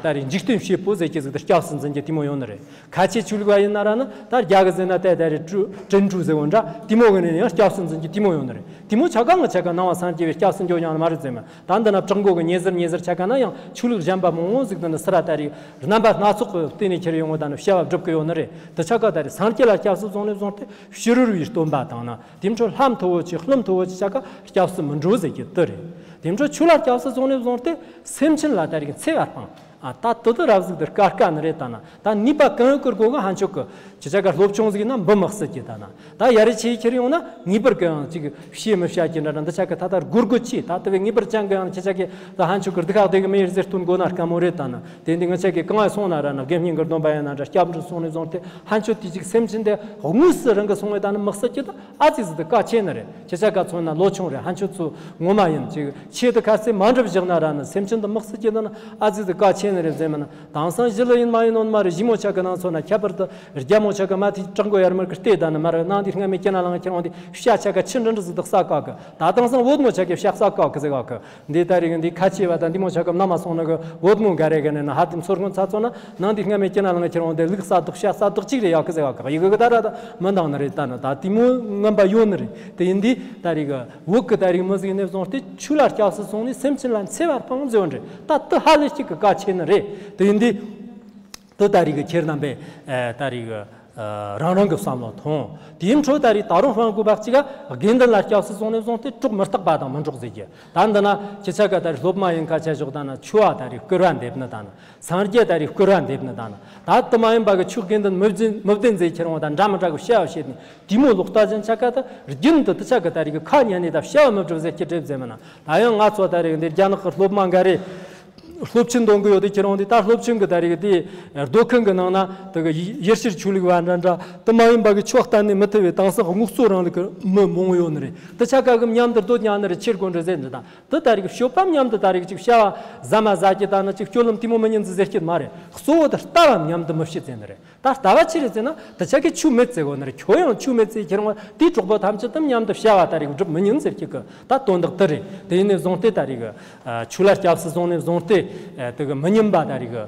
ད་རེས་འཇིག་རྟེན་བྱེད་པོ་ཟེར་གྱི་ཟིག་ད་སྐྱབས་སུ་འཛིན་གྱི་དེ་མོ་ཡོད་ནི་རེད། ཁ་ཆེ་ཆོས་ལུགས་པ་ཡིན་ན་ར་ན་ད་རྒྱ་གི་ཟེར་ན་ད་ད་རེས་ཀྲུ་ཀྲིན་ཀྲུ་ཟེར་བོ་འདྲ་དེ་མོ་གི་ནས་ཡང་སྐྱབས་སུ་འཛིན་གྱི་དེ་མོ་ཡོད་ནི་རེད། དེ་མོ་ཆ་ག་ང་ཆ་ག་ནང་བ་སངས་རྒྱས་པའི་སྐྱབས་སུ་འགྱོ་ཡང་མ་རེད་ཟེར་མ། ད་འདི་ན་བྲག་མགོ་གི་ཉེ་ཟུར་ཉེ་ཟུར་ཆ་ག་ན་ཡང་ཆོས་ལུགས་གཞན་པ་མང་བོ་ཟིག་ད་ནི་སི་ར་ད་རེས་རྣམ་པ་སྣ་ཚོགས་ཀྱི་སྟེང་ནས་ཁྱེར་ཡོང་བ་ད་ནི་བྱ་བ་སྒྲུབ་གི་ཡོད་ནི་རེད། དེ་ཆ་ག་ད་རེས་སངས་རྒྱས་ལ་སྐྱབས་སུ་སོང་ནས་བཟུང་སྟེ་ཕྱི་རོལ་བའི་སྟོན་པ་དང་ན་དེ་འཕྲོ་ལྷ་མཐུ་བོ་ཆེ་ཀླུ་མཐུ་བོ་ཆེ་ཆ་ག་སྐྱབས་སུ་མི་འགྲོ་ཟེར་གྱི་དེ་རེད། དེ་འཕྲོ་ཆོས་ལ་སྐྱབས་སུ་སོང་ནས་བཟུང་སྟེ་སེམས་ཅན་ལ་ད་རེས་འཚེ་བ་སྤང་། ཨ་ད་དུ་དུ་རབ་ཟིག་དུ་དཀའ་དཀའ་ནི་རེད་ད་ན། ད་ནུས་པ་གང་ཡོད་ཀི་སྒོ་གི་ཧན་ཆོག་གི་ཅི་ཆ་ག་སློབ་ཆུང་ཟིག་ན་འབུ་མི་བསད་ཀྱི་ད་ན། ད་ཡ་རི་ཆེ་ཁྱེར་ཡོང་ན་ངེས་པར་གི་ཡང་ཅིག་བཤད་མི་བཤད་ཀྱི་འདྲ་འདྲ་འདི་ཆ་གི་ད་ད་སྒོར་སྒོར་ཆེ་ད་དུ་བའི་ངེས་པར་ཅང་གི་ཡང་ཅི་ཆ་གི་ད་ཧན་ཆོག་གི་འདི་ཁག་དེ་གི་མི་ཡིར་ཟེར་སྟོན་དགོ་ན་དཀའ་མོ་རེད་ད་ན། དེ་འདི་ང་ཆ་གི་གང་ཡ་སོང་ན་ར་ན་དགེ་བསྙེན་གི་སྡོམ་པ་ཡིན་ན་འདྲ་སྐྱབས་འགྲོ་སོང་ནས་བཟུང་སྟེ་ཧན་ཆོག་དེ་ཅིག་སེམས་ཅན་དེ་དངོས་སུ་རང་གི་སོང་བའི་ད་ནི་མི་བསད་ཀྱི་ད། ཨ་ཙི་ཙི་དེ་དཀའ་ཆེ་ནི་རེད། ཁྱེད་ཆ་ག་ཚོ་ན་ལོ་ཆུང་རེད། ཧན་ཆོ་ཚོ་ངོ་མ་ཡིན་ཅིག་ཆེད་དུ་ཁ་སེ་མ་འགྲུབ་བཞག་ན་ར་ནི་སེམས་ཅན་དུ་དམིགས་སུ་སྐྱེ་ན་ཨ་ཙི་ཙི་དཀའ་ཆེ་ནི་རེད་ཟེར་མིན་ན། དེང་སང་ཞི་ལི་ཡིན་མ་ཡིན་ནོ་མ་རེད། ཞི་མོ་ཆ་ག་ནང་ཚོ་ན་ཁྱད་པར་དུ་རྒྱ་མོ་ཆ་ག་མ་ཐི་བྲག་མགོ་ཡར་མར་གི་ལྟས་ད་ནི་མ་རེད། ནང་དེ་སྔ་མའི་སྐྱེ་ན་ལང་ཁྱེར་འོང་དེ་ཤ་ཆ་ག་ཆི་འདྲ་འདྲ་ཟིག་དག་ས་ཀ་གི། ད་དེང་སང་བོད་མོ་ཆ་གི་ཤ་ས་ཀ་གི་ཟེར་ག་གི། འདི་ད་རེས་འདི་ཁ་ཆེ་བ་དང་འདི་མོ་ཆ་ག་མནའ་མ་སོང་ན་གི་བོད་མོ་འགའ་རེ་གི་ནི་ན་ཧ་དེ་མཚོ་སྔོན་ཚ་ཚོ་ན་ནང་དེ་སྔ་མའི་སྐྱེ་ན་ལང་ཁྱེར་འོང་དེ་ལུག་ས་དག་ཤ་ས་དག་ཅིག་རེད་ཡག་གི་ཟེར་ག་གི། ཡི་གི་གི་ད་ར་ད་མི་འདང་ནི་རེད། ད་ནི་ད་དེ་མོ་ངན་པ་ཡོད་ནི་རེད། དེ་ཡིན་དུས་ད་རེས་གི་བོད་གི་ད་རེས་མི་ཟིག་ནས་བཟུང་སྟེ་ཆོས་ལ་སྐྱབས་སུ་སོང་ནས་སེམས་ཅན་ལ་འཚེ་བ་སྤང་མཛད་པ་རེད། ད་དེ་ཧ་ལས་ཅིག་གི་དཀའ་ཆེ་ནི་རེད། དེ་ཡིན་དུས་དེ་ད་རེས་གི་ཁྱེད་རྣམ་པས་ཨེ་ད་རེས་གི་ཨ་རང་རང་གི་བསམ་བློ་ཐོངས། དེའི་འཕྲོ་ད་རེས་ད་རུང་དཔང་དགོས་པ་གཅིག་ག་དགེ་འདུན་ལ་སྐྱབས་སུ་སོང་ནས་བཟུང་སྟེ་གྲོགས་མི་རྟག་པ་དང་མི་འགྲོགས་ཟེར་གྱི། ད་འདི་ན་ཁྱེད་ཆ་ག་ད་རེས་སློབ་མ་ཡིན་ཁ་ཆ་ཞོག་ད་ན་ཆོས་བ་ད་རེས་སྐུར་བ་འདེབས་ནི་ད་ན། སངས་རྒྱས་ད་རེས་སྐུར་བ་འདེབས་ནི་དང་ན། ད་དུ་མ་ཡིན་པ་གི་ཆོས་དགེ་འདུན་མི་བདེན་མི་བདེན་ཟེར་ཁྱེར་འོང་དང་འདྲ་མི་འདྲ་གི་བྱ་བ་བྱེད་ནི་དེ་མོ་ལོག་ལྟ་ཅན་ཆ་ག་ད་རྒྱུན་དུ་དུ་ཆ་གི་ད་རེས་གི་ཁ་ཉན་ནི་ད་བྱ་བ་མི་སྒྲུབ་ཟེར་ཁྱེར་སྒྲུབ་ཟེར་མི་ན། ད་ཡང་ང་ཚོ་ད་རེས་འདིར་རྒྱ་ནག་གི་སློབ་མ་འགའ་རེ་སློབ་ཆེན་འདོན་གི་ཡོད་དེ་ཁྱེར་འོང་དེ། ད་སློབ་ཆེན་གི་ད་རེས་གི་དེ་སྡོད་ཁང་གི་ནང་ན་དུ་གི་ཡེ་ཤུའི་ཆོས་ལུགས་པ་འདྲ་འདྲ་དུ་མ་ཡིན་པ་གི་ཆོས་གཏན་ནས་མི་ཐུབ་པའི་དེང་སང་དངོས་གཙོ་རིང་ལུགས་གི་མི་མང་བོ་ཡོད་ནི་རེད། དུ་ཆ་ག་གི་མཉམ་དུ་སྡོད་ཉན་ནི་རེད། ཁྱེར་དགོས་འདྲ་ཟེར་འདྲ་དང་། དེ་ད་རེས་ཀྱི་སྤྱོད་པ་མཉམ་དུ་ད་རེས་ཀྱི་ཅིག་བྱ་བ་ཟ་མ་ཟ་གྱི་ད་ནི་ཅིག་སྤྱོད་ལམ་དེ་མོ་མི་ཉན་ཟིག་ཟེར་གྱི་མ་རེད། གཙོ་བོ་དེ་ལྟ་བ་མཉམ་དུ་མི་བྱེད་ཟེར་ནི་རེད། ད་ལྟ་བ་ཆི་རེད་ཟེར་ན་དེ་ཆ་གི་ཆོས་མེད་ཟེར་གོ་ནི་རེད། ཁྱོད་ཡང་ཆོས་མེད་ཟེར་ཁྱེར་འོང་དེའི་གྲོགས་པོ་ཐམས་ཅད་དུ་མཉམ་དུ་བྱ་བ་ད་རེས་སྒྲུབ་མི་ཉན་ཟེར་གྱི་གི་ད་དོན་དག་དེ་རེད། དེ་ཡིན་ནས་བཟུང་སྟེ་ད་རེས་གི་ཆོས་ལ་སྐྱབས་སུ་སོང་ནས་བཟུང་སྟེ་དེ་གི་མི་ཉན་པ་ད་རེས་གི་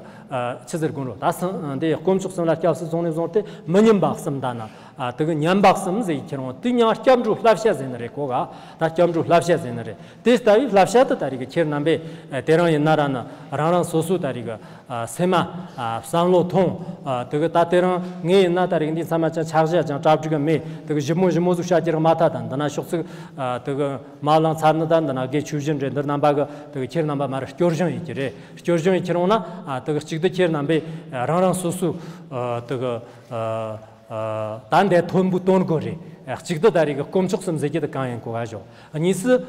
ཆི་ཟེར་དགོས་རོ། ད་སང་འདི་དཀོན་མཆོག་གསུམ་ལ་སྐྱབས་སུ་སོང་ནས་བཟུང་སྟེ་མི་ཉན་པ་གསུམ་ད་ན། ཨ་དེ་གི་ཉན་པ་གསུམ་ཟེར་ཁྱེར་འོང་དེ་ཡང་སྐྱབས་འགྲོའི་བསླབ་བྱ་ཟེར་ནི་རེད་གོ་ག་ད་སྐྱབས་འགྲོའི་བསླབ་བྱ་ཟེར་ནི་རེད། དེ་ལྟ་བུའི་བསླབ་བྱ་དེ་ད་རེས་གི་ཁྱེད་རྣམ་པས་ཨ་དེ་རིང་ཡིན་ན་ར་ན་རང་རང་སོ་སོའི་ད་རེས་གི་ཨ་སེམས་མ་ཨ་བསམ་བློ་ཐོངས། ཨ་དེ་གི་ད་དེ་རིང་ངས་ཡིན་ན་ད་རེས་གི་འདི་ཚང་མ་ཅང་ཆ་བཞག་ཅང་གྲ་སྒྲིག་གི་མེད། དེ་གི་ཞིབ་མོ་ཞིབ་མོ་ཟིག་བྱ་རྒྱུ་རིག་མ་ཐག་དང་། འདི་ན་ཕྱོགས་ཚིག་ཨ་དེ་གི་མ་ལང་ཚར་ནི་ད་འདི་ན་དགེ་ཆོས་བཞིན་རེད། འདི་རྣམ་པ་གི་དེ་གི་ཁྱེད་རྣམ་པ་མ་ར་སྐྱོར་སྦྱོང་ཡེད་ཀྱི་རེད། སྐྱོར་སྦྱོང་ཡེད་ཁྱེར་འོང་ན་ཨ་དེ་གི་གཅིག་ཏུ་ཁྱེད་རྣམ་པས་ཨ་རང་རང་སོ་སོའི་ཨ་དེ་གི་ཨ། ད་འདི་མཐོན་པོ་སྟོན་དགོས་རེད། གཅིག་ཏུ་ད་རེས་ཀྱི་དཀོན་མཆོག་གསུམ་ཟེར་གྱི་དེ་གང་ཡིན་གོ་ག་ཞོག་གཉིས་སུ་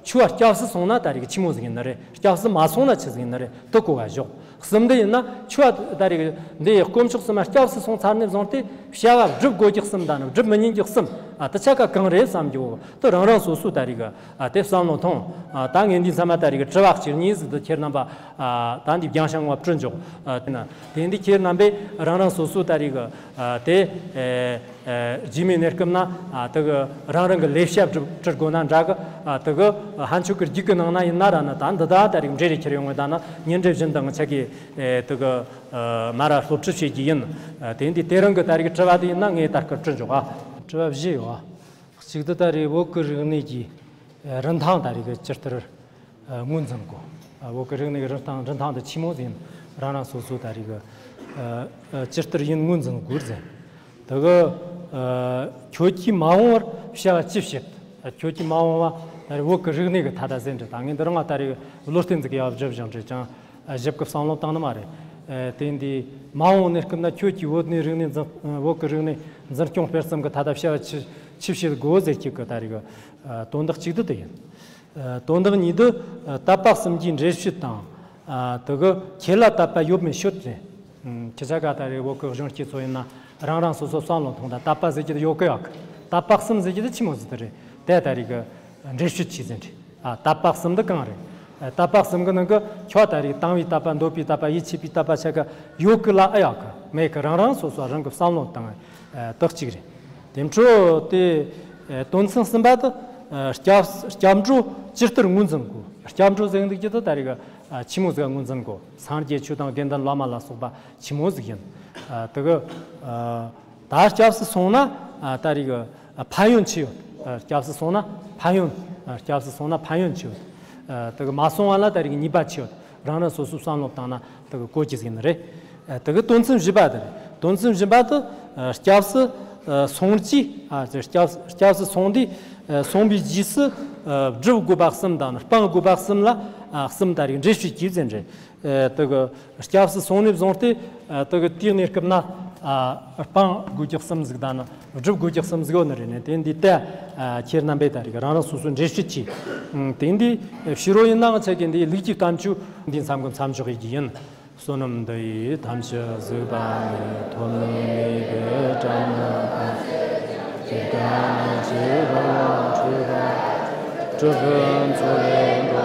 ཆོས་ལ་སྐྱབས་སུ་སོང་ན་ད་རེས་ཀྱི་ཆི་མོ་ཟིག་ཡིན་ནི་རེད། སྐྱབས་སུ་མ་སོང་ན་ཆི་ཟིག་ཡིན་ནི་རེད། དེ་གོ་ག་ཞོག་གསུམ་དེ་ཡིན་ན་ཆོས་ལ་ད་རེས་ཀྱི་འདི་ཡི་དཀོན་མཆོག་གསུམ་ལ་སྐྱབས་སུ་སོང་ཚར་ནས་བཟུང་སྟེ་བྱ་བ་སྒྲུབ་དགོས་ཀྱི་གསུམ་དང་ནི་སྒྲུབ་མི་ཉན་གྱི་གསུམ། ཨ་དེ་ཆ་ག་གང་རེད་བསམ་རྒྱུ་དེ་རང་རང་སོ་སོ་ད་རེས་གི་ཨ་དེ་བསམ་བློ་ཐོངས། ཨ་ད་ངས་འདི་མཚམས་མ་ད་རེས་གི་དྲི་བ་གཅིག་གཉིས་ཟིག་དེ་ཁྱེད་རྣམ་པ་ཨ་ད་འདི་རྒྱང་ཤང་བ་དྲི་འཇོག་ཨ་དེ་ན་དེ་འདི་ཁྱེད་རྣམ་པས་རང་རང་སོ་སོ་ད་རེས་གི་ཨ་དེ་ཨེ་ཨེ་རྗེས་མའི་གནས་སྐབས་ན་ཨ་དེ་གི་རང་རང་གི་ལས་བྱ་སྒྲུབ་སྒྲུབ་དགོས་ན་འདྲ་གི། ཨ་དེ་གི་ཧན་ཆོས་ཀྱི་རྒྱུད་ཀྱི་ནང་ན་ཡིན་ན་ར་ན་ད་འདི་ད་ད་རེས་འབྲེལ་རེ་ཁྱེར་ཡོང་བ་ད་ན་ཉིན་འབྲེལ་བཞིན་དང་ཆ་གི་ཨེ་དེ་གི་ཨ་མ་ར་སློབ་ཁྲིད་བྱེད་རྒྱུ་ཡིན། ཨ་དེ་འདི་དེ་རིང་གི་ད་རེས་དྲི་བ་དེ་ཡིན་ན་ངས་ད་སྐུ་དྲི་འཇོག་ཨ། དྲི་བ་བཞི་ཡོད་ཨ། གཅིག་ཏུ་ད་རེས་བོད་ཀྱི་རིག་གནས་ཀྱི་ཨ་རིན་ཐང་ད་རེས་གི་ཇི་ལྟར་ཨ་ངོས་འཛིན་དགོས། ཨ་བོད་ཀྱི་རིག་གནས་ཀྱི་རིན་ཐང་རིན་ཐང་དེ་ཆི་མོ་ཟིག་ཡིན། རང་རང་སོ་སོ་ད་རེས་གི་ཨ་ཨ་ཇི་ལྟར་ཡིན་ངོས་འཛིན་དགོས་ཟེར། དེ་གི་ཨ་ཁྱོད་ཀྱིས་མ་འོངས་པར་བྱ་བ་ཅི་བྱེད། ཨ་ཁྱོད་ཀྱིས་མ་འོངས་པ་ད་རེས་བོད་ཀྱི་རིག་གནས་ཀྱི་ཐད་ད་ཟེར་འདྲ་ད་ངས་འདི་རང་ང་ད་རེས་བློ་བརྟན་ཟིག་ཡག་བསྒྲུབས་བཞག་འདྲ་ཅང་ཨ་ཞིབ་ཀྱི་བསམ་བློ་བཏང་ནི་མ་རེད། ཨ་དེ་འདི་མ་འོངས་གནས་སྐབས་ན་ཁྱོད་ཀྱིས་བོད་ནས་རིག་གནས་འཛིན་བོད་ཀྱི་རིག་གནས་འཛིན་སྐྱོང་སྤེལ་གསུམ་གྱི་ཐད་ད་བྱ་བ་ཅི་ཅི་བྱེད་དགོས་ཟེར་རྒྱུ་གི་ད་རེས་གི་ཨ་དོན་དག་གཅིག་དེ་དེ་ཡིན། ཨ་དོན་དག་གཉིས་དེ་ཨ་དད་པ་གསུམ་གྱི་འགྲེལ་བཤད་དང་། ཨ་དེ་གི་ཁྱེད་ལ་དད་པ་ཡོད་མེད་ཤོད་རེད། ཨ་ཁྱེད་ཅག་ག་ད་རེས་བོད་ཀྱི་གཞོན་སྐྱེས་ཚོ་ཡིན་ན་རང་རང་སོ་སོ་བསམ་བློ་ཐོངས་ད་དད་པ་ཟེར་རྒྱུ་དེ་ཡོད་གི་ཡོད་གི། དད་པ་གསུམ་ཟེར་རྒྱུ་དེ་ཆི་མོ་ཟིག་དེ་རེད། དེ་ད་རེས་གི་འགྲེལ་བཤད་བྱས་ཟིན་རེད། ཨ་དད་པ་གསུམ་འདི་གང་རེད། ཨ་དད་པ་གསུམ་གི་ནང་གི་ཁྱོད་ད་རེས་དང་བའི་དད་པ་འདོད་པའི་དད་པ་ཡིད་ཆེས་པའི་དད་པ་ཆ་ག་ཡོད་གི་ལ་ཨེ་ཡོད་གི་མེད་གི། རང་རང་སོ་སོ་རང་གི་བསམ་བློ་བཏང་ཨ་དག་ཅིག་རེད། དེ་འཕྲོ་དེ་ཨ་དོན་ཚན་གསུམ་པ་དེ་ཨ་སྐྱབས་སྐྱབས་འགྲོ་ཇི་ལྟར་ངོས་འཛིན་དགོས། སྐྱབས་འགྲོ་ཟེར་འདུག་རྒྱུ་དེ་ད་རེས་གི་ཨ་ཆི་མོ་ཟིག་ངོས་འཛིན་དགོས། སངས་རྒྱས་ཆོས་དང་དགེ་འདུན་བླ་མ་ལ་སོགས་པ་ཆི་མོ་ཟིག་ཡིན། ཨ་དེ་གི་ཨ་ད་སྐྱབས་སུ་སོང་ན་ཨ་ད་རེས་གི་ཨ་ཕན་ཡོན་ཆི་ཡོད། ཨ་སྐྱབས་སུ་སོང་ན་ཕན་ཡོན། ཨ་སྐྱབས་སུ་སོང་ན་ཕན་ཡོན་ཆི་ཡོད། ཨ་དེ་གི་མ་སོང་བ་ལ་ད་རེས་གི་ཉེས་པ་ཆི་ཡོད། རང་རང་སོ་སོའི་བསམ་བློ་བཏང་ན་དེ་གི་གོ་རྒྱུ་ཟིག་ཡིན་ནི་རེད། ཨ་དེ་གི་དོན་ཚན་བཞི་པ་དེ་རེད། དོན་ཚན་བཞི་པ་དེ་ཨ་སྐྱབས་སུ་ཨ་སོང་རྗེས་ཨ་སྐྱབས་སྐྱབས་སུ་སོང་དུས་ཨ་སོང་བའི་རྗེས་སུ་ཨ་སྒྲུབ་དགོས་པ་གསུམ་དང་སྤང་དགོས་པ་གསུམ་ལ་ཨ་གསུམ་ད་རེས་འགྲེལ་བཤད་བྱས་ཟིན་རེད། ཨ་དེ་གི་སྐྱབས་སུ་སོང་ནས་བཟུང་སྟེ་ཨ་དེ་གི་དེའི་གནས་སྐབས་ན་ཨ་སྤང་དགོས་རྒྱུ་གསུམ་ཟིག་དང་ནི་སྒྲུབ་དགོས་རྒྱུ་གསུམ་ཟིག་ཡོད་ནི་རེད་ནས། དེ་འདི་ལྟ་ཨ་ཁྱེད་རྣམ་པས་ད་རེས་རང་རང་སོ་སོའི་འགྲེལ་བཤད་ཀྱིས་ཨ་དེ་འདི་ཕྱི་རོལ་ཡིན་ནའང་ཆ་གི་འདི་ལུགས་ཀྱི་བསྟན་བཅོས་འདི་མཚམས་ཀྱི་མཚམས་འཇོག་ཡི་གི་ཡིན། བསོད་ནམས་འདི་ཡིས་ཐམས་ཅད་གཟིགས་པ་ཉིད། ཐོབ་ནས་ཉེས་པའི་དགྲ་རྣམས་ཕམ་བྱས། སྡིག་དང་སྒྲིབ་པ་ཡང་འཁྲུལ་པ་སྒྲིབ་པའི་མཚོ་ལས་